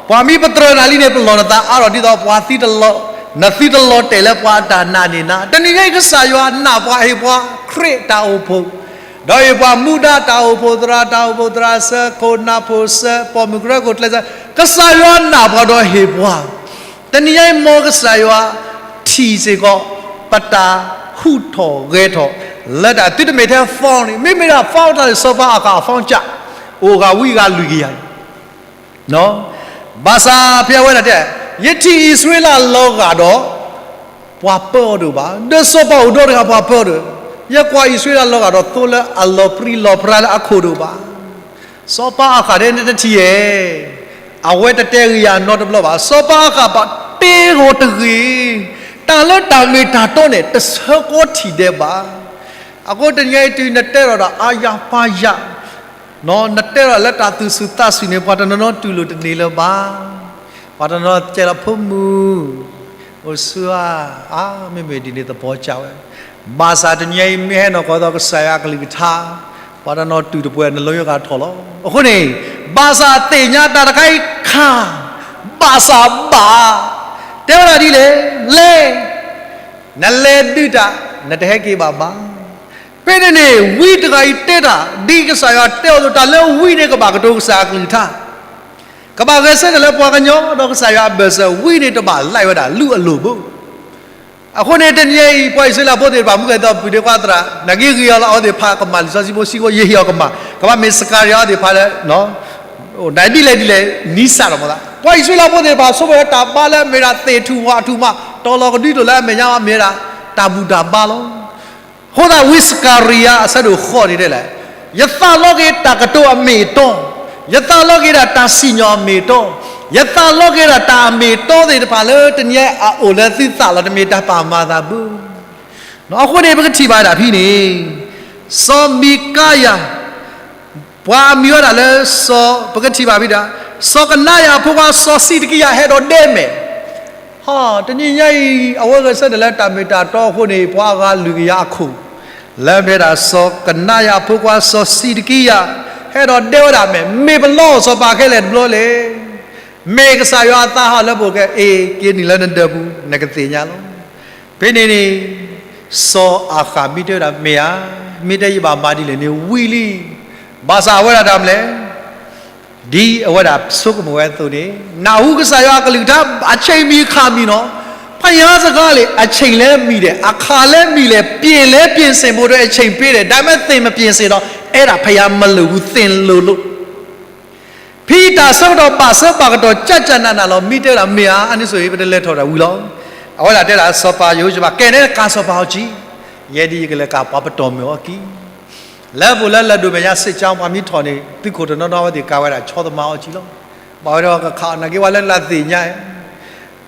ပှၤမ့ၢ်ပတြၢၤနၤလံန့ၣ် ပလီၢ်နသးအါထီၣ်ဒ်သိးပှၤ, နသုတလီၤတဲာ်လၢပှၤအတၢ်နာ်န့ၣ်နၤ. တနံၤညါအံၤကစၢ်ယွၤနာ်ပှၤဟ့ၣ်ပှၤ ခရံာ်တၢ်အိၣ်ဖှိၣ်, ဒီးဟ့ၣ်ပှၤမူဒါတၢ်အိၣ်ဖှိၣ်သရၣ်, တၢ်အိၣ်ဖှိၣ်သရၣ်စၢၤ, ခိၣ်နၢ်ဖိစၢၤ, ပိာ်မုၣ်ကရၢခိၣ်ကျဲးစၢး, ကစၢ်ယွၤနာ်ပှၤဒီးဟ့ၣ်ပှၤ တနံၤညါအံၤမ်ကစၢ်ယွၤထံၣ်စ့ၢ်ကီး ပတၢ်ဟူးထီၣ်ဂဲၤထီၣ် လၢတၢ်သုတမ့ၢ်ထဲ form န့ၣ်, မ့မ့ၢ်ဒၣ် form တၢ်လၢစီၤပၤအၤဃးအ form ကၢ်, အိၣ်ဂၤဝံဂၤလွံၢ်ကယၤန့ၣ်, ဘၣ်ဆၣ်ဖဲအဝဲဒၣ်တဲ, ယထံၣ်အံၣ်စရ့လးလီၤဂာ်ဒီး ပှၤပၢအီၤတအိၣ်ဘၣ်, ဒီးစီၤပၤအိၣ်ဒီတဂၤပှၤပၢအီၤတအိၣ်, ယကွၢ်အံၣ်စရ့လးလီၤဂာ်ဒီးသိလၢအလီၤပြံလီၤပြါလၢအခိၣ်တအိၣ်ဘၣ်. စီၤပၤအၤဃးဒဲန့ၣ်တထံၣ်ဧဲ, အဝဲတတဲဂ့ၤယၤနီတဘျီဘၣ်. စီၤပၤအၤဃးဘၣ်တဲဂီၤတဂ့ၤ, တၢ်လၢတၢ်မ့ၢ်တၢ်တီန့ၣ် တဆၢကီထံၣ်ဒဲးဘၣ်. အဃိတနံၤညါအံၤတုၤနတဲထီၣ်ဒီးအါယၤပါယၤ, နတဲထီၣ်လၢတၢ်သူၣ်ဆူၣ်သးဆူၣ်န့ၣ် ပှၤတနီၤနီၤတူၢ်လိာ်တန့ၢ်လၢၤဘၣ်. ပှၤတနီၤနီၤကဲလီၤဖိမုၣ်, အိၣ်ဆူၣ်ဧါ, အါ မ့မ့ၢ်ဒ်န့ၣ်သပီၤကၢ်ဝဲ. ဘၣ်ဆၣ်တနံၤညါအံၤ မ့ၢ်ဟဲနီၢ်ကီၢ်သိးကစၢ်ယွၤအကလုၢ်ကထါ, ပှၤတနီၤတူၢ်တပှဲၤ နလိယဂၤထီၣ်လီၤ. အဃိန့ၣ်, ဘၣ်ဆၣ်သ့ၣ်ညါတၢ်တခါအံၤခါ, ဘၣ်ဆၣ်ဘၣ်, တဲဝဲဒၣ်ဒ်လဲၣ်, လဲၤ, နလဲၤဒုးတၢ်, နတဟဲက့ၤဘၣ်ဘၣ်. ဖဲန့ၣ်န့ၣ် ဝံတဂၤအံၤတဲတၢ်, ဒ်ကစၢ်ယွၤတဲအီၤအသိး တၢ်လၢဝံန့ၣ်ကဘၣ်ကတိၤကစၢ်အကလုၢ်ကထါ, ကဘၣ်ဂဲၤဆၢထၢၣ်လၢပှၤကညီဒီးကစၢ်ယွၤအဘၢၣ်စၢၤ, ဝံန့ၣ်တဘၣ်လၢ်ဝဲဒၣ်လုၢ်အလိၣ်ဘၣ်. အဃိန့ၣ်တနံၤအံၤ ပှၤအံၣ်စရ့လးဖိသ့ၣ်တဖၣ် မူကဲသိးပုၢ်ဒ့ခွါသရၣ်, နက့ဂ့ၤအီၤလၢအဝဲသ့ၣ်တဖၣ်ကမၤလံာ်စီဆှံဖိ စံးဖိ ယဟ့ၣ်အီၤကမၤ, ကဘၣ်မ့ၢ်စကၤရယၤအဝဲသ့ၣ်တဖၣ်လၢ ဒ်လဲၣ်ဒ်လဲၣ် နံၣ်စၢ်ဒီးမၤသး, ပှၤအံၣ်စရ့လးဖိသ့ၣ်တဖၣ် ဆိကမိၣ်လၢတၢ်ဘါလၢအမ့ၢ်ဒၣ်သ့ၣ်ထူၣ်ဝၣ်ထူၣ်မး, တီၤလီၤကဒုတိၢ်လၢအမဲာ်ညါမ့ၢ်ဒၣ်တၢ်ဘူၣ်တၢ်ဘါလီၤ. အဃိသတးဝံစကၤရယၤအဆၢဒိၣ်ဃိးန့ၣ်တဲလဲၣ်, ယသးလီက့ၤတၢ်ကတိၤအမ့ၢ်အတီ, ယသးလီက့ၤဒၣ်တၢ်စံၣ်ညီၣ်အမ့ၢ်အတီ, ယသးလီက့ၤဒၣ်တၢ်အမ့ၢ်အတီသ့ၣ်တဖၣ်လၢတနံၤအံၤအအိၣ်လၢသုသးလီၤ, တမ့ၢ်တၢ်ပာ်မၤသးဘၣ်. အဃိန့ၣ် ပကထံၣ်ဘၣ်ဒၣ်ဖဲန့ၣ်, စီၤမံကၤယၤ ပှၤအမံၤဝဲဒၣ်လၢ စီၤ, ပကထံၣ်ဘၣ်ဖဲဒၣ်, စီၤကနၤယၤအဖိခွါစီၤစံးတကံယၤဟဲဒီးဒဲမဲာ်, ဟီ, တနံၤညါအံၤ အဝဲဂဲၤဆၢထၢၣ်လၢတၢ်မ့ၢ်တၢ်တီအဃိန့ၣ် ပှၤအဂၤလွံၢ်ကယၤအခိၣ်, လၢဖဲဒၣ်စီၤကနၤယၤအဖိခွါစီၤစံးတကံယၤ ဟဲဒီးဒဲဝဲဒၣ်မဲာ်, မ့ၢ်ပလီၢ်စီၤပၤခဲလၢာ်တဘျီလဲၣ်. မ့ၢ်ကစၢ်ယွၤအသးဟးလၢပအိၣ်ကဲ, အ့ၣ်, က့ၤနုာ်လၢနဒၢးပူၤ နကသ့ၣ်ညါလီၤ. ဖဲန့ၣ်န့ၣ် စီၤအၤဃးမ့ၢ်တဲဝဲဒၣ် မ့ၢ်ဧါ, မ့ၢ်တဲယဘၣ်မၤဒ်လဲၣ်န့ၣ် ဝံၤလံ. ဘၣ်ဆၣ်အဝဲဒၣ်တၢ်မနုၤလဲၣ်, ဒ်အဝဲဒၣ်ဆိကမိၣ်ဝဲအသိးန့ၣ်, နၢ်ဟူကစၢ်ယွၤအကလုၢ်ကထါ အဆ့ၣ်မံၤအခါမံၤနီၤ, ဖယါစကားလၢ အဆ့ၣ်လဲမံၤဒဲး, အခါလဲမံၤလဲၣ်, ပြင်လဲပြင်ဆင်ဖို့အတွက်အချိန်ပေးတယ်, ဒါပေမဲ့သင်မပြင်ဆင်တော့ အဲ့ဒါဘုရားမလုပ်ဘူး, သင်လုပ်လို့ ဖံးတၢ်ဆၢကတီၢ်ဘၣ်ဆၢဘၣ်ကတီၢ် ကၠးကၠးနးနးလီၤ. မံတဲဝဲဒၣ်မ့ၢ်ဧါ, အန့ၣ်ဆိၣ်ဂ့ၤ ပတလဲၤထီၣ်တၢ်ဝံၤလီၤ. အဝဲဒၣ်တဲဒၣ် စီၤပၤယဟိၤၡဖး ကဲန့ၣ် ကးစီၤပၤဟီၣ်ကၠံ, ယဲဒၣ်ယကလဲၤကးပှၤပတီၢ်မုၢ်အီၣ်ကံ လၢပအိၣ်လၢလၢၢ်ဒိၣ်မဲာ်ညါ စံၣ်ကၠါ ပှၤမံထီၣ်န့ၣ် သုးခိၣ်တနီၤနီၤဝဲသ့ၣ်ကးဝဲဒၣ် ဆီသမါအီၣ်ကံလီၤ. ဘၣ်ဝဲဒီးကခးအီၤ နာ်က့ၤဝဲလၢလၢ်သ့ၣ်ညါ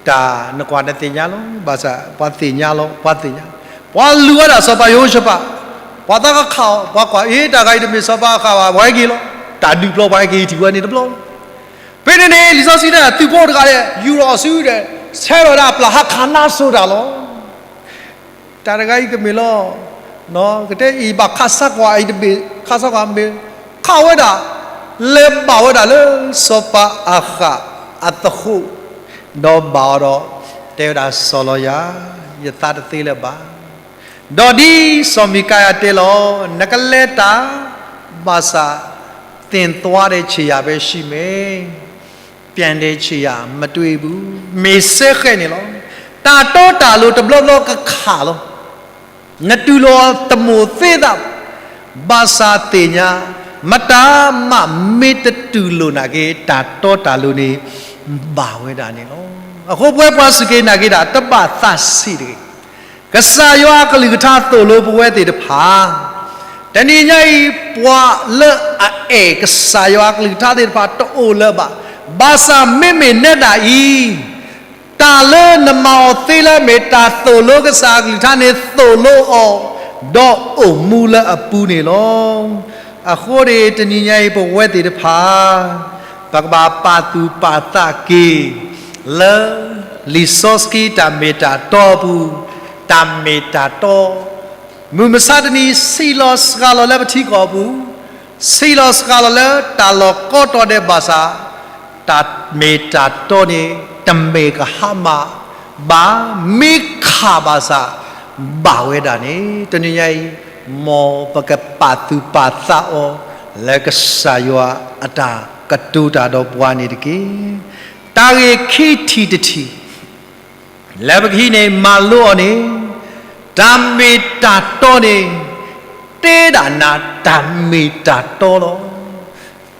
တၢ်နကွၢ်နသ့ၣ်ညါလီၤ. ဘၣ်ဆၣ်ပှၤသ့ၣ်ညါလီၤ, ပှၤသ့ၣ်ညါ, ပှၤလူၤဝဲဒၣ်စီၤပၤယဟိၤၡဖး, ပှၤသးကခးအီၤ, ပှၤကွၢ်အ့ တၢ်ဂၤအံၤတမ့ၢ်စီၤပၤအဃၣ်ဘၣ်, ပှၤဟဲက့ၤလီၤ. တၢ်ဒုးပျီပှၤဟဲက့ၤထံၣ်ဝဲန့ၣ်တဘျီလီၤ. ဖဲန့ၣ်န့ၣ် လံာ်စီဆှံတဲဒၣ် သုးဖိတဂၤဒီး ယူၤထီၣ်အီၤဆူဒီး ဆဲးထီၣ်ဝဲဒၣ်အပျၢ် ဟးခးနါစိၤတၢ်လီၤ. တၢ်တဂၤအံၤကမ့ၢ်လီၤ. ကတဲအံၤဘၣ်ခးဆါကွၢ်အံၤတဘ့ၣ် ခးဆါကွၢ်မ့ၢ် ခးဝဲဒၣ် လဲၤဘၣ်ဝဲဒၣ်လၢစီၤပၤအဃၣ်အသဃိး, ဒီးဘၣ်အီၤဒီး တဲဝဲဒၣ်စီၤလီၤယၤ, ယသးတသ့လၢၤဘၣ်. ဒီးဒ်စီၤမံကၤယၤတဲလီၤ, နကလဲၤတၢ် ဘၣ်ဆၣ် သင်သွားတဲ့ခြေရာပဲရှိမယ်, ပြန်တဲ့ခြေရာမတွေ့ဘူး, မ့ၢ်စ့ၢ်ကီးန့ၣ်လီၤ. တၢ်တီတၢ်လိၤတဘျီဘျီကခးလီၤ. နတူၢ်လိာ်အီၤတမိၣ်သ့သး, ဘၣ်ဆၣ်သ့ၣ်ညါ, မတၤမးမ့ၢ်တတူၢ်လိာ်နာ်က့ၤ တၢ်တီတၢ်လိၤန့ၣ် ဘၣ်ဝဲဒၣ်န့ၣ်လီၤ. အဃိပဝဲပှၤစူၢ်က့ၤနာ်က့ၤတၢ် တဘၣ်သးဆံးတဂ့ၤ. ကစၢ်ယွၤအကလုၢ်ကထါသိၣ်လိပဝဲသ့ၣ်တဖၣ်, တနံၤညါအံၤ ပှၤလၢအအဲၣ်ကစၢ်ယွၤအကလုၢ်ကထါသ့ၣ်တဖၣ်တအိၣ်လၢၤဘၣ်. ဘၣ်ဆၣ်မ့မ့ၢ်နဲဒၣ်အံၤ တၢ်လၢနမၤအီၤသ့လၢမ့ၢ်တၢ်သိၣ်လိကစၢ်အကလုၢ်ကထါန့ၣ် သိၣ်လိအီၤ, ဒီးအိၣ်မူလၢအပူၤန့ၣ်လီၤ. အဃိန့ၣ် တနံၤညါအံၤ ပဝဲသ့ၣ်တဖၣ် ပကဘၣ်ပာ်သူၣ်ပာ်သးက့ၤ လၢ လံာ်စီဆှံတၢ်မ့ၢ်တၢ်တီအပူၤ, တၢ်မ့ၢ်တၢ်တီ မုၢ်မဆါတနံၤ ဆံးလီၤစှၤလီၤလၢပထံကီၢ်အပူၤ, ဆံးလီၤစှၤလီၤလၢတၢ်လီၢ်ကိးတီၤဒဲးဘၣ်ဆၣ်, တၢ်မ့ၢ်တၢ်တီန့ၣ် တမ့ၢ်ကဟါမၢ်ဘၣ်, မ့ၢ်ခးဘၣ်ဆၣ် ဘၣ်ဝဲဒၣ်န့ၣ် တနံၤညါအံၤ မ်ပကပာ်သူၣ်ပာ်သးအီၤ လၢကစၢ်ယွၤအတၢ်ကတိၤတၢ်ဒီးပှၤန့ၣ်တက့ၢ်. တၢ်ဂ့ၢ်ခံထံၣ်တထံၣ် လၢပကဟံးန့ၢ်မၤလိအီၤန့ၣ်, တၢ်မ့ၢ်တၢ်တီန့ၣ် တဲဒၣ်နၤတၢ်မ့ၢ်တၢ်တီလီၤ.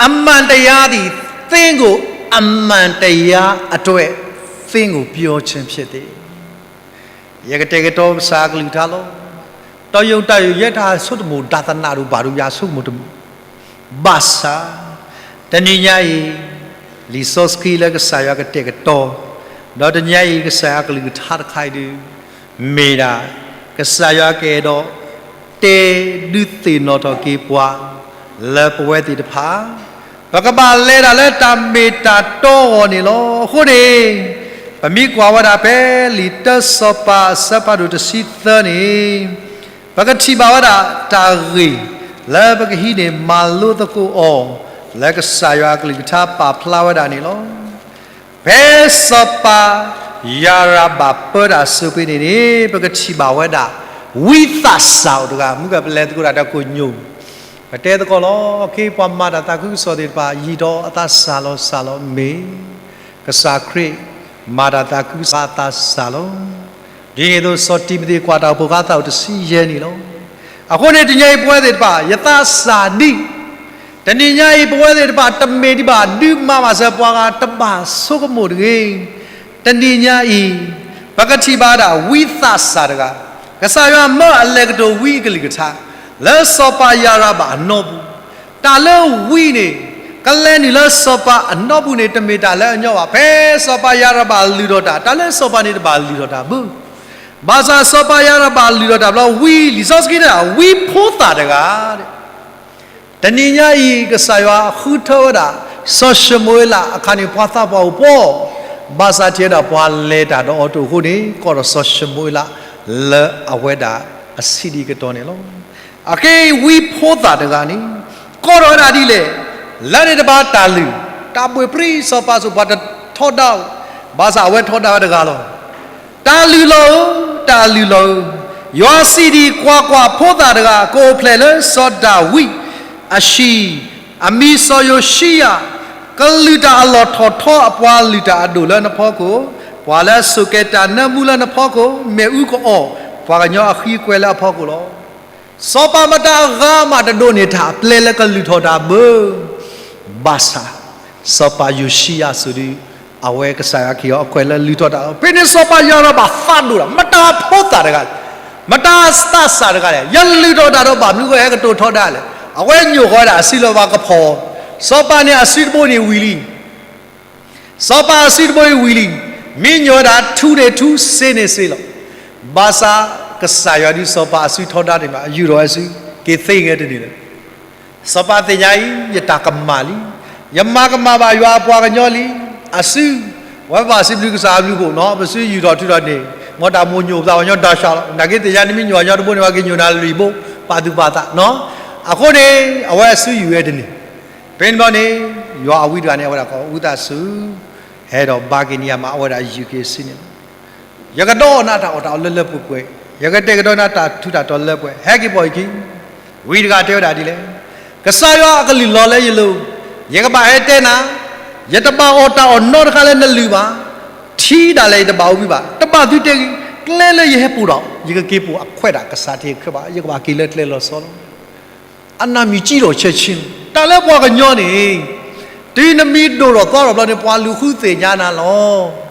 အမှန်တရားသည် သင့်ကို အမှန်တရားအတွက် သင့်ကိုပြောခြင်းဖြစ်သည်. ယကတဲာ်ကတီၤကစၢ်အကလုၢ်ကထါလီၤ. တယုၢ်တၢ်ယုၢ်ယဲတၢ်ဆိကမိၣ် တၢ်သနၣ်ဒိၣ်ဘၣ်ဒိၣ်ယၤဆိကမိၣ်တမုာ် ဘၣ်ဆၣ် တနံၤညါအံၤ လံာ်စီဆှံလၢကစၢ်ယွၤကတဲာ်ကတီၤ, ဒီးတနံၤညါအံၤ ကစၢ်ယွၤကလုၢ်ကထါတခါအံၤဒုး မ့ၢ်ဒၣ် ကစၢ်ယွၤကအဲၣ်ဒိး တဲဒုးသ့ၣ်နီၣ်ထီၣ်က့ၤပှၤ လၢပဝဲသ့ၣ်တဖၣ် ပကဘၣ်လဲၤဒၣ်လၢတၢ်မ့ၢ်တၢ်တီအဂီၢ်န့ၣ်လီၤ. အဃိန့ၣ် ပမ့ၢ်ကွၢ်ဝဲဒၣ်ဖဲလံာ်တၢစီၤပၤအဆၢဖးဒိၣ်တဆံသၢန့ၣ် ပကထံၣ်ဘၣ်ဝဲဒၣ်တၢ်ဂ့ၢ် လၢပကဟံးန့ၢ်မၤလိသကိးအီၤ လၢကစၢ်ယွၤအကလုၢ်ကထါပာ်ဖျါဝဲဒၣ်န့ၣ်လီၤ. ဖဲစီၤပၤယၤရဘၣ်ပၢတၢ်စူးကွံာ်န့ၣ်န့ၣ် ပကထံၣ်ဘၣ်ဝဲဒၣ် ဝံသးစၢ်အိၣ်တဂၤ မုၢ်ကပလဲၤသကိးတၢ်ဒီးကိၣ်ညိၣ် ပတဲသကိးလီၤ. ခ့ပှၤမၤတၢ်သးခုကစီၣ်သ့ၣ်တဖၣ် ယံာ်ထီၣ်အသးစၢ်လီၤစၢ်လီၤမ့ၢ် ကစၢ်ခရံာ် မၤတၢ်သးခုကစီၣ်အသးစၢ်လီၤ. ဒ်န့ၣ်အသိး စီၤတံၤမသ့းကွၢ်တၢ်အိၣ်ဖှိၣ်ဃါသးအိၣ်တဆံယဲၢ်နံၣ်လီၤ. အဃိန့ၣ် တနံၤညါအံၤပဝဲသ့ၣ်တဖၣ် ယသးစၢ်ဒံး တနံၤညါအံၤ ပဝဲသ့ၣ်တဖၣ် တမ့ၢ်ဒံးဘၣ် ဒုးမၤဘၣ်စၢၤပှၤဂၤတဘၣ်ဆိကမိၣ်တဂ့ၤ. တနံၤညါအံၤ ပကထံၣ်ဘၣ်ဒၣ်ဝံသးစၢ်တဂၤ, ကစၢ်ယွၤမၢအလဲၤကတိၤဝံအကလုၢ်ကထါ လၢစီၤပၤယၤရဘၣ်အနီၢ်ပူၤ, တၢ်လၢဝံန့ၣ် ကလဲၤနုာ်လၢစီၤပၤအနီၢ်ပူၤန့ၣ် တမ့ၢ်တၢ်လၢအညီဘၣ်. ဖဲစီၤပၤယၤရဘၣ်လုၢ်ထီၣ်တၢ် တၢ်လၢစီၤပၤန့ၣ်တဘၣ်လုၢ်ထီၣ်တၢ်ဘၣ်. ဘၣ်ဆၣ်စီၤပၤယၤရဘၣ်လုၢ်ထီၣ်တၢ်ဘျီ ဝံ လံာ်စီဆှံတဲဒၣ် ဝံဖိသၣ်တဂၤ တနံၤညါအံၤ ကစၢ်ယွၤဃုထၢဝဲဒၣ် စီၤၡမူၤအ့လးအခါန့ၣ် ပှၤသးပှၢ်အိၣ်ပှီၢ်, ဘၣ်ဆၣ်ထံၣ်ဝဲဒၣ်ပှၤလဲၤတၢ်ဒီးအီၤတအိၣ်အဃိန့ၣ် ကိးထီၣ်စီၤၡမူၤအ့လး လၢအဝဲဒၣ်အဆံးဒံးကတီၢ်န့ၣ်လီၤ. အခဲအံၤဝံဖိသၣ်တဂၤန့ၣ် ကိးထီၣ်ဝဲဒၣ်ဒ်လဲၣ်, လၢန့ၣ်တဘၣ်တၢ်လုၢ်, တၢ်ဘှ့ၣ်ပြံစီၤပၤဆိၣ် ပှၤတထီဒါအိၣ်, ဘၣ်ဆၣ်အဝဲထီဒါဝဲတဂၤလီၤ. တၢ်လုၢ်လီၤဧၢ, တၢ်လုၢ်လီၤဧၢ, ယွၤစံးဒ်အံၤ, ကွၢ်ကွၢ်, ဖိသၣ်တဂၤ ကအိၣ်ဖျဲၣ်လၢစီၤဒၤဝံးအဟံၣ်, အမံၤစီၤယိၤၡံယၤ, ကလုၢ်တၢ်အလီၢ်ထီၣ်ထီ အပှၤလုၢ်တၢ်အဒိၣ်လၢနဖီခိၣ်, ပှၤလၢအစိာ်ကဲၤတၢ်နၢမူလၢနဖီခိၣ်, မ့ၣ်အူကအီၣ်, ပှၤကညီအဃံအကွဲလၢအဖီခိၣ်လီၤ. စီၤပၤမတၤအဂၤမးတဒိးန့ၢ်တၢ်အပျဲလၢကလုၢ်ထီၣ်တၢ်ဘၣ်. ဘၣ်ဆၣ်, စီၤပၤယိၤၡံယၤအစိၤဒုး အဝဲကစၢ်ယွၤက့ၤအီၤအကွဲးလၢလုၢ်ထီၣ်တၢ်အီၤ, ဖဲန့ၣ်စီၤပၤယၤဒီးဘၣ်ဖးဒိၣ်တၢ်, မတၤဖိသၣ်တဂၤလဲၣ်, မတၤသးစၢ်တဂၤလဲၣ်, ယလုၢ်ထီၣ်တၢ်ဒီးဘၣ်မနုၤဃိဟဲကတိၤထီဒါလဲၣ်. အဝဲညိးဃီဝဲဒၣ်အစုလၢပှၤကဖီၣ်, စီၤပၤန့ၣ်အစုတဘိန့ၣ်ဝံၤလံ စီၤပၤအစုတဘိအံၤဝံၤလံ, မ့ၢ်ညိးဝဲဒၣ်ထူန့ၣ်ထူ, စ့န့ၣ်စ့လီၤ. ဘၣ်ဆၣ်ကစၢ်ယွၤဒုးစီၤပၤအစုထီဒါတ့ၢ်မး, အယူၢ်ထီၣ်ဝဲစု, က့ၤသ့ဂဲၤတန့ၢ်လၢၤ. စီၤပၤသ့ၣ်ညါအံၤ ယတၢ်ကမၣ်လံ, ယမၤကမၣ်ဘၣ်ယွၤအပှၤကညီလံ, အစု, ဝဲဘၣ်စံးဘျုးကစၢ်အဘျုးအဖှိၣ်နီၤ, ပစုယူၢ်ထီၣ်ထုးထီၣ်န့ၣ်, မ်တၢ်မိၣ်ညိၣ်ပသးပှၤကညီဒါစၢ်လီၤ. နာ်က့သ့ၣ်ညါန့ၣ်မ့ၢ်ညိးအညီတဘိန့ၣ် ပှၤက့ၤညိးနၤလွံၢ်ဘိ, ပာ်သူၣ်ပာ်သးနီၤ. အဃိန့ၣ် အဝဲအစုယူၢ်ဝဲတန့ၢ် ဖဲန့ၣ်ဘျီန့ၣ် ယွၤအဝံတဂၤန့ၣ် အဝဲဒၣ်ကိးဝံသးစူၤ, ဟဲဒီးဘါက့ၤန့ၢ်ယၤမး အဝဲဒၣ်ယူၢ်က့ၤစုန့ၣ်လီၤ. ယကဒီးနၤတၢ်အီၣ်တၢ်အီလၢလၢပှဲၤပှဲၤ, ယကတဲာ်ကတီၤနၤတၢ်ထူးတၢ်တီၤလၢပှဲၤ, ဟဲက့ၤပိာ်ယခံ, ဝံတဂၤတဲဝဲဒၣ်ဒ်လဲၣ်, ကစၢ်ယွၤအကလုၢ်လီၤလၢယလိၤ, ယကဘၣ်ဟဲတဲနၤ, ယတဘၣ်အီၣ်တၢ်အီၣ်နီတခါလၢနလုၢ်ဘၣ်, ထံဒၣ်လဲာ်ယတဘၣ်အိၣ်ဘှံးဘၣ်, တဘၣ်သုတဲဂ့ၤ, ကျဲလၢယဟဲပိာ်ဒီး ယကက့ၤပိာ်အခွဲးဒၣ်ကစၢ်ထံးခဲဘၣ်, ယကဘၣ်က့ၤလၢကျဲလီၤဆီလီၤ. အနၢ်မံၤကံထီၣ်ဆဲးဆ့, တၢ်လၢပှၤကညီန့ၣ်, တုၤနမံၤဒိၣ်ထီၣ်သီထီၣ်ဘျီန့ၣ် ပှၤလူၤဃုသ့ၣ်ညါနၤလီၤ.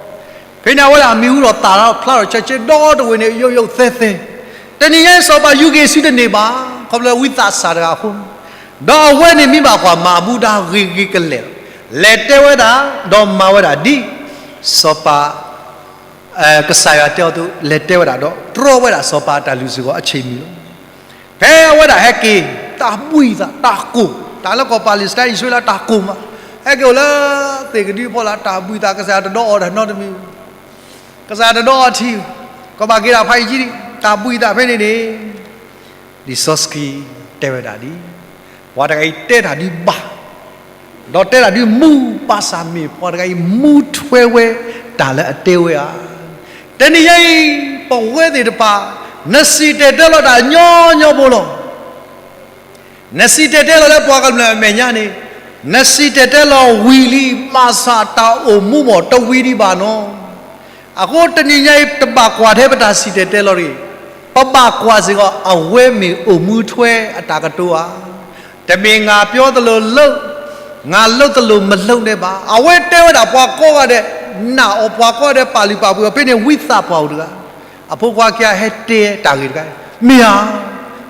ဖဲန့ၣ်အဝဲဒၣ်မံၤဟူထီၣ်သၣ်ထီၣ်ဖျါထီၣ်ဆဲးဆ့ဒီတဝ့ၤန့ၣ် ယိယိသဲသဲ, တနံၤညါအံၤစီၤပၤယူၢ်က့ၤစုတန့ၢ်ဘၣ်, ခီဖျိဝံသးစၢ်တဂၤအဃိ, ဒီးအဝဲန့ၣ်မ့ၢ်ဘၣ်ကွၢ်မၤအဘူးဒါဂ့ၤဂ့ၤကလဲာ်လီၤ. လဲၤတဲဝဲဒၣ်, ဒီးမၤဝဲဒၣ်ဒ်စီၤပၤ ကစၢ်ယွၤတဲအီၤအသိး လဲၤတဲဝဲဒၣ်ဒီး တြီဝဲဒၣ်စီၤပၤအတၢ်လုၢ်စ့ၢ်ကီးအဆ့ၣ်မံၤလီၤ. ဖဲအဝဲဒၣ်ဟဲက့ၤ တၢ်ဘှံးသးတၢ်ကိၢ်, တၢ်လၢကီၢ်ပၤလ့းစတံ အံၣ်စရ့လးတၢ်ကိၢ်မး, ဟဲက့ၤအိၣ်လၢသ့ၣ်ကဒုအဖီလာ် တၢ်ဘှံးသး ကစၢ်ယွၤတဒီးအီၤတၢ်နီတမံၤ, ကစၢ်ယွၤတဒီးအီၤထံ, ကဘၣ်က့ၤဒၣ်ဖးအံၤကံဒံ, တၢ်ဘှံးသးဖဲန့ၣ်န့ၣ် လံာ်စီဆှံတဲဝဲဒၣ်ဒ်, ပှၤတဂၤအံၤတဲတၢ်ဒ်ဘၣ်, ဒီးတဲတၢ်ဒ်မူ, ဘၣ်ဆၣ်မ့ၢ်ပှၤတဂၤအံၤမူထွဲဝဲတၢ်လၢအတဲဝဲဧါ. တနံၤညါအံၤ ပဝဲသ့ၣ်တဖၣ် နစံၣ်တဲၤတဲလီၤတၢ်ညီညီဖိလီၤ. နစံၣ်တဲၤတဲလီၤလၢပှၤကမျၢၢ်အမဲာ်ညါန့ၣ်, နစံၣ်တဲၤတဲလီၤဝံၤလံ, ဘၣ်ဆၣ်တၢ်အိၣ်မူမ့ၢ်တဝံၤဒံးဘၣ်နီၤ. အဃိတနံၤညါအံၤ တဘၣ်ကွၢ်ထဲပတၢ်စံၣ်တဲၤတဲလီၤတဂ့ၤ, ပဘၣ်ကွၢ်စ့ၢ်ကီး အဝဲမ့ၢ်အိၣ်မူထွဲအတၢ်ကတိၤဧါ. တမ့ၢ်ငါပြောသလိုလုပ်, ငါလုပ်သလိုမလုပ်န့ၣ်ဘၣ်. အဝဲတဲဝဲဒၣ်ပှၤကိးဂၤဒဲး, နာ်အီၤပှၤကိးဂၤဒဲး ပာ်လုၢ်ပာ်ပှ့ၤအီၤဖဲန့ၣ် ဝံသးပှၢ်အိၣ်တဂၤ, အဖိခွါခံဂၤဟဲတဲတၢ်ဂ့ၢ်တခါ, မ့ၢ်ဧါ,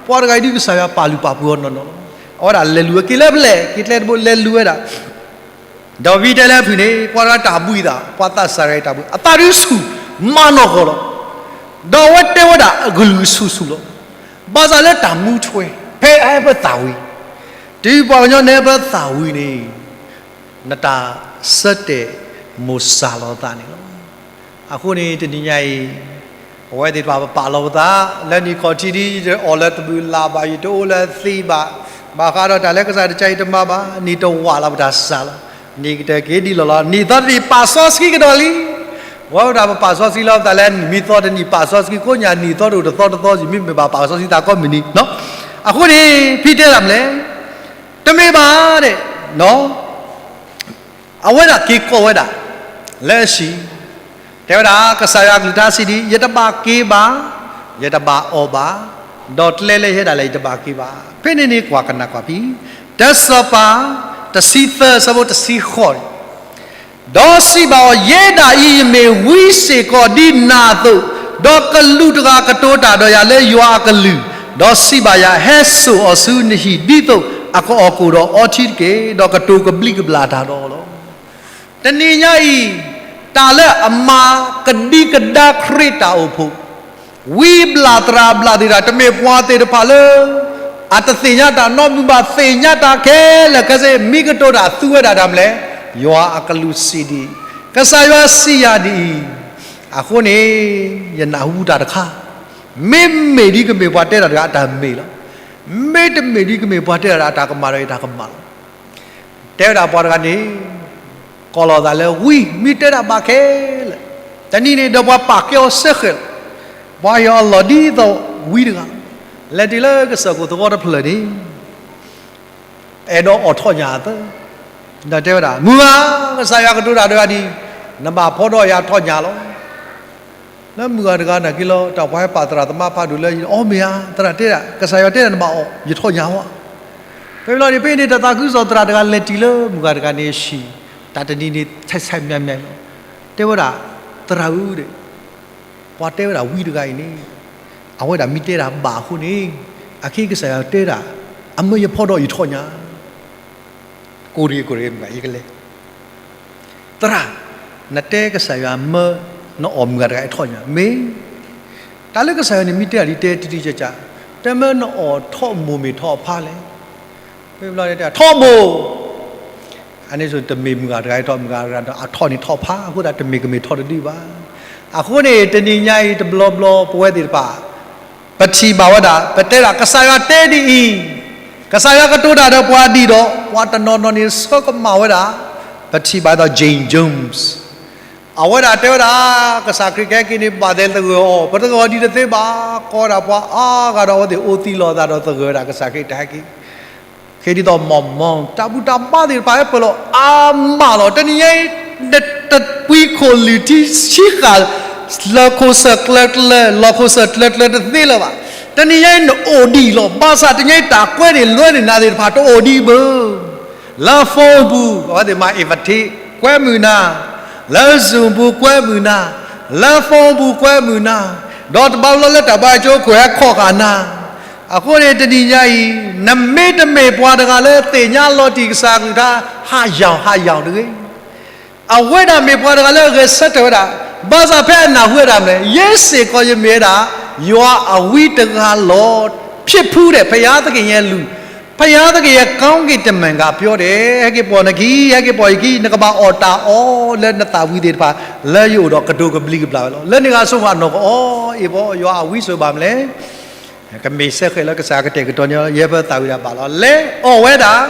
ပှၤတဂၤအံၤဒ်ကစၢ်ယွၤပာ်လုၢ်ပာ်ပှ့ၤအီၤနီၢ်နီၢ်လီၤ. အဝဲဒၣ်လဲၤလူၤဝဲက့ၤလၢဖဲလဲၣ်, က့ၤကျဲတဘိလဲၤလူၤဝဲဒၣ် ဒီးဝံတဲလၢအဖုၣ်န့ၣ် ပှၤတဂၤတၢ်ဘှံးသး, ပှၤသးစၢ်တဂၤအံၤတၢ်ဘှံး, အသးဒုးဆူၣ် မၤနီၢ်ကီၢ်လီၤ. ဒီးအဝဲတဲဝဲဒၣ်အကလုၢ်ဆူၣ်ဆူၣ်လီၤ. ဘၣ်ဆၣ်လၢတၢ်မူထွဲ, ဖဲအဟဲပသးဝံၤ, တုၤပှၤကညီနဟဲပသးဝံၤန့ၣ်, နတၢ်ဆၢတဲာ်မိၢ်စၢ်လီၤသးန့ၣ်လီၤ. အဃိန့ၣ် တနံၤညါအံၤ ပဝဲသ့ၣ်တဖၣ်ပပာ်လီၤပသး, လၢနံၣ်ခီၣ်ထံးဒ် ယတအီၣ်လၢသဘုၣ်လၢ်ဘၣ်, ယတအိၣ်လၢသံးဘၣ်, ဘၣ်ဃးဒီးတၢ်လၢကစၢ်တကဲအံၤတမၤဘၣ်, နံၣ်တဝာ်လီၤပတၢ်စၢ်လီၤ. နံၣ်ကတၢၢ်က့ၤဒ်လီၢ်လီၤ, နံၣ်သီတနံၣ်ပာ်စီဆှံကဒီးလံ. ဝဲဒၣ်ပပာ်စီဆှံလီၤပသးလၢနံၣ်မံၤသီတနံၣ်ပာ်စီဆှံ, ကိးညါနံၣ်သီတအိၣ်တသီတသီ, ယမ့ၢ်မ့ၢ်ဘၣ်ပာ်စီဆှံသးကိးမုၢ်နံၤနီၤ. အဃိန့ၣ် ဖံတဲဒၣ်မနုၤလဲၣ်, တမ့ၢ်ဘၣ်ဒဲး အဝဲဒၣ်က့ၤကိးဝဲဒၣ် လၢအဟံၣ်, တဲဝဲဒၣ် ကစၢ်ယွၤအကလုၢ်တၢ်စံးဒ်အံၤ, ယတဘၣ်က့ၤဘၣ်, ယတဘၣ်အီၣ်ဘၣ်, ဒီးကျဲလၢယဟဲဒၣ်လဲာ် ယတဘၣ်က့ၤဘၣ်. ဖဲန့ၣ်န့ၣ် ကွၢ်ကနၣ်ကွၢ်ဖံ, တၢစီၤပၤ တဆံသၢ အဆၢဖိတဆံဃိးန့ၣ်, ဒီးစံးဘၣ်အီၤ, ယဲဒၣ်အံၤ ယမ့ၢ်ဝံစ့ၢ်ကီးဒ်နၤအသိး, ဒီးကလူးတဂၤကတိၤတၢ်ဒီးယၤလၢယွၤအကလုၢ်, ဒီးစံးဘၣ်ယၤ, ဟဲစိာ်အီၤဆူနဟံၣ်ဒ်သိးအကအီၣ်ကိၣ်ဒီးအီထံတက့ၢ်, ဒီးကတိၤကဘျံးကဘျၣ်တၢ်ဒီးအီၤလီၤ. တနံၤညါအံၤ, တၢ်လၢအမၤကဒံကဒါခရံာ်တၢ်အိၣ်ဖှိၣ်, ဝံဘျၣ်သရၣ်ဘျၣ်သ့ၣ်တဖၣ် တမ့ၢ်ပှၤသ့ၣ်တဖၣ်လၢ အတသ့ၣ်ညါတၢ်နီတမံၤဘၣ်, သ့ၣ်ညါတၢ်ခဲလၢာ်ခဲဆ့, မ့ၢ်ကတိၤတၢ်သူဝဲဒၣ်တၢ်မနုၤလဲၣ်, ယွၤအကလုၢ်စံးဒ်အံၤ, ကစၢ်ယွၤစံးယၤဒ်အံၤ, အဃိန့ၣ် ယနၢ်ဟူတၢ်တခါ, မ့မ့ၢ်ဒ်ကမ့ၢ်ပှၤတဲတၢ်တဂၤအတၢ်မ့ၢ်လီၤ. မ့တမ့ၢ်ဒ်ကမ့ၢ်ပှၤတဲတၢ်တဂၤအတၢ်ကမၣ်ဒီးယတၢ်ကမၣ်လီၤ. တဲဝဲဒၣ်ပှၤတဂၤန့ၣ်, ကိးလီၤသးလၢဝံ, မ့ၢ်တဲဒၣ်ဘၣ်ခဲလၢာ်, တနံၤန့ၣ်ဒီးပှၤပာ်ကဲအီၤစ့ၢ်ကီးလီၤ. ပှၤဟ့ၣ်အီၤလီၢ်ဒ်သိးဝံတဂၤ, လဲၤတုၤလၢကစၢၢ်ခိၣ်သဝီတဖျၢၣ်န့ၣ် အဲၣ်ဒိးအီၣ်ထီၣ်ညၣ်အသၢ, ဒီးတဲဝဲဒၣ်, မုၢ်ဂၤ, ကစၢ်ယွၤကတိၤတၢ်ဒီးဒ်အံၤ, နဘၣ်ဖီဒီးယၤထီၣ်ညၣ်လီၤ. လၢမုၢ်ဂၤတဂၤနာ်က့လီၤ, တၢ်ပှၤဟဲပာ်သရၣ်သမါဖးဒိၣ်လၢ, အီ မ့ၢ်ဧါ, သရၣ်တဲဒၣ်, ကစၢ်ယွၤတဲဒၣ်နဘၣ်အီၣ်, ယထီၣ်ညၣ်ဝဲ. ဖဲလီၤန့ၣ် ဖဲန့ၣ်တၢ်သးခုကစီၣ်သရၣ်တဂၤလဲၤတုၤလၢမုၢ်ဂၤတဂၤန့ၣ်အဟံၣ်, တၢ်တနံၤန့ၣ် ဆဲးဆဲးမဲမဲလီၤ. တဲဝဲဒၣ်, သရၣ်ဧၢ, ပှၤတဲဝဲဒၣ်ဝံတဂၤအံၤန့ၣ်, အဝဲဒၣ်မ့ၢ်တဲဒၣ်ဘၣ်အဃိန့ၣ်, အခဲအံၤကစၢ်ယွၤတဲဒၣ်, အမၢယဖီဒီးယထီၣ်ညါ, ကိၣ်ရ့ကိၣ်ရ့မ့ၢ်ယကလဲၤ သရၣ်, နတဲကစၢ်ယွၤမၢ နအီၣ်မုၢ်ဂၤတဂၤအံၤထီၣ်ညါ, မ့ၢ်, တၢ်လၢကစၢ်ယွၤန့ၣ်မ့ၢ်တဲဒၣ်ဒ်တဲတံၤတံၤကၢ်ကၢ်, တမၢနအီၣ်ထီၣ်မိၢ်မ့ၢ်ထီၣ်ဖါလဲၣ်, ထီၣ်မိၢ်, အန့ၣ်ဆိတမ့ၢ်မုၢ်ဂၤတဂၤအံၤထီၣ်မုၢ်ဂၤတဂၤဒီး အထီၣ်န့ၣ်ထီၣ်ဖါအဃိသတး တမ့ၢ်ကမ့ၢ်ထီၣ်တဒုဘၣ်. အဃိန့ၣ် တနံၤညါအံၤတဘျီဘျီပဝဲသ့ၣ်တဖၣ် ပထံၣ်ဘၣ်ဝဲဒၣ် ပတဲဒၣ်ကစၢ်ယွၤတဲဒ်အံၤ, ကစၢ်ယွၤကတိၤတၢ်ဒီးပှၤဒ်ဒီး ပှၤတနီၤနီၤန့ၣ်ဆၢကမၣ်ဝဲဒၣ်, ပထံၣ်ဘၣ်ဒီး Jane Jones, အဝဲဒၣ်တဲဝဲဒၣ်, ကစၢ်ခရံာ်ကဟဲက့ၤန့ၣ် ဘၣ်သဲသဂၢၢ်အီၤ, ပတဂၢၢ်ဒံးတသ့ဘၣ်, ကိးဒၣ်ပှၤအါဂၤဒီးအဝဲသ့ၣ်အိၣ်သံလီၤအသးဒီးသဂၢၢ်ဝဲဒၣ်ကစၢ်ခရံာ်တဟဲက့ၤ ဃ့ဒ်သိး Mormon တၢ်ဘူၣ်တၢ်ဘါသ့ၣ်တဖၣ်ဟဲပၢၢ်လီၤအါမးလီၤ. တနံၤညါအံၤ နတပှံခိၣ်လုၢ်ထံဆံဃာ် လၢခိၣ်စၢၣ်ကျၢၤကျၢၤ လီၢ်ခိၣ်စၢၣ်ကျၢၤကျၢၤတသ့လၢၤဘၣ်. တနံၤညါအံၤနအိၣ်ဒံးလီၤ. ဘၣ်ဆၣ်တနံၤညါအံၤတၢ်ကွဲန့ၣ်လွဲန့ၢ်နၤသ့ၣ်တဖၣ်တအိၣ်ဒံးဘၣ်. လၢ phone ပူၤ အဝဲသ့ၣ်မၤ invitation ကွဲမုာ်နၤ, လၢ Zoom ပူၤကွဲမုာ်နၤ, လၢ phone ပူၤကွဲမုာ်နၤ, ဒီးတဘျီဘျီလၢတၢ်ဘါယွၤကၠိခိၣ်ဟဲခီၣ်ဃာ်နၤ အဃိန့ၣ် တနံၤညါအံၤ နမ့တမ့ၢ်ပှၤတဂၤလၢသ့ၣ်ညါလီၤတံၢ်ကစၢ်ကလုၢ်ကထါ ဟးယၢင်ဟးယၢင်တဂ့ၤ. အဝဲဒၣ်မ့ၢ်ပှၤတဂၤလၢအဂဲၤဆၢထၢၣ်ဝဲဒၣ်, ဘၣ်ဆၣ်ဖဲအနၢ်ဟူဝဲဒၣ်မ့ၢ် ယဲစ့ၢ်ကီးယမ့ၢ်ဝဲဒၣ် ယွၤအဝံတဂၤလီၤ. ဖြစ်ဖူးတဲ့ ဘုရားသခင်ရဲ့လူ, ဘုရားသခင်ရဲ့ကောင်းကင်တမန်ကပြောတယ်, ဟဲက့ၤပိာ်နခံ, ဟဲက့ၤပိာ်ယခံ, နကဘၣ်အီၣ်တၢ်အီလၢနသးဝံၤသ့ၣ်တဖၣ် လၢယအိၣ်ဒီးကဒိးကဘျံးကဘျၣ်ဝဲလီၤ. လၢန့ၣ်ဂၤဆိကမိၣ်အနီၢ်ကအီၣ်အံၤဘၣ်, ယွၤအဝံစိၤဘၣ်မလဲၣ်. ကမ့ၢ်စဲဃဲးလၢကစၢ်ကတဲာ်ကတီၤန့ၣ် ယဲဖဲသးဝံၤဒၣ်ဘၣ်လီၤ. လဲၤအီၣ်ဝဲဒၣ်,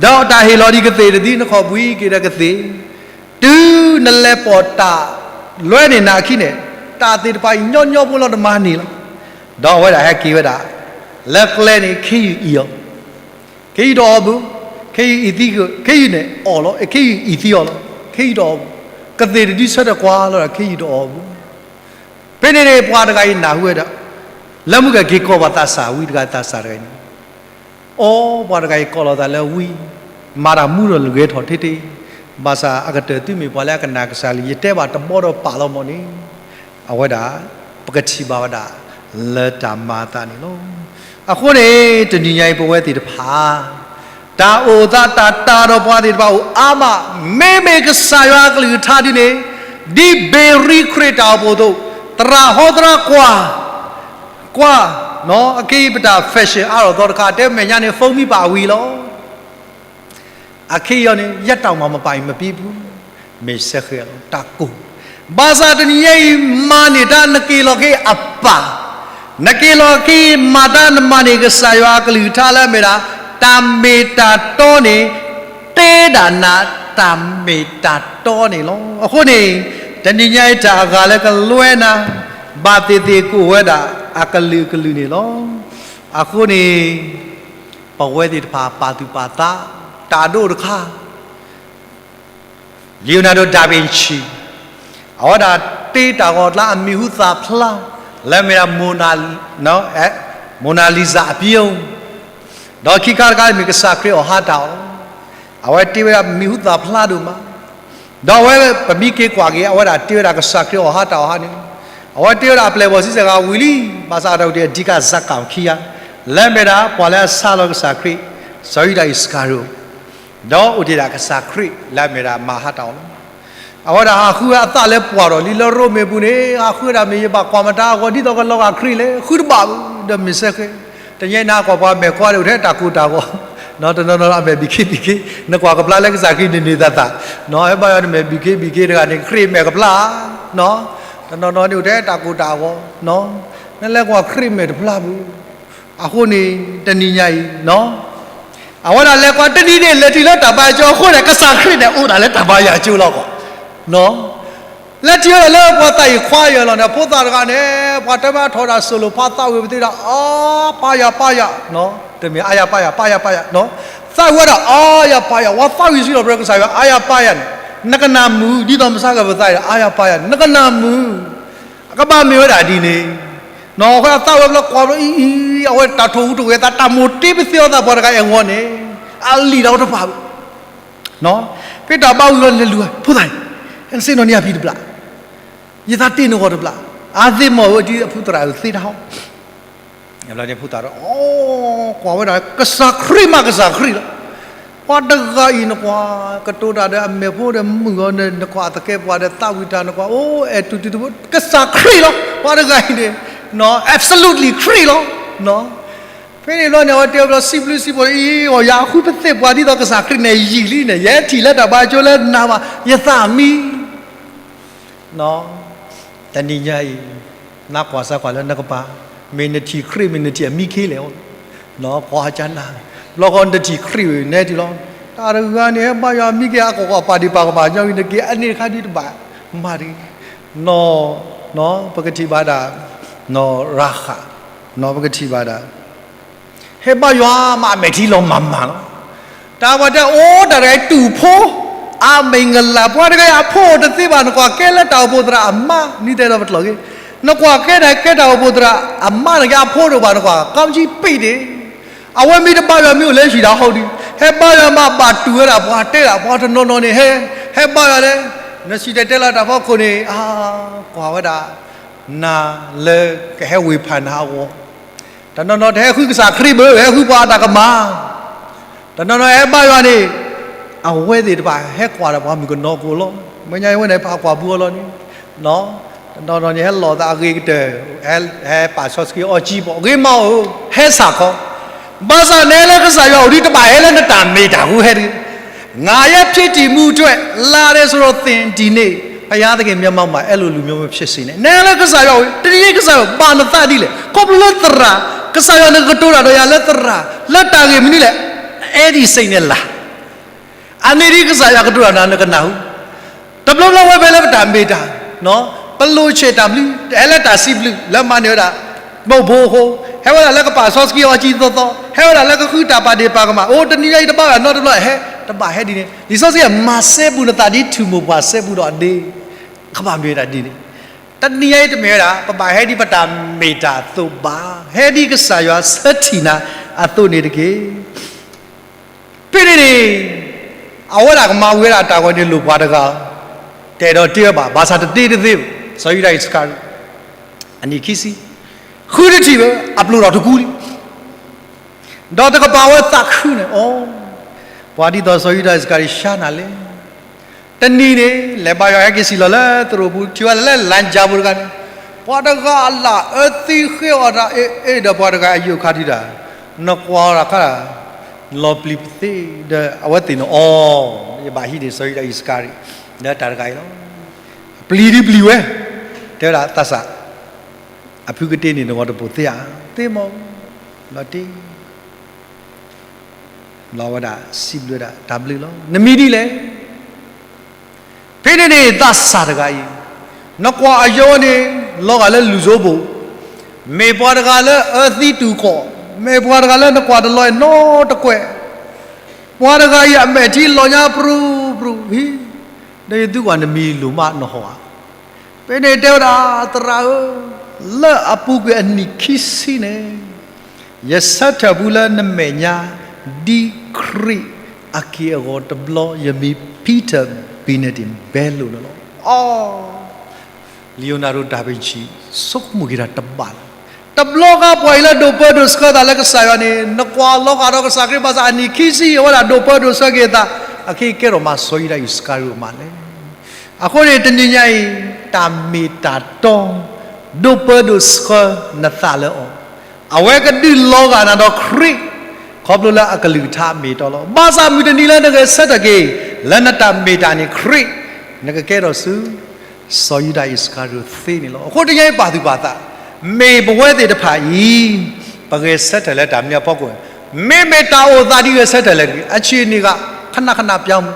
ဒီးတၢ်ဟ့ၣ်လီၤဒံးကသ့ၣ်တဒု နခီၣ်ဘှံးက့ၤဒီးကသ့ၣ်, တုၤနလဲၤပိာ်တၢ်လွဲန့ၢ်နၤအခံန့ၣ်, တၢ်သ့ၣ်တဖၣ်အံၤညီညီဖိလီၤတမၤန့ၢ်လီၤ. ဒီးအဝဲဒၣ်ဟဲက့ၤဝဲဒၣ်, လၢကျဲန့ၣ် ခ့ယုၢ်အံၤအီၤ, ခ့ယုၢ်တအီၣ်ဘၣ်, ခ့ယုၢ်အံၤသံ, ခ့ယုၢ်န့ၣ်အီၣ်လီၤ, ခ့ယုၢ်အံၤသံအီၤလီၤ, ခ့ယုၢ်တအီၣ်ဘၣ်. ကသ့ၣ်တဒုဆၢထၢၣ်ကွၢ်လီၤဒီး ခ့ယုၢ်တအီၣ်ဘၣ်. ဖဲန့ၣ်န့ၣ် ပှၤတဂၤအံၤနၢ်ဟူဝဲဒၣ်, လၢမုၢ်ကက့ၤကိးပှၤသးစၢ်ဝံတဂၤသးစၢ်တဂၤန့ၣ်, အိ ပှၤတဂၤအံၤကိးလီၤသးလၢဝံ, မၤတၢ်မူဒီးလၢဂဲၤထီၣ်ထဲထဲ, ဘၣ်ဆၣ်အကတၢၢ်သုမ့ၢ်ပှၤလၢအကနာ်ကစၢ်လံ, ယတဲဘၣ်တဘီဒီးပာ်လီၤမ့ၢ်န့ၣ်, အဝဲဒၣ် ပကထံၣ်ဘၣ်ဝဲဒၣ် လၢတၢ်မၤအသးန့ၣ်လီၤ. အဃိန့ၣ် တနံၤညါအံၤပဝဲသ့ၣ်တဖၣ် တၢ်အိၣ်သးတၢ်တာ်ဒီးပှၤသ့ၣ်တဖၣ်အိၣ်အါမး, မ့မ့ၢ်ကစၢ်ယွၤအကလုၢ်ကထါဒ်န့ၣ်, ဒ်ဘ့ရံခရံာ်တၢ်အိၣ်ဖှိၣ်အသိး, သရၣ်ဟီသရၣ်ကွၢ်, ကွၢ်, အခဲအံၤပတၢ် fashion အါထီၣ်သီတခါ တဲမဲာ်ညါန့ၣ် phone မံဘၣ်ဝံၤလီၤ. အခဲအံၤအံၤန့ၣ် ယတၢ်မၤမပာ်အံၤမပံပူၤ, မ့ၢ်စဲဃဲးလီၤ တၢ်ကိၢ်, ဘၣ်ဆၣ်တနံၤညါအံၤ မၤန့ၢ်တၢ်နက့ၤလီၤက့ၤအပၢ်, နက့ၤလီၤက့ၤမၤတၢ် နမၤန့ၢ်ကစၢ်ယွၤအကလုၢ်ကထါလၢအမ့ၢ်ဒၣ် တၢ်မ့ၢ်တၢ်တီန့ၣ် တဲဒၣ်နၤ တၢ်မ့ၢ်တၢ်တီန့ၣ်လီၤ. အဃိန့ၣ် တနံၤညါအံၤ တၢ်အဂၤလၢကလွဲနၤ ဘၣ်သ့ၣ်သ့ၣ်ကအိၣ်ဝဲဒၣ် အကလုာ်ကလုာ်န့ၣ်လီၤ. အဃိန့ၣ် ပဝဲသ့ၣ်တဖၣ်ပာ်သူၣ်ပာ်သး တၢ်ဒိၣ်တခါ Leonardo da Vinci အဝဲဒၣ်တ့တၢ်ဂီၤကျါအမံၤဟူသၣ်ဖျါ လၢမ့ၢ်ဒၣ် Mona Lisa အပျိ, ဒီးခံခါတခါမ့ၢ်ကစၢ်ခရံာ်အီၣ်ဟါတၢ်အီၣ်, အဝဲတ့ဝဲဒၣ်မံၤဟူသၣ်ဖျါဒိၣ်မး, ဒီးအဝဲပမ့ၢ်က့ၤကွၢ်က့ၤ အဝဲဒၣ်တ့ဝဲဒၣ်ကစၢ်ခရံာ်အီၣ်ဟါတၢ်အီၣ်ဟါန့ၣ်, အဝဲတ့ဝဲဒၣ်အပျဲၢ်အဘီၣ်ဆံဆဲၣ်ဂၤဝံၤလံ, ဘၣ်ဆၣ်အတၢ်အိၣ်တ့ၢ်အဓိကဇာတ်ကောင်ခံဂၤ, လၢမ့ၢ်ဒၣ်ပှၤလၢအဆါလီၤကစၢ်ခရံာ်, စီၤယူဒၤအံးစကၤရံၤအိၣ် ဒီးအိၣ်တ့ၢ်ဒၣ်ကစၢ်ခရံာ်လၢအမ့ၢ်ဒၣ်မၤဟါတၢ်အီၣ်လီၤ. အဝဲဒၣ်ဟးဃုအသးလၢပှၢ်ဒီးလံ လၢရိမ့ၤပူၤန့ၣ်, ဟးဃုဒၣ်မ့ၢ်ယဘၣ်ကွၢ်မတၤအဂီၢ် ဒ်သိးကလီၤဂာ်ခရံာ်လဲၣ်, ဃုတဘၣ်ဘၣ်, ဒီးမ့ၢ်စဲဃဲး, တညါအံၤနကွၢ်ပှၤမဲာ်ခွါန့ၣ်အိၣ်ထဲတၢ်ကိၢ်တၢ်ဂီၤ, တနီၤနီၤအမဲာ်ဘံၣ်ခ့ဘံၣ်ခ့, နကွၢ်ကပျၢ်လၢကစၢ်ခရံာ်န့ၣ်န့ၢ်သးသး, ဟဲဘါယွၤနမဲာ်ဘံၣ်ခ့ဘံၣ်ခ့တဂၤန့ၣ် ခရံာ်မဲာ်ကပျၢ်, တနီၤနီၤန့ၣ်အိၣ်ထဲတၢ်ကိၢ်တၢ်ဂီၤ, နလဲၤကွၢ်ခရံာ်မဲာ်တပျၢ်ဘၣ်. အဃိန့ၣ် တနံၤညါအံၤ အဝဲဒၣ်လဲၤကွၢ်တနံၤန့ၣ် လဲၤတုၤလၢတၢ်ဘါယွၤကၠိအဃိန့ၣ် ကစၢ်ခရံာ်န့ၣ်အိၣ်ဒၣ်လၢတၢ်ဘါယွၤကၠိလီၤကီး, လဲၤထံၣ်ဝဲဒၣ်လၢပှၤသးအံၤခွါယၢၤလီၤန့ၣ် ဖိသၣ်တဂၤန့ၣ် ပှၤတဲမ့ၢ်ထီၣ်ဒၣ်စိၣ်လိာ်ဖးသးဝံၤပသ့ၣ်ဒၣ် အါ ပၢ်ယၤ ပၢ်ယၤ, တမ့ၢ်အါယၤ ပၢ်ယၤ ပၢ်ယၤ ပၢ်ယၤ, သးဝံၤဝဲဒၣ် အါယၤ ပၢ်ယၤ, ဝဲသးဝံၤစံးလီၤ ပကစၢ်ယွၤ အါယၤ ပၢ်ယၤန့ၣ်, နကနၢ်မုာ် ဒ်သိးမုၢ်ဆါကပၤသးအံၤ အါယၤ ပၢ်ယၤန့ၣ် နကနၢ်မုာ်, အကဘၣ်မ့ၢ်ဝဲဒၣ်ဒ်န့ၣ်, အဃိသးဝံၤဘျီကွၢ်ဘျီအံၤအံၤ အဝဲတၢ်ထိၣ်ဟူးထိၣ်ဂဲၤသး တၢ်မိၣ်တ့ပသ့အီၤသးပှၤတဂၤအဲၣ်ဂီၢ်န့ၣ်, အလံာ်တၢ်အိၣ်တဖၣ်ဘၣ် ဖဲတၢ်ဘါဝံၤလီၤ လဲၤလူၤဝဲ ဖိသၣ်န့ၣ်, ဟဲစ့ၢ်နီၤန့ၢ်ယၤဖံတဘျီ, ယသးတ့ၢ်နဂီၢ်တဘျီ, အါသ့ၣ်မီၢ်ဧၢ ဒ်အဖုသရၣ်ဧၢသ့တၢ်ဟီ, ဘျီန့ၣ်ဖိသၣ်ဒီး အိၣ်ကွၢ်ဝဲဒၣ် ကစၢ်ခရံာ်မးကစၢ်ခရံာ်လီၤ. ပှၤတဂၤအံၤနကွၢ် ကတိၤတၢ်ဒီးအမဲာ်ဖိဒီးမုၢ်ဂီၤန့ၣ် နကွၢ်အသကဲပှၤဒီးသးဝံၣ်တၢ် နကွၢ်အိၣ်အဲၣ်တူၢ်တူၢ်တဘိ ကစၢ်ခရံာ်လီၤ. ပှၤတဂၤအံၤန့ၣ် absolutely ခရံာ်လီၤ. ဖဲန့ၣ်ဘျီန့ၣ် အဝဲတဲဘျီ စံးဘျုးစံးဖှိၣ်အံၤ ယဃုပသ့ၣ်ပှၤဒ်သိးကစၢ်ခရံာ်န့ၣ်ယံာ်လံန့ၣ် ယဟဲထံၣ်လၢတၢ်ဘါကၠိလၢနၤဘၣ် ယသးမံ တနံၤညါအံၤ နကွၢ်စၢ်ကွၢ်လၢနကပၤ, မ့ၢ်နထံၣ်ခရံာ် မ့ၢ်နထံၣ်အမံခ့လဲၣ်, ကွၢ်ကနၣ်, ဘျီဃီနတထံၣ်ခရံာ်ဝဲ နဲထံၣ်လီၤ. တၢ်တဂၤန့ၣ် ဟဲဘါယွၤမံက့ၤအကီၢ်ကီၢ် ပာ်ဒံးပာ်ကမၣ်ညီဝံၤ နက့ၤအန့ၣ်တခါဒုတဘၣ်မၤတဂ့ၤ, ပကထံၣ်ဘၣ်ဒၣ် ရၤဃး, ပကထံၣ်ဘၣ်ဒၣ် ဟဲဘါယွၤမးအမဲာ်ထံလီၤမၤမၤလီၤ. တၢ်ပှၤတဲအိၣ်တၢ်တဂၤအံၤ တူၢ်ဖိ, အမ့ၢ်ဂ့ၤလၢ် ပှၤတဂၤအံၤအဖိတသ့ဘၣ် နကွၢ်ကဲလၢတၢ်အိၣ်ဖှိၣ်သရၣ်အမါ နံၤတဲလီၤပကျိာ်ဂ့ၤ, နကွၢ်ကဲဒၣ်ကဲတၢ်အိၣ်ဖှိၣ်သရၣ်အမါန့ၣ်က့ အဖိတအိၣ်ဘၣ် နကွၢ် ကီကံပ့ၣ်ဒ့ၣ်, အဝဲမ့ၢ်တဘါယွၤမ့ၢ်အိၣ်လၢဟံၣ်ဒီးဟီဒုး ဟဲဘါယွၤမးဘၣ်တူၢ်ဝဲဒၣ် ပှၤတဲဒၣ် ပှၤတနီၤနီၤန့ၣ် ဟဲ, ဟဲဘါယွၤလဲၣ်, နစံၣ်တဲၤတဲလီၤတၢ်ဖီခိၣ်န့ၣ် အါ, ကွၢ်ဝဲဒၣ် နၤလၢကဟဲဝ့ၢ်ဖးနၤအဂီၢ် တနီၤနီၤတဟဲဃုကစၢ်ခရံာ်ဘၣ် ဟဲဃုပှၤအတၢ်ကမၣ်, တနီၤနီၤဟဲဘါယွၤန့ၣ် အဝဲသ့ၣ်တဖၣ်ဟဲကွၢ်ဒီးပှၤမုၣ်ကနီၤကိးလီၤ. မ့ၢ်ညါအံၤဝဲန့ၣ် ပှၤကွၢ်ပူၤအီၤလီၤန့ၣ်, တနီၤနီၤန့ၣ် ဟဲလီၤသးအဂ့ၤကတၢၢ်, ဟဲပာ်စီဆှံအီၣ်ကၠံပီၣ် ဂ့ၤမးဧၢ, ဟဲစၢ်ခီ, ဘၣ်ဆၣ်နဲလၢကစၢ်ယွၤအိၣ်ဒုး တဘၣ်ဟဲလၢနတၢ်မ့ၢ်တၢ်ဃူဟဲဒုး ငါရဲ့ဖြစ်တည်မှုအတွက် လာတယ်ဆိုတော့ သင်ဒီနေ့ ဘုရားသခင်မျက်မှောက်မှာ အဲလိုလူမျိုးမျိုးဖြစ်စေနဲ့ နဲလၢကစၢ်ယွၤအိၣ် တနံၤအံၤကစၢ်ယွၤဘၣ်နသးဒ်လဲၣ် ခီဖျိလၢသရၣ်, ကစၢ်ယွၤန့ၣ်ကတိၤတၢ်ဒီးယၤလၢသရၣ်, လၢတၢ်ဂ့ၢ်မနုၤလဲၣ်, အဲဒ်စ့ၢ်န့ၣ်လၢ်, အန့ၣ်ဒ်ကစၢ်ယွၤကတိၤတၢ်နၤနကနၢ်ဟူ တဘျီဘျီဝဲဖဲလၢပတၢ်မ့ၢ်တၢ်, ပလိၣ်ဆဲးတၢ်ဘျုး, ဟဲလၢတၢ်စံးဘျုး လၢမၤန့ၢ်ဝဲဒၣ် မုၢ်ဘိအဃိ, ဟဲဝဲဒၣ်လၢကပာ်စီဆှံအီၣ်ကၠံသိးသိး, ဟဲဝဲဒၣ်လၢကဃုတၢ်ပာ်ဒ့ၣ်ပာ်ကမၣ်, အိၣ်တနံၤညါအံၤတဘၣ်ဘၣ်နီတဘျီဟဲ, တဘၣ်ဟဲဒ်န့ၣ်, လံာ်စီဆှံမၤစဲဘူးနသးဒ်ထူၣ်မိၢ်ပှၢ်စဲဘူးဒီးအဒ့, ကဘၣ်မ့ၢ်ဝဲဒၣ်ဒ်န့ၣ်, တနံၤညါအံၤတမ့ၢ်ဝဲဒၣ် ပဘၣ်ဟဲဒ်ပတၢ်မ့ၢ်တၢ်အသိးဘၣ်, ဟဲဒ်ကစၢ်ယွၤဆၢထံၣ်နၤအသိးန့ၣ်တက့ၢ်. ဖဲန့ၣ်န့ၣ် အဝဲဒၣ်ကမၤဝံၤဝဲဒၣ်တၢ်ဂီၤန့ၣ် လိၣ်ပှၤတဂၤ, တအဲၣ်ဒိးတ့ဝဲဘၣ်, ဘၣ်ဆၣ်တတ့တသ့ဘၣ်, စီၤယူဒၤအံၣ်စကၤရံၤ, အနံၣ်ခံဆံ, ဃုတထံၣ်ဘၣ်, အပျိၢ်ဒီးတကူလံ, ဒီးတကပၤဝဲသးခုန့ၣ်, အိ, ပှၤဒ်သိးစီၤယူဒၤအံၣ်စကၤရံၤဆါနၤလဲၣ် တနံၤန့ၣ် လဲၤဘါယွၤဟဲက့ၤစံၣ်လီၤလၢသရိာ်ပူၤ ထံၣ်ဝဲလၢလါကၠါပူၤတဂၤန့ၣ်, ပှၤတဂၤအလၢအၢသံဃ့အီၣ်တၢ်အ့ၣ်အ့ၣ်ဒီးပှၤတဂၤအယိာ်ခါဒုးတၢ်, နကွၢ်တၢ်ခါတၢ်, လီၤပျံၤပသ့ဒီး အဝဲသ့ၣ်န့ၣ်အီၤ, ယဘၣ်ဟံးန့ၢ်စီၤယူဒၤအံၣ်စကၤရံၤ လၢတၢ်တဂၤအံၤလီၤ. ပျံၤဒုးပျံၤဝဲ, တဲဝဲဒၣ်သးစၢ်, အဖုကတ့န့ၣ်နဂီၢ်တပိာ်သ့ဧါ, သ့မီၢ်, လီၤတ့ ဘျီဝဲဒၣ်စံးဘျုးဝဲဒၣ်တၢ်ဘျုးလီၤ. နမံၤဒ်လဲၣ်. ဖဲန့ၣ်န့ၣ် သးစၢ်တဂၤအံၤ, နကွၢ်အယိာ်န့ၣ် လီၤဂာ်လၢလူၢ်စိဘိ, မ့ၢ်ပှၤတဂၤလၢအၢသံတူၢ်ဃီၣ်, မ့ၢ်ပှၤတဂၤလၢနကွၢ်တလီၤအဲၣ်နီတကွဲး, ပှၤတဂၤအံၤအမဲာ်ထံလီၤညါပြူၤပြူၤ, ဟံ, ဒီးယသုကွၢ်နမံၤလိၣ်မးနဟီၣ်ဧါ. ဖဲန့ၣ်တဲဝဲဒၣ် သရၣ်ဧၢ, လၢအပူၤကွံာ်အနံၣ်ခံဆံန့ၣ် ယဆၢထၢၣ်ပူၤလၢနမဲာ်ညါ ဒ်ခရံာ်အက့ၢ်အဂီၤတဘျီ ယမံၤ Peter Bernardin Belo န့ၣ်လီၤ. အီ, Leonardo da Vinci ဆိကမိၣ်က့ၤတၢ်တဘၣ်လၢၤ. တဘျီဃီပှၤအံၤလၢဒိးပၢဒိးဆှၢသးလၢကစၢ်ယွၤန့ၣ် နကွၢ်လီၤဂာ်ဒီးကစၢ်ခရံာ်ဘၣ်ဆၣ် အနံၣ်ခံဆံအဝဲဒၣ်ဒိးပၢဒိးဆှၢက့ၤအသး အခဲအံၤကဲထီၣ်မးစီၤယူဒၤအံၣ်စကၤရံၤအိၣ်မးလဲၣ်. အဃိန့ၣ် တနံၤညါအံၤ တၢ်မ့ၢ်တၢ်တီ ဒိးပၢဒိးဆှၢနသးလၢအီၤ, အဝဲကဒုးလီၤဂာ်နၤဒီးခရံာ် ခီဖျိလၢအကလုၢ်ကထါအမ့ၢ်အတီလီၤ. ဘၣ်ဆၣ်မုၢ်တနံၤလၢနဂဲၤဆၢထၢၣ်က့ၤ လၢနတၢ်မ့ၢ်တၢ်န့ၣ် ခရံာ် နကကဲထီၣ်ဆူ စီၤယူဒၤအံၣ်စကၤရံၤသ့န့ၣ်လီၤ. အဃိတနံၤညါအံၤပာ်သူၣ်ပာ်သး, မ့ၢ်ပဝဲသ့ၣ်တဖၣ်အံၤ ပဂဲၤဆၢထၢၣ်လၢတၢ်မနုၤအဖီခိၣ်, မ့မ့ၢ်တၢ်အိၣ်သးဒ်ဂဲၤဆၢထၢၣ်လဲၣ်တဂ့ၤ, အဆံးန့ၣ်ဂ့ၤ ခဏခဏပြောင်း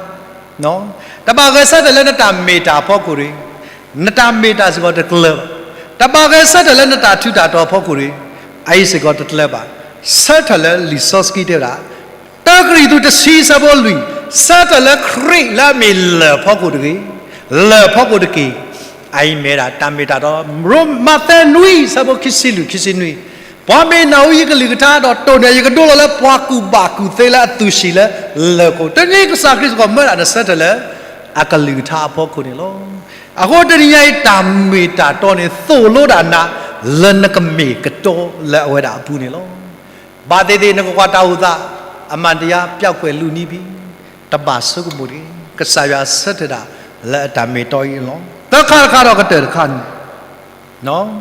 တဘၣ်ဂဲၤဆၢထၢၣ်လၢနတၢ်မ့ၢ်တၢ်အဖီခိၣ်တဂ့ၤ, နတၢ်မ့ၢ်တၢ်စ့ၢ်ကီးတကျၢၤဘၣ်. တဘၣ်ဂဲၤဆၢထၢၣ်လၢနတၢ်ထူးတၢ်တီၤအဖီခိၣ်တဂ့ၤ, အအံၤစ့ၢ်ကီးတကျၢၤဘၣ်. ဆၢထၢၣ်လၢလံာ်စီဆှံတဲဝဲဒၣ် တၢကရံၣ်သူးတဆံဆၢဖိလွံၢ်, ဆၢထၢၣ်လၢခရံာ်လၢအမ့ၢ်လၢၢ်အဖီခိၣ်တဂ့ၤ, လၢၢ်အဖီခိၣ်တက့ၢ်. အအံၤမ့ၢ်ဒၣ်တၢ်မ့ၢ်တၢ်တီ, ရိမၤသဲနွံဆၢဖိခံဆံလွံၢ် ခံဆံနွံ, ပှၤမ့ၢ်နၢ်ဟူယကလုၢ်ကထါဒီးတိၢ်န့ၢ် ယကဒိလီၤလၢပှၤကူၣ်ဘၣ်ကူၣ်သ့လၢအသူၣ်ဆံးလၢလၢၢ်ခိၣ်, တနံၤကစၢ်ခရံာ်စ့ၢ်ကီးမၢဒၣ်နဆၢထၢၣ်လၢအကလုၢ်ကထါအဖီခိၣ်န့ၣ်လီၤ. အဃိတနံၤညါအံၤ တၢ်မ့ၢ်တၢ်တီန့ၣ် သိၣ်လိဒၣ်နၤလၢနကမ့ၢ်ကတီလၢအဝဲဒၣ်အပူၤန့ၣ်လီၤ. ဘၣ်သ့ၣ်သ့ၣ် နကကွၢ်တၢ်အိၣ်သး အမှန်တရား ပျောက်ကွယ်လုၢ်နီပံ, တဘၣ်ဆိကမိၣ်တဂ့ၤ, ကစၢ်ယွၤဆၢထၢၣ်ဒၣ်လၢအတၢ်မ့ၢ်တီအံၤလီၤ. သၢခါတခါဒီးကတၢၢ်တခါန့ၣ်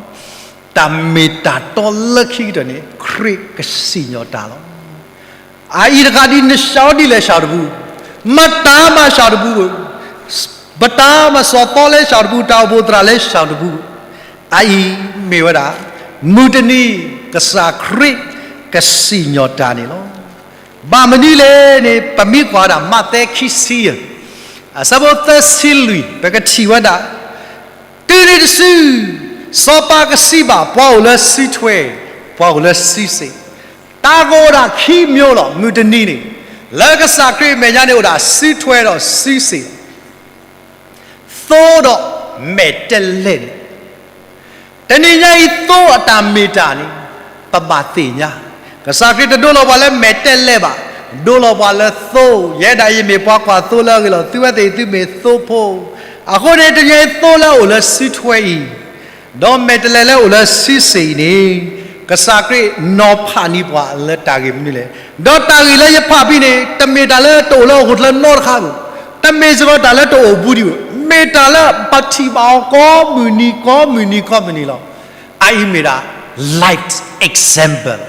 တၢ်မ့ၢ်တၢ်တီလၢခံကတၢၢ်န့ၣ် ခရံာ်ကစံၣ်ညီၣ်တၢ်လီၤ. အအံၤတခါဒ်နစှၤဒ်လဲၣ်စှၤတပူၤ, မတၤမးစှၤတပူၤ, ပတၢ်မၤစီၤသီလဲစှၤတပူၤ, တၢ်အိၣ်ဖှိၣ်သရၣ်လဲစှၤတပူၤ, အအံၤမ့ၢ်ဝဲဒၣ် မုၢ်တနံၤ ကစၢ်ခရံာ်ကစံၣ်ညီၣ်တၢ်န့ၣ်လီၤ. ဘၣ်မနုၤလဲၣ်န့ၣ် ပမ့ၢ်ကွၢ်ဒၣ်မးသဲခံဆံယဲၢ် အဆၢဖိသၢဆံလွံၢ် ပကထံၣ်ဝဲဒၣ် တုၤနုၤတစု စီၤပၤကစံးဘၣ် ပှၤအိၣ်လၢစုထွဲ, ပှၤအိၣ်လၢစုစ့ၣ်, တၢ်ကအိၣ်ဒၣ်ခံမျိုးလီၤ. မုၢ်တနံၤန့ၣ် လၢကစၢ်ခရံာ်အမဲာ်ညါန့ၣ် အိၣ်ဒၣ်စုထွဲဒီးစုစ့ၣ်လီၤ. သိဒီးမဲာ်တဲးလဲးန့ၣ် တနံၤညါအံၤ သိအတၢ်မ့ၢ်တၢ်န့ၣ် ပဘၣ်သ့ၣ်ညါ, ကစၢ်ခရံာ်တဒိလီၤပှၤလၢမဲာ်တဲးလဲးဘၣ်, ဒိလီၤပှၤလၢသိ, ယဲဒၣ်အံၤမ့ၢ်ပှၤကွၢ်သိလၢအဂ့ၢ်လီၤ. သုဝဲသ့ၣ်သုမ့ၢ်သိဖိ, အဃိန့ၣ် တနံၤညါအံၤ သိလၢအအိၣ်လၢစုထွဲအံၤ ဒီးမဲာ်တဲးလဲးလၢအအိၣ်လၢစုစ့ၣ်အံၤန့ၣ် ကစၢ်ခရံာ်နီၤဖးန့ၢ်ပှၤလၢတၢ်ဂ့ၢ်မနုၤလဲၣ်. ဒီးတၢ်ဂ့ၢ်လၢယဖးဖဲန့ၣ် တမ့ၢ်တၢ်လၢတအိၣ်လၢဟီၣ်ခိၣ်ချၢနီတခါဘၣ်, တမ့ၢ်စ့ၢ်ကီးတၢ်လၢတအိၣ်ဘူးဒံးဘၣ်, မ့ၢ်တၢ်လၢပထံၣ်ဘၣ်အီၤကိးမုၢ်နံၤ ကိးမုၢ်နံၤ ကိးမုၢ်နံၤလီၤ. အအံၤမ့ၢ်ဒၣ် life example,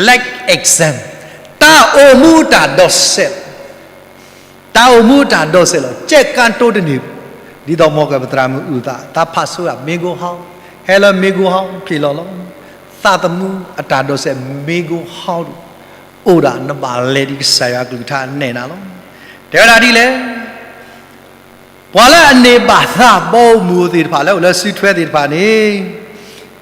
life example, တၢ်အိၣ်မူတၢ်ဒိးစဲးလီၤ. တၢ်အိၣ်မူတၢ်ဒိးစဲးလီၤ. ကဲကၣ်တိတန့ၢ်, ဒ်သိးမ်ကပသရၣ်မုၣ်အုၣ်သး တၢ်ဖးဆိဒၣ် မ့ၢ်ကိဟီ, ဟဲလၢမ့ၢ်ကိဟီ က့ၤလီၤလီၤ. သးသမူအတၢ်ဒိးစဲး မ့ၢ်ကိဟီဒၣ် အိၣ်ဒၣ်နဘၣ်လဲၤဒ်ကစၢ်ယွၤကလုၢ်ကထါနဲၣ်နၤလီၤ. တဲဝဲဒၣ်ဒ်လဲၣ် ပှၤလၢအန့ၢ်ဘၣ်သး ဘီမုၢ်အိၣ်သ့ၣ်တဖၣ် လၢအိၣ်လၢစုထွဲသ့ၣ်တဖၣ်န့ၣ်,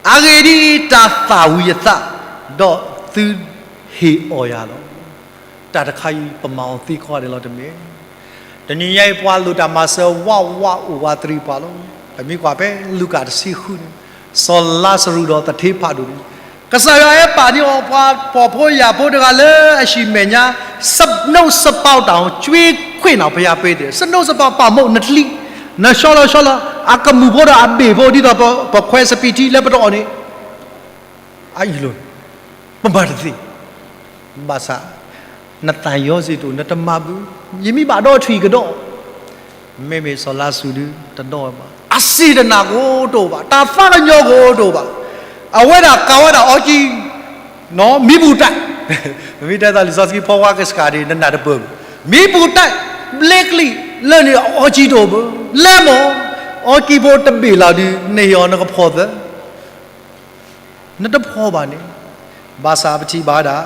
အဂ့ၢ်ဒ်အံၤ, တၢ်သၣ်ဝံၤအသး, ဒီးသုဟ့ၣ်အီၣ်ယၤလီၤ. တၢ်တခါအံၤ ပမၤအီၤသ့ကိးဂၤဒဲးလီၤတမ့ၢ်. တနံၤညါအံၤ ပှၤလိၣ်တၢ်မၤစၢၤ ဝးဝးအိၣ်ဝးတရံးပှၤလီၤ. ပမ့ၢ်ကွၢ်ဖဲလူၤကၣ်တဆံဃုန့ၣ်, စီၤလါစရူးဒီးသထ့ဖးဒိၣ်န့ၣ်, ကစၢ်ယွၤဟဲပာ်န့ၢ်အီၤ ပှၤဖှီၣ်ဖိယာ်ဖိတဂၤလၢအဟံၣ်မဲာ်ညါ, စနိးစပာ်တၢ်အီၤ ကွ့ခွ့ၣ်နီၣ်ဖယါပ့တ့ၢ်, စနိးစပာ်ပာ်မူးနတလံ, နဆီလီၤဆီလီၤ, အကမူၣ်ဖိဒီးအဘ့ၣ်ဖိ ဒ်သိးပခွဲးစပံးထံလၢပတအီၣ်န့ၣ် အအံၤလီၤ, ပမၤတသ့, ဘၣ်ဆၣ် နသးယီၤစ့ၢ်တအိၣ် နတမၤဘၣ်, ယမ့ၢ်ဘၣ်ဒီးထွံၣ်ကဒီး, မ့မ့ၢ်စီၤလါစရူးဒုးတဒီဘၣ်, အစံၣ်တနၢ်ကအိၣ်တအိၣ်ဘၣ်, တၢ်သးကညီၤကအိၣ်တအိၣ်ဘၣ်, အဝဲဒၣ်ကးဝဲဒၣ်အီကံ မံပူၤတၢ်, မ့ၢ်တဲသးလံာ်စီဆှံဖီဝါကစှၤဒ် နနၢ်တပၢၢ်ဘၣ်, မံပူၤတၢ် ဘျ့ကလံၣ်လၢန့ၣ်အီကံတအိၣ်ဘၣ်, လဲၤမး, အီကံဖိတဘ့ၣ်လီၤဒုး နဟ့ၣ်အီၤနကဖှီၣ်သၢ နတဖှီၣ်ဘၣ်န့ၣ်, ဘၣ်ဆၣ်ပထံၣ်ဘၣ်ဝဲဒၣ်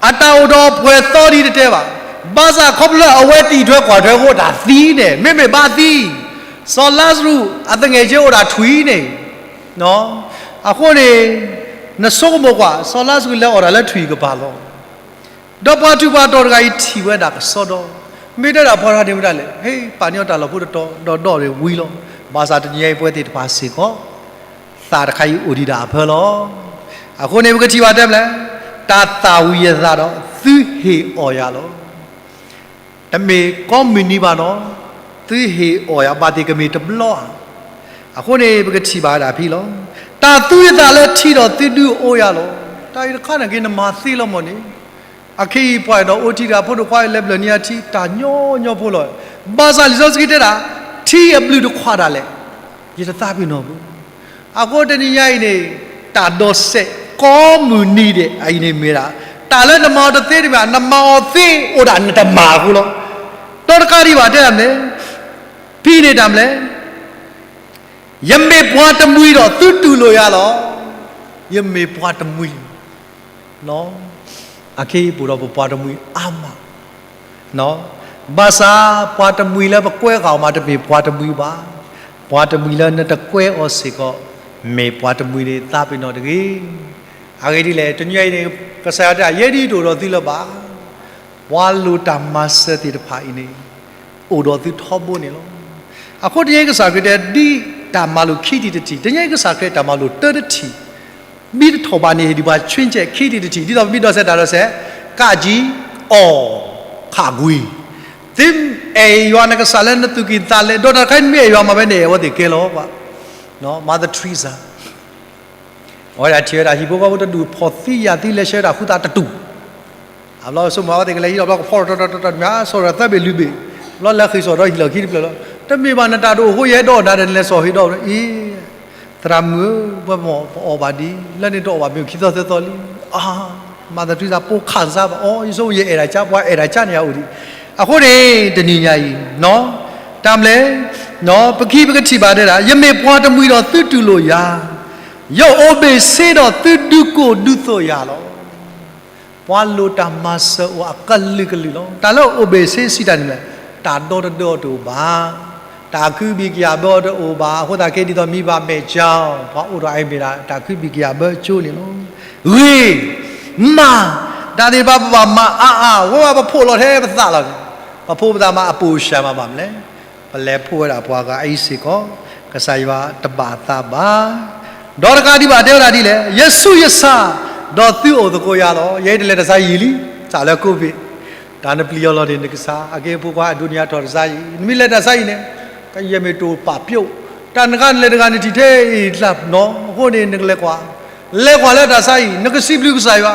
အတၢ်အိၣ်ဒီးပှဲၤသီဒ်တတဲဘၣ်, ဘၣ်ဆၣ်ခီဖျိလၢအဝဲတံာ်ထွဲကွၢ်ထွဲအဃိ တၢ်သံန့ၣ် မ့မ့ၢ်ဘၣ်သံ, စီၤလါစရူးအသငဲၣ်ကၠ့အိၣ်ဒၣ်ထွံၣ်န့ၣ်, အဃိန့ၣ် နဆိကမိၣ်ကွၢ် စီၤလါစရူးလဲၤအီၣ်တၢ်လၢထွံၣ်ကပၤလီၤ. ဒီးပှၤထူးပှၤတီၤတဂၤအံၤထံၣ်ဝဲဒၣ်ကစီဒီ, မ့ၢ်တဲဒၣ်ပှၤတဂၤန့ၣ်ဝဲဒၣ်လဲၣ်, ဟ့ၣ် ပာ်န့ၢ်အီၤတၢ်လီၢ်ဖိတတီၤ ဒီးဒီးန့ၣ်ဝံၤလီၤ. ဘၣ်ဆၣ်တနံၤညါအံၤပဝဲသ့ၣ်တဖၣ်စ့ၢ်ကီး သးတခါအံၤအိၣ်ဒံးဒၣ်အဖၢလီၤ. အဃိန့ၣ် ပကထံၣ်ဘၣ်တဲမလဲၣ်, တၢ်သၣ်ဝံၤအသးဒီး သုဟ့ၣ်အီၣ်ယၤလီၤ. တမ့ၢ်ကိးမုၢ်နံၤဘၣ်နီၤ, သုဟ့ၣ်အီၣ်ယၤဘၣ်သ့ၣ်ကမ့ၢ်တဘျီဧါ. အဃိန့ၣ် ပကထံၣ်ဘၣ်ဝဲဒၣ်ဖဲလီၤ. တၢ်သူအသးလၢထံဒီး သုဒုးအိၣ်ယၤလီၤ. တၢ်အံၤတခါန့ၣ်က့ နမၤသ့လီၤမးန့ၣ်, အခဲအံၤပှၤအဲၣ်ဒိးအိၣ်ထံတဂၤ ဖိဒိၣ်ခွါအံၤလဲၤဘျၢၣ်န့ၢ်အထံ တၢ်ညီညီဖိလီၤ. ဘၣ်ဆၣ်လံာ်စီဆှံတဲဒၣ်, ထံအဘျုးတခွးဒၣ်လဲာ်, ယတသးပ့ၤနီၣ်ဘၣ်. အဃိတနံၤညါအံၤန့ၣ်, တၢ်ဒိးစဲးကိးမုၢ်နံၤဒဲးအံၤန့ၣ်မ့ၢ်ဒၣ်, တၢ်လၢနမၤအီၤတသ့တမ့ၢ် နမၤအီၤသ့အိၣ်ဒၣ်နတမၤအဃိလီၤ. ဒီးတကးဒံးဘၣ်တဲဒၣ်မ့ၢ်, ဖဲန့ၣ်တၢ်မလဲၣ် ယမ့ၢ်ပှၤတမှံၤဒီးသုတူၢ်လိာ်ယၤလီၤ. ယမ့ၢ်ပှၤတမှံၤ, အခဲအံၤပအိၣ်ဒီးပပှၤတမှံၤအါမး, ဘၣ်ဆၣ်ပှၤတမှံၤလၢပကွဲဃာ်အီၤမး တမ့ၢ်ပှၤတမှံၤဘၣ်. ပှၤတမှံၤလၢနတကွဲအီၤစ့ၢ်ကီး, မ့ၢ်ပှၤတမှံၤန့ၣ်သးပ့ၤနီၣ်တဂ့ၤ. အဂ့ၢ်ဒ်လဲၣ်, တနံၤအံၤန့ၣ် ကစၢ်ယွၤတဲ ယဲဒ်တအိၣ်ဒီးသုလၢၤဘၣ် ပှၤလိၣ်တၢ်မၤစၢၤသ့ၣ်တဖၣ်အံၤန့ၣ်, အိၣ်ဒီးသုထီဘိန့ၣ်လီၤ. အဃိတနံၤအံၤကစၢ်ခရံာ်တဲ ဒ်တၢ်မၤလိာ်ခံထံၣ်တထံၣ်, တနံၤအံၤကစၢ်ခရံာ်တၢ်မၤလိာ်တၢတထံၣ်, မ့ၢ်တထီၣ်ဘးန့ၣ် ဒ်ပှၤဆှ့ကဲးခံထံၣ်တထံၣ် ဒ်သိးပမ့ၢ်ဒိးစဲးတၢ်ဒီးစဲး, ကးကံအီၣ်ခးကွံာ်, သုအဲၣ်ယွၤနကစၢ်လၢနသူၣ်ကံၢ်သးလဲ, ဒီးတၢ်တခါနမ့ၢ်အဲၣ်ယွၤမၤဝဲန့ၣ် အဝဲသ့ၣ်ကဲလီၤ, Mother Teresa အဝဲဒၣ်ထံၣ်ဝဲဒၣ်ဟံၣ်ဖိဃီဖိတဒူၣ်ဖီၣ်သံယာ်သံလဲၤဆှၢဝဲဒၣ်ဃုသးတတူၢ်, အဘျီဆိကမိၣ်အဝဲသ့ၣ်ကလဲၤဟံးထီၣ်ဘျီကဖီၣ်ထီၣ်ထီၣ်ထီၣ်ထီၣ်တမံၤ ဆီၣ်ဒီးသၢဘ့ၣ်လွံၢ်ဘ့ၣ်, ဘျီလဲၤဃ့ၢ်ဆီၣ်ဒီးဟံၣ်လီၢ်ခံတဖျၢၣ်လီၤ. တမ့ၢ်ဘၣ်နတၢ်တအိၣ်အဃိယအဲၣ်ဒိးနၤဒီးနလဲၤဆီၣ်ဟ့ၣ်ဒီးအံၤ, သရၣ်မုၣ်ဧၢ, ပှၤအီၣ်ဘၣ်ဒ်လဲၣ်န့ၣ်တအီၣ်ဘၣ်မ့ၢ်ခံသီသၢသီလံ. အါ, Mother Teresa ပိၢ်ခးစၢ်ဘၣ်အီၤ ယဆိကမိၣ်ယအဲၣ်ဒၣ်ကၢ် ပှၤအဲၣ်ဒၣ်ကၢ်န့ၣ်ယအိၣ်ဒံး. အဃိန့ၣ် တနံၤညါအံၤ တၢ်မလဲၣ်, ပခံပကထံၣ်ဘၣ်တဲဒၣ် ယမ့ၢ်ပှၤတမှံၤဒီးသုတူၢ်လိာ်ယၤ, ယအိၣ်ဘ့ၣ်ဆ့ဒီးသုဒုးကိးဒုးသိးယၤလီၤ. ပှၤလိၣ်တၢ်မၤစၢၤအိၣ်အကလုာ်ကလုာ်လီၤ. တၢ်လၢအိၣ်ဘ့ၣ်ဆ့စံးတၢ်န့ၣ်လဲၣ်, တၢ်ဒီတဒၢအီၤတအိၣ်ဘၣ်, တၢ်ခုဘံၣ်ကယာ်ဘၢအီၤတအိၣ်ဘၣ်. အဃိသတးခဲဒ်သိးမံဘၣ်မဲာ်ကၠီ, ပှၤအိၣ်ဒီးအအံၤမ့ၢ်ဒၣ် တၢ်ခုဘံၣ်ကယာ်ဘၢအကၠိန့ၣ်လီၤ. ဂ့ၤ, မၤ, တၢ်သ့ၣ်တဖၣ်ပဘၣ်မၤအါအါ, ဝဲပှၤပဖိးလီၤထဲပသးလီၤန့ၣ်, ပဖိးပသးမၤအပိာ်စၢၤမးဘၣ်မလဲၣ်. ပလဲၤဖှိၣ်ဝဲဒၣ်ပှၤဂၤအံၤစ့ၢ်ကီး, ကစၢ်ယွၤတဘၣ်သးဘၣ်. ဒီးတကးဒံးဘၣ်တဲဝဲဒၣ်ဒ်လဲၣ်, ယဆူးယဆါ, ဒီးသုအိၣ်သကိးယၤလီၤ. ယဲအံၤတလဲၤတၢ်ဆါဟံၣ်လံ, စးလၢ COVID, တၢ်နပျံၤအီၤလီၤန့ၣ် နကစၢ်, အက့ၢ်ဖိခွါအဒိနံယၤထီၣ်တၢ်ဆါဟံၣ်, နမ့ၢ်လဲၤတၢ်ဆါဟံၣ်န့ၣ်, ကယဲၢ်မ့ၢ်တိာ်ပာ်ပျိ, တၢ်နဂၤနလဲၤတဂၤနထံၣ်ထဲအံၤတလၢ်နီၤ, အဃိန့ၣ် နကလဲၤကွၢ်, လဲၤကွၢ်လၢတၢ်ဆါဟံၣ် နကစံးဘျုးကစၢ်ယွၤ,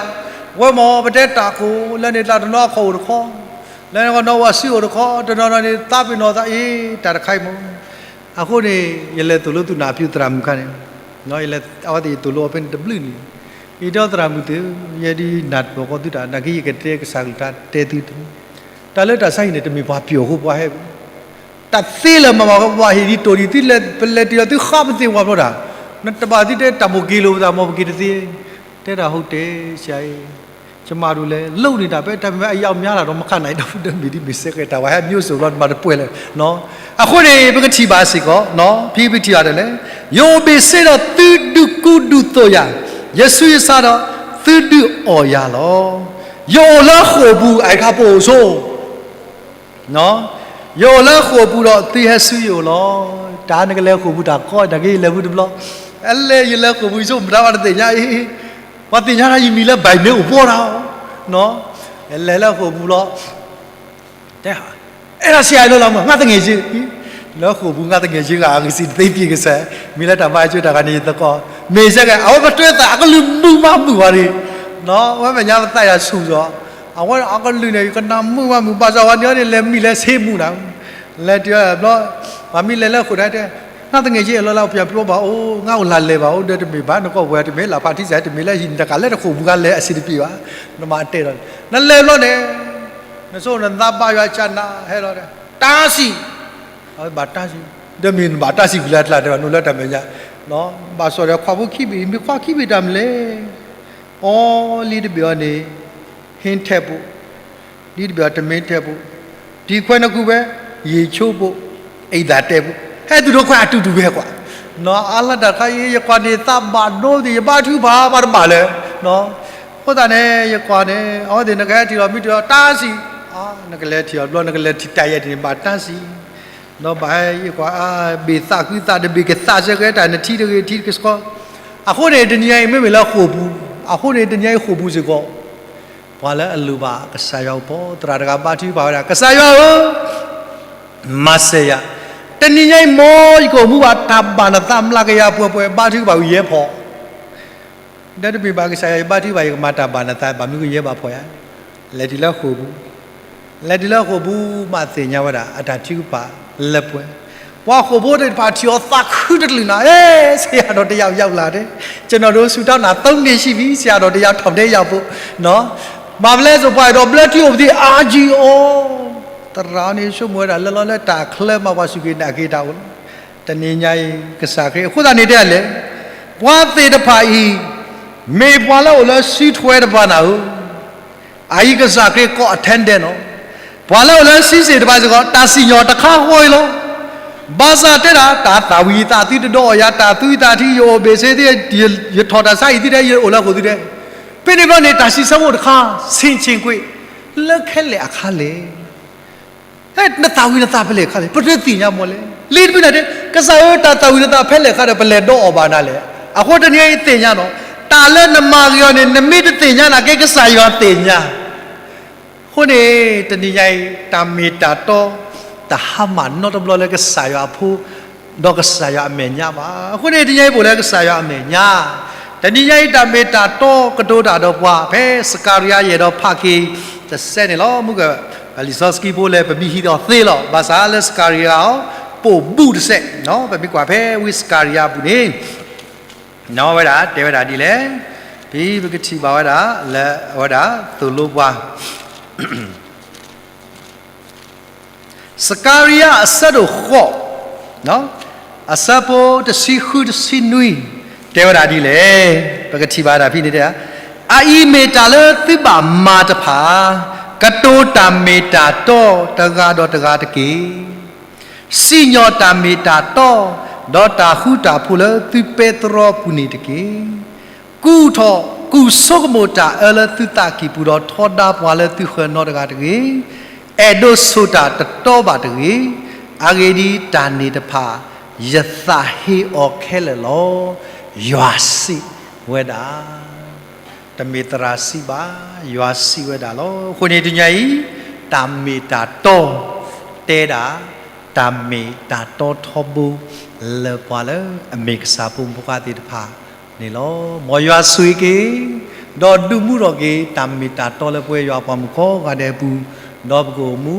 ဝဲမ့ၢ်ပတဲတၢ်ကိးလၢန့ၣ်တၢ်တနီၤအခီၣ်အိၣ်တခီ လၢနီၢ်ဝၤစုအိၣ်တခီ, တနီၤနီၤန့ၣ် သးပ့ၤနီၣ်သးအ့ၣ် တၢ်တခါအံၤမ့ၢ်, အဃိန့ၣ် ယလဲၤသိၣ်လိသုနၢ်ပၢၢ်သရၣ်မုၣ်ခါန့ၣ်, အဝဲသ့ၣ်ယသိၣ်လိအီၤဖဲန့ၣ်တဘျုးနံၣ်, ယတဲသရၣ်မုၣ်သ့ၣ်, ယဲဒၣ်နၢ်တပၢၢ်ဃီသုတၢ် နာ်က့ယကတဲကစၢ်ကလုၢ်တၢ်တဲသုတမံၤ, တၢ်လၢတၢ်ဆါဟံၣ်န့ၣ် တမ့ၢ်ပှၤပျီၤအဃိပှၤဟဲဘၣ် တၢ်သ့လၢၤမၤဘၣ် ပဘၣ်ဟ့ၣ်ဒ်တိၢ်ဒ်သုလဲၤ ပလဲၤတုၤဒီးသုဃါပသ့ၣ်ဝဲဖျီတၢ်, နတဘၣ်သုတဲတၢ်မိၣ်က့ၤလိာ်ပသး မ်ပက့ၤတသ့, တဲတၢ် ဟုတ်တယ် ဆရာ, ယမၤဒ်လဲၣ် လုပ်နေတာပဲ ဒါပေမဲ့ အယောက်များလာတော့ မခံနိုင်တော့ဘူး တမ့ၢ်ဒ်မ့ၢ်စ့ၢ်ကီး တၢ်ဝဲဟဲမျိုးစုံဘျီ နမၤတပှဲၤလၢၤနီၤ, အဃိန့ၣ် ပကထံၣ်ဘၣ်စ့ၢ်ကီးနီၤ ဖဲပထံၣ်ဘၣ်ဒ်လဲၣ်, ယအိၣ်ဘ့ၣ်ဆ့ဒီးသုဒုးကူဒုးသိးယၤ, ယဆူးယဆါဒီးသုဒုးအီၣ်ယၤလီၤ. ယအိၣ်လၢဃိာ်ပူၤ အအံၤခါပအိၣ်ဆိ ယအိၣ်လၢဃိာ်ပူၤဒီးသုဟဲဆူယအိၣ်လီၤ. တၢ်နကလဲၤဃိာ်ပူၤတၢ်ကီ နာ်က့ယလဲၤပူၤတဘျီ, အလဲၤယလဲၤဃိာ်ပူၤယဆိကမိၣ်မတၤဘၣ်တသ့ၣ်ညါအံၤ, ပှၤသ့ၣ်ညါတၢ်ယမံၤလၢဘၣ်မ့ၢ်အိၣ်ဘှီတၢ်, ယလဲၤလၢဃိာ်ပူၤလီၤ, တဲ, အဲဒါဆရာ လၢလီၤမး ငါသူငယ်ချင်း, လၢဃိာ်ပူၤ ငါသူငယ်ချင်း ဂၤ အဂံၢ်စံးတသ့ဖံးကစဲး, မ့ၢ်လၢတၢ်မၤအကၠိတၢ်ဂၤန့ၣ်ယသကိး, မ့ၢ်စ့ၢ်ကီး အဝဲပတွဲသးအကလုၢ်မုာ်မးမုာ်ဝဲန့ၣ်, အဝဲမဲာ်ညါပသးယၤဆူၣ်စီၤ အဝဲအကလုၢ်န့ၣ် ကနၣ်မုာ်မးမုာ် ဘၣ်ဆၣ်ဝဲန့ၣ်န့ၣ် လဲၤမံၤလၢဆ့မုာ်နၤ, လဲၤတုၤဘျီ, ပှၤမ့ၢ်လဲၤလၢဃိာ်ဒၣ်တဲ, ငါသူငယ်ချင်း လၢလီၤ ပြန်ပြောပါဦး, ငါအိၣ်လၢလဲၤဘၣ်အိၣ်ဒီးတမ့ၢ်ဘၣ် နကီၢ်ပှဲၤတမ့ၢ်လၢဖါတံၢ်စဲး တမ့ၢ်လၢဟံၣ်နတကးလၢတဃိာ်ပူၤဂၤလဲၤအဆင်တပြေဘၣ်, နမၤတဲဒီး, နလဲၤဘျီန့ၣ်, နဆိနသးဘၣ်ယွၤကနၣ်ဟဲလီၤဒီး, တၢ်စံး, အဝဲဘၣ်တၢ်စံး, ဒီးမ့ၢ်နဘၣ်တၢ်စံးကွံာ်လၢအကျါတဲဘၣ် နအိၣ်လၢတၢ်မဲာ်ညါ, ဘၣ်ဆၣ်ဒီးခွါဖိခံဘ့ၣ် မ့ၢ်ခွါခံဘ့ၣ်တၢ်မလဲၣ် အီၤလံတဘ့ၣ်အီၤန့ၣ်, ဟ့ထဲးပူၤ, ဒ်တဘ့ၣ်အီၤတမ့ၢ်ထဲးပူၤ, ဒီခွဲးနကူးဝဲ, ရေချိုးဖို့, အိမ်သာတည်ဖို့, ဟဲသူၣ်ဒီခွဲးအတူတူပဲကွၢ်, နီၤအါလၢတၢ်ခါအံၤ ယကွၢ်န့ၣ်သးဘၣ်ဒိသ့ၣ် ယဘါထုကဖၣ်ဘၣ်တဘၣ်လၢၤ, အဃိသတးန့ၣ် ယကွၢ်န့ၣ် အဝဲသ့ၣ်နကဟဲထံၣ်လီၤမံထံၣ်လီၤတၢ်စံး, နကလဲၤထံၣ်အီၤဘျီ နကလဲၤထံၣ်တၢ်ယဲၢ်ထံၣ်န့ၣ် ဘၣ်တၢ်စံး ဒီးဘၣ်ဟဲယကွၢ် ဘ့ၣ်သးဃုသးတဘ့ၣ်ကသးစဲကဲတၢ်နထံတဂ့ၤထံတကဆှီ, အဃိန့ၣ် တနံၤညါအံၤမ့မ့ၢ်လၢဃိာ်ပူၤ, အဃိန့ၣ် တနံၤညါအံၤဃိာ်ပူၤစ့ၢ်ကီး, ပှၤလၢအလိၣ်ဘၣ်ကစၢ်ယွၤအပီၤ သရၣ်တဂၤဘါထုကဖၣ်ဝဲဒၣ် ကစၢ်ယွၤဧၢ, မၤစၢၤယၤ, တနံၤညါအံၤ မ်ယကအိၣ်မူဘၣ်တၢ်ဘၣ်နသးမျးကယၤပှဲၤပှဲၤ ဘါထုကဖၣ်ဝံၤယဲဖီၣ် ဒီးတမ့ၢ်ဘၣ်ကစၢ်ယွၤ ယဘါထုကဖၣ် ယကမၤတၢ်ဘၣ်နသး ဘၣ်မနုၤကယဲဘၣ်ဖီၣ်ယၤ, လဲၤတုၤလၢဃိာ်ပူၤ, လဲၤတုၤလၢဃိာ်ပူၤမးသ့ၣ်ညါဝဲဒၣ် အတၢ်ထုကဖၣ်လၢပှဲၤ, ပှၤဃိာ်ဖိသ့ၣ်တဖၣ်ထံၣ်အီၤသးခုတကလုာ်နၤ, အဲ ဆရာတော်တစ်ယောက်ရောက်လာတယ်, ကျွန်တော်တို့ဆုတောင်းတာသုံးနှစ်ရှိပြီ, ဆရာတော်တစ်ယောက်ထောင်ထဲရောက်ဖို့, ဘၣ်မလဲၣ် စီၤပၤအဲၣ်ဒိးဘျၢထံအိၣ်ပသံး အါကံအီၤ, သရၣ်န့ၣ်ဆိကမိၣ်ဝဲဒၣ် လၢလီၤလၢတၢ်ချၢမး ပှၤစူၢ်က့ၤနာ်က့ၤတၢ်အိၣ်လီၤ တနံၤညါအံၤ ကစၢ်ခရံာ် အဃိသတးန့ၣ်တဲလဲၣ်, ပှၤသ့ၣ်တဖၣ်အံၤ မ့ၢ်ပှၤလၢအိၣ်လၢစုထွဲတဖၣ်နၤဧၢ, အအံၤကစၢ်ခရံာ်ကိး attendant နီၤ, ပှၤလၢအိၣ်လၢစုစ့ၣ်တဖၣ်စ့ၢ်ကီး တၢ်စံၣ်ညီၣ်တခါဃီအံၤလီၤ. ဘၣ်ဆၣ်တဲဒၣ် တၢ်သၣ်ဝံၤသးသုတဒီးအီၣ်ယၤ, တၢ်သူသးထံ ယအိၣ်ဘ့ၣ်ဆ့သ့, ယထီၣ်တၢ်ဆါဟံၣ်သုတဲ, ယအိၣ်လၢဃိာ်သုတဲ, ဖဲန့ၣ်ဘျီန့ၣ် တၢ်စံးဆၢဖိတခါ ဆင်ခြင်ခွင့် လၢခဲလၢာ်အခါလဲၣ် နသၣ်ဝံၤနသးဖဲလဲၣ်အခါလဲၣ်, ပတသ့ၣ်ညါမ့ၢ်လဲၣ်. လံာ်တဘ့ၣ်န့ၣ်တဲ ကစၢ်ဧၢ တၢ်သၣ်ဝံၤနသးဖဲလဲၣ်အခါဒီး ပလဲၤဒီးအီၣ်ဘၣ်နၤလဲၣ်. အဃိတနံၤအံၤသ့ၣ်ညါနီၤ, တၢ်လၢနမၤဂ့ၤအီၤန့ၣ် နမ့ၢ်တသ့ၣ်ညါနာ်က့ ကစၢ်ယွၤသ့ၣ်ညါ. အဃိန့ၣ် တနံၤညါအံၤ တၢ်မ့ၢ်တၢ်တီ တဟါမၢ်နီတဘျီလၢကစၢ်ယွၤအဖိ ဒီးကစၢ်ယွၤအမဲာ်ညါဘၣ်. အဃိန့ၣ် တနံၤညါအံၤ ပအိၣ်လၢကစၢ်ယွၤအမဲာ်ညါ, တနံၤညါအံၤ တၢ်မ့ၢ်တၢ်တီကတိၤတၢ်ဒီးပှၤ ဖဲစကၤရယၤယဲၢ်ဒီးဖးက့ၤ တစဲးန့ၣ်လီၤ. မုၢ်က လံာ်စီဆှံဖိလဲၣ် ပမ့ၢ်ဟံးထီၣ်သ့လီၤ. ဘၣ်ဆၣ်လၢစကၤရယၤအီၤ ပိာ်ဘူးတစဲး, ပမ့ၢ်ကွၢ်ဖဲဝံစကၤရယၤအပူၤန့ၣ် ဝဲဒၣ်တဲဝဲဒၣ်ဒ်လဲၣ်, ဖဲပကထံၣ်ဘၣ်ဝဲဒၣ် လၢအဝဲဒၣ်သိၣ်လိပှၤ စကၤရယၤအဆၢဒိၣ်ဃိး အဆၢဖိတဆံဃုတဆံနွံ တဲဝဲဒၣ်ဒ်လဲၣ်, ပကထံၣ်ဘၣ်ဒၣ်ဖဲန့ၣ်တဲ, အအံၤမ့ၢ်တၢ်လၢသုဘၣ်မၤတဖၣ်, ကတိၤတၢ်မ့ၢ်တၢ်တီတဂၤဒီးတဂၤတက့ၢ်. စံၣ်ညီၣ်တၢ်မ့ၢ်တၢ်တီ, ဒီးတၢ်ဃူတၢ်ဖိးလၢသုပဲတြီပူၤန့ၣ်တက့ၢ်. ကူၣ်ထီၣ်ကူၣ်ဆိကမိၣ်တၢ်အၢလၢသုသးကံၢ်ပူၤဒီးထီဒါပှၤလၢသုဃၢၤနီတဂၤတဂ့ၤ. အဲၣ်ဒိးဆိၣ်တၢ်တတီဘၣ်တဂ့ၤ. အဂ့ၢ်ဒ်အံၤ, တၢ်န့ၣ်တဖၣ် ယသးဟ့အီၤခဲလၢာ်လီၤ. ယွၤစံးဝဲဒၣ် တမ့ၢ်သရၣ်စံးဘၣ်, ယွၤစံးဝဲဒၣ်လီၤ. အဃိန့ၣ်တနံၤညါအံၤ တၢ်မ့ၢ်တၢ်တီ တဲဒၣ် တၢ်မ့ၢ်တၢ်တီထီဘိ လၢပှၤလၢအမ့ၢ်ကစၢ်ဖိမုၣ်ဖိခွါသ့ၣ်တဖၣ်န့ၣ်လီၤ. မ်ယွၤဆိၣ်ဂ့ၤက့ၤ ဒီးဒုးမူထီၣ်က့ၤ တၢ်မ့ၢ်တၢ်တီလၢပဝဲယွၤပှၤမုၣ်ကိးဂၤဒဲးအပူၤ, ဒီးပကအိၣ်မူ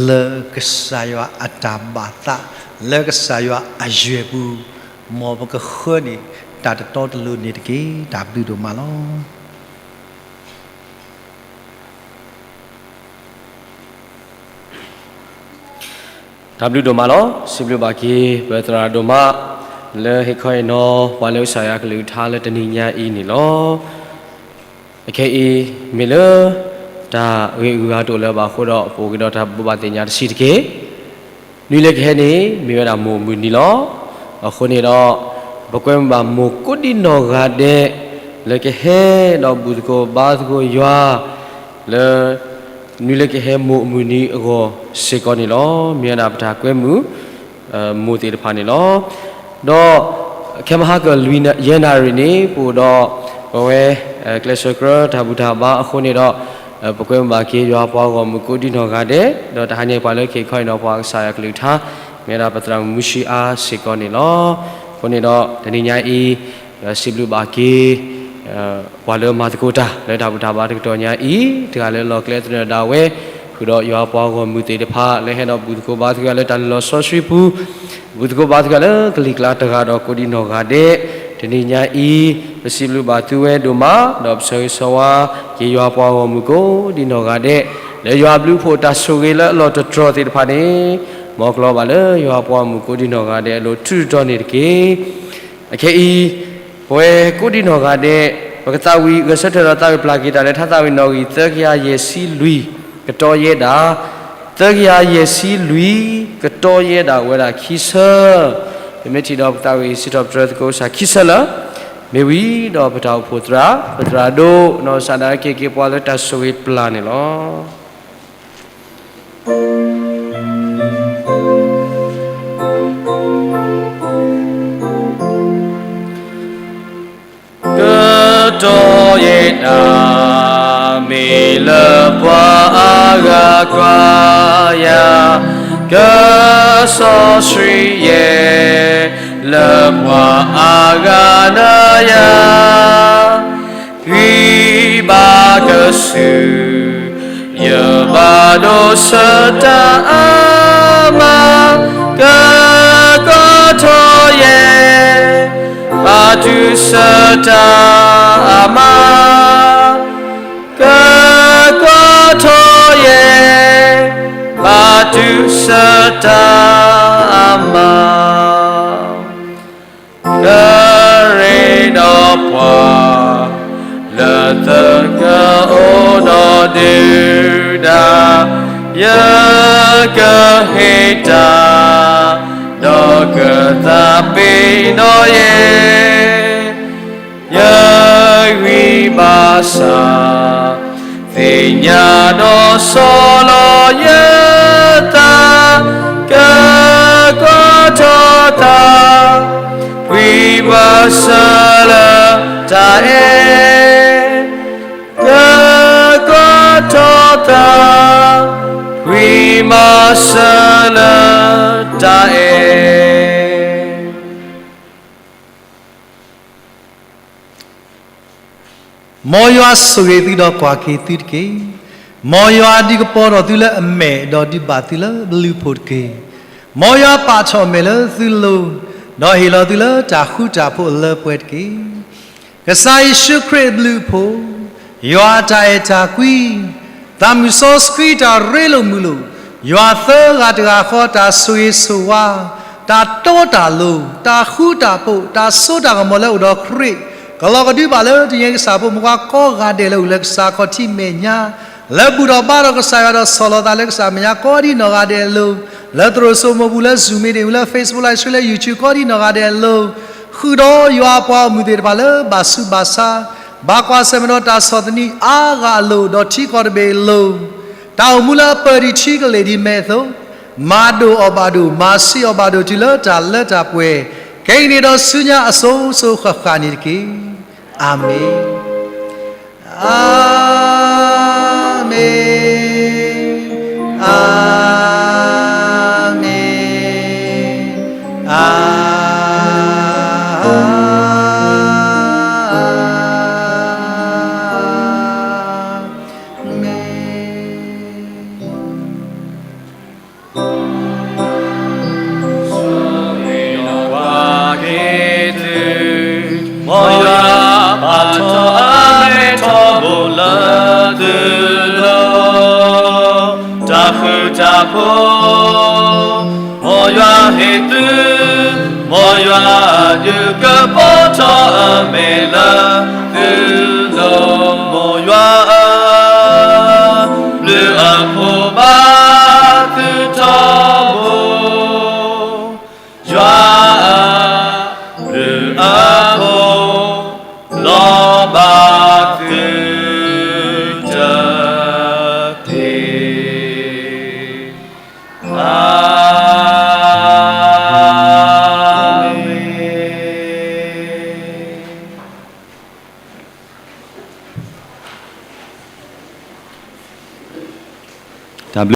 လၢကစၢ်ယွၤအတၢ်ဘၣ်သး, လၢကစၢ်ယွၤအယွဲၢ်ပူၤ, မ်ပကဃၢန့ၢ် တၢ်တတီတလိၤန့ၣ်တက့ၢ်. တၢ်ဘျုးဒိၣ်မးလီၤ. တၢ်ဘျုးဒိၣ်မးလီၤ. စံးဘျုးဘၣ်က့ၤ ပသရၣ်ဒိၣ်မး လၢဟ့ၣ်ခီဟ့ၣ်နီၤ ပှၤလၢကစၢ်ယွၤကလုၢ်ကထါလၢတနံၤညါအံၤန့ၣ်လီၤ. အခဲအံၤ မ့ၢ်လၢ တၢ်ဂ့ၢ်အုၣ်အဂၤတအိၣ်လၢၤဘၣ်အဃိဒီး ပအိၣ်က့ၤဒီးတၢ်ဘိးဘၣ်သ့ၣ်ညါတဆံးတက့ၢ်. နွံလၢကဟဲန့ၣ် မ့ၢ်ဝဲဒၣ်မိၢ်အမုၢ်နံၤလီၤ. အဃိန့ၣ်ဒီး ပကွဲမုာ်ဘၣ်မိၢ်ကိးဒံနီၢ်ဂၤဒဲး လၢကဟဲဒီးဘူၣ်သကိးဘါသကိးယွၤ လၢ နွံလၢကဟဲမိၢ်အမုၢ်နံၤအဂီၢ်စ့ၢ်ကီးန့ၣ်လီၤ. မ့ၢ်ဝဲဒၣ်ပတၢ်ကွဲမုာ် မိၢ်သ့ၣ်တဖၣ်န့ၣ်လီၤ. ဒီး ခဲမဟါကလွံၢ်ယဲၢ်နၣ်ရံၣ်န့ၣ် ပအိၣ်ဒီး ပဝဲ ကျဲးစၢးကြၢးတၢ်ဘူၣ်တၢ်ဘါအဃိန့ၣ်ဒီး ပကွဲမုာ်ဘၣ်က့ၤယွၤပှၤဂီၢ်မုၢ်ကိးဒံနီၢ်ဂၤဒဲး, ဒီးတဟါညါပှၤလၢကဟ့ၣ်ခီဟ့ၣ်နီၤပှၤကစၢ်ယွၤကလုၢ်ကထါ မ့ၢ်ဝဲဒၣ်ပသရၣ်မုၣ်မူၡံအါစ့ၢ်ကီးန့ၣ်လီၤ. အဃိန့ၣ်ဒီး တနံၤညါအံၤ စံးဘျုးဘၣ်က့ၤ ပှၤလၢမၤသကိးတၢ် လၢတၢ်ဘူၣ်တၢ်ဘါတကတီၢ်ညါအံၤ တဂၤလၢလီၢ်ကျဲသနၢၣ်ဒၣ်ဝဲ, ဃုာ်ဒီးယွၤပှၤဂီၢ်မုၢ်သ့ၣ်တဖၣ် လၢဟဲဒီးဘူၣ်သကိးဘါသကိးလၢတၢ်လၢလီၤစီဆှံပူၤ, ဘူၣ်သကိးဘါသကိးလၢကလံၤကျါတဂၤဒီးကိးဒံနီၢ်ဂၤဒဲး, တနံၤညါအံၤ ပစံးဘျုးဘၣ်သုဝဲဒိၣ်မး, ဒီးပဆၢဂ့ၤဆၢဝါက့ၤယွၤပှၤဂီၢ်မုၢ်ကိးဒံနီၢ်ဂၤဒဲး, လၢယွၤဘျုးဖှိၣ်တၢ်ဆိၣ်ဂ့ၤလၢအလီၢ်တတြီၤသ့ၣ်တဖၣ်န့ၣ်, မ်ကျီဘၣ်လၢယွၤပှၤဂီၢ်မုၢ်ကိးဒံနီၢ်ဂၤဒဲးအလိၤ ထူးတတီၤန့ၣ်တက့ၢ်. အခဲအံၤ ပဝဲကိးဒံနီၢ်ဂၤဒဲး ပကသးဝံၣ်ဂဲၤဆၢထၢၣ်ဒီးသးဝံၣ်ပျၢ်က့ၤတၢ်လၢထါသးဝံၣ်နီၣ်ဂံၢ် သၢကယၤယဲၢ်ဆံလွံၢ် ကတီၢ်ယဲၢ်ဒၣ်, သၢကယၤယဲၢ်ဆံလွံၢ် ကတီၢ်ယဲၢ်ဒၣ်ဝဲဒၣ်ခံဆၢ, ပမ့ၢ်ထံၣ်ဒီးပကသးဝံၣ်စံးထီၣ်ပတြၢၤသကိးကစၢ်ခံဆၢလၢ မ့ၢ်ဝံၤဒီးပတၢ်အိၣ်ဖှိၣ်သရၣ်, ပသရၣ်ဒိၣ်နီၢ်ကစၢ်ဒၣ်က့ၤက့ၤပှၤလၢတၢ်ဆိၣ်ဂ့ၤပျၢ်န့ၣ်လီၤ. ကတီၢ်ယဲဒၣ် မ့ၢ်လၢပှၤအါဂၤကွၢ်ယၤ, ကစီဆှံယဲ လၢပှၤအါဂၤနၢ်ယၤ, ဂံၢ်ဘါကဆူၣ် ယဘၣ်ဒိးဆၢတၢ်အါမး, ကကွၢ်ထီၣ်ယဲ ဘၣ်တုၤဆၢတၢ်အါမး, ကကွၢ်ထီၣ်ယဲ ဘၣ်တုၤဆၢတၢ်အါမး. ကရ့ဒီးပှၤ လၢသုကအိၣ်ဒီးဒုၣ်ဒါ, ယကဟ့ၣ်တၢ် ဒီးကသးပ့ၤနီၣ်ယဲ, ယဂံၢ်ဘါစၢ် သ့ၣ်ညါဒီးဆီၣ်လီၤယသး, ကကွၢ်ထီၣ်သး ပှဲၤဘၣ်ဆၢလၢတၢ် တၢ်အဲၣ်, ကကီထီၣ်သး, ကွံမၤစၢၤလၢတၢ်အဲၣ်. မ်ယွၤဆိၣ်ဂ့ၤသုဒီးကွၢ်က့ၤသုတက့ၢ်. မ်ယွၤဒုးကပီၤထီၣ်သုလၢအမဲာ်, ဒီးဒုးဘၣ်သုလၢဘျုးဖှိၣ်တက့ၢ်. မ်ယွၤပာ်ထီၣ်အမဲာ်လၢသုလိၤ, ဒီးဟ့ၣ်လီၤသုလၢတၢ်ဃူတၢ်ဖိးအလၢပှဲၤတက့ၢ်. ကစၢ်ယ့ၣ်ၡူးခရံာ်အဘျုးအဖှိၣ်, ယွၤအတၢ်အဲၣ်တၢ်ကွံ, သးမုၢ်စီဆှံတၢ်ရ့လိာ်မုာ်လိာ်, ယွၤသၢဂၤတဂၤဃီတၢ်ဆိၣ်ဂ့ၤဆိၣ်ဝါ, တၢ်တီတၢ်လိၤ, တၢ်ဃူတၢ်ဖိး, တၢ်စိတၢ်ကမီၤလၢအိၣ်ဒီးခရံာ်, ကလီၤကဒုဘၣ်လၢတနံၤအံၤကစၢ်ဖိမုၢ်ခွါကိးဂၤဒဲးလၢအိၣ်လၢကစၢ်ခီၣ်ထံးမဲာ်ညါ, လၢဘူၣ်ထီၣ်ဘါထီၣ်ကစၢ်ယွၤဒီးဆီၣ်လီၤသးလၢကစၢ်မဲာ်ညါကိးဒံနီၢ်ဂၤဒဲးအလိၤ, လၢသရိာ်စိမိၢ်ပူၤလၢ Zoom meeting လၢ Facebook Live Stream လၢ YouTube ကိးဒံနီၢ်ဂၤဒဲးအလိၤ, ဃုာ်ဒီးယွၤအပှၤအိၣ်မုာ်သ့ၣ်တဖၣ်လၢဘၣ်ဆူးဘၣ်ဆါ, ဘၣ်ကွၢ်ဆၢၣ်မဲာ်ဒီးတၢ်ဆီၣ်သနံးအါဂၤအလိၤ, ဒီးထံကီၢ်တဘ့ၣ်အလိၤ, တၢ်အိၣ်မူလၢအပၢၢ်ဒံးထံကလ့ၢ်ဒံးမဲာ်အသိး, မၤဒိၣ်အီၤဘၣ်ဒိၣ်, မၤဆံးအီၤဘၣ်ဒိၣ်တုၤလၢတၢ်လၢတၢ်ပှဲၤ, ခဲအံၤန့ၣ်ဒီးဆူညါအစိၤစိၤဃၣ်ဃၣ်န့ၣ်တက့ၢ်. အၤမ့ၣ်. အၤမ့ၣ်, အၤမ့ၣ်, အၤမ့ၣ်. ကွၢ်က့ၤသု, မ်ယွၤပာ်ထီၣ်အမဲာ်ထီဘိလၢသုလိၤ, တၢ်ဃူတၢ်ဖိး, မ်ယွၤဟ့ၣ်သု, မ်ယွၤဒုးကပီၤထီၣ်အမဲာ်လၢသုလိၤ, မ်ယွၤအ ဘျုးအဖှိၣ်ဘၣ်သုထီဘိ, ယွၤအဘျုးအဖှိၣ် လီၤဘၣ်သုတက့ၢ်.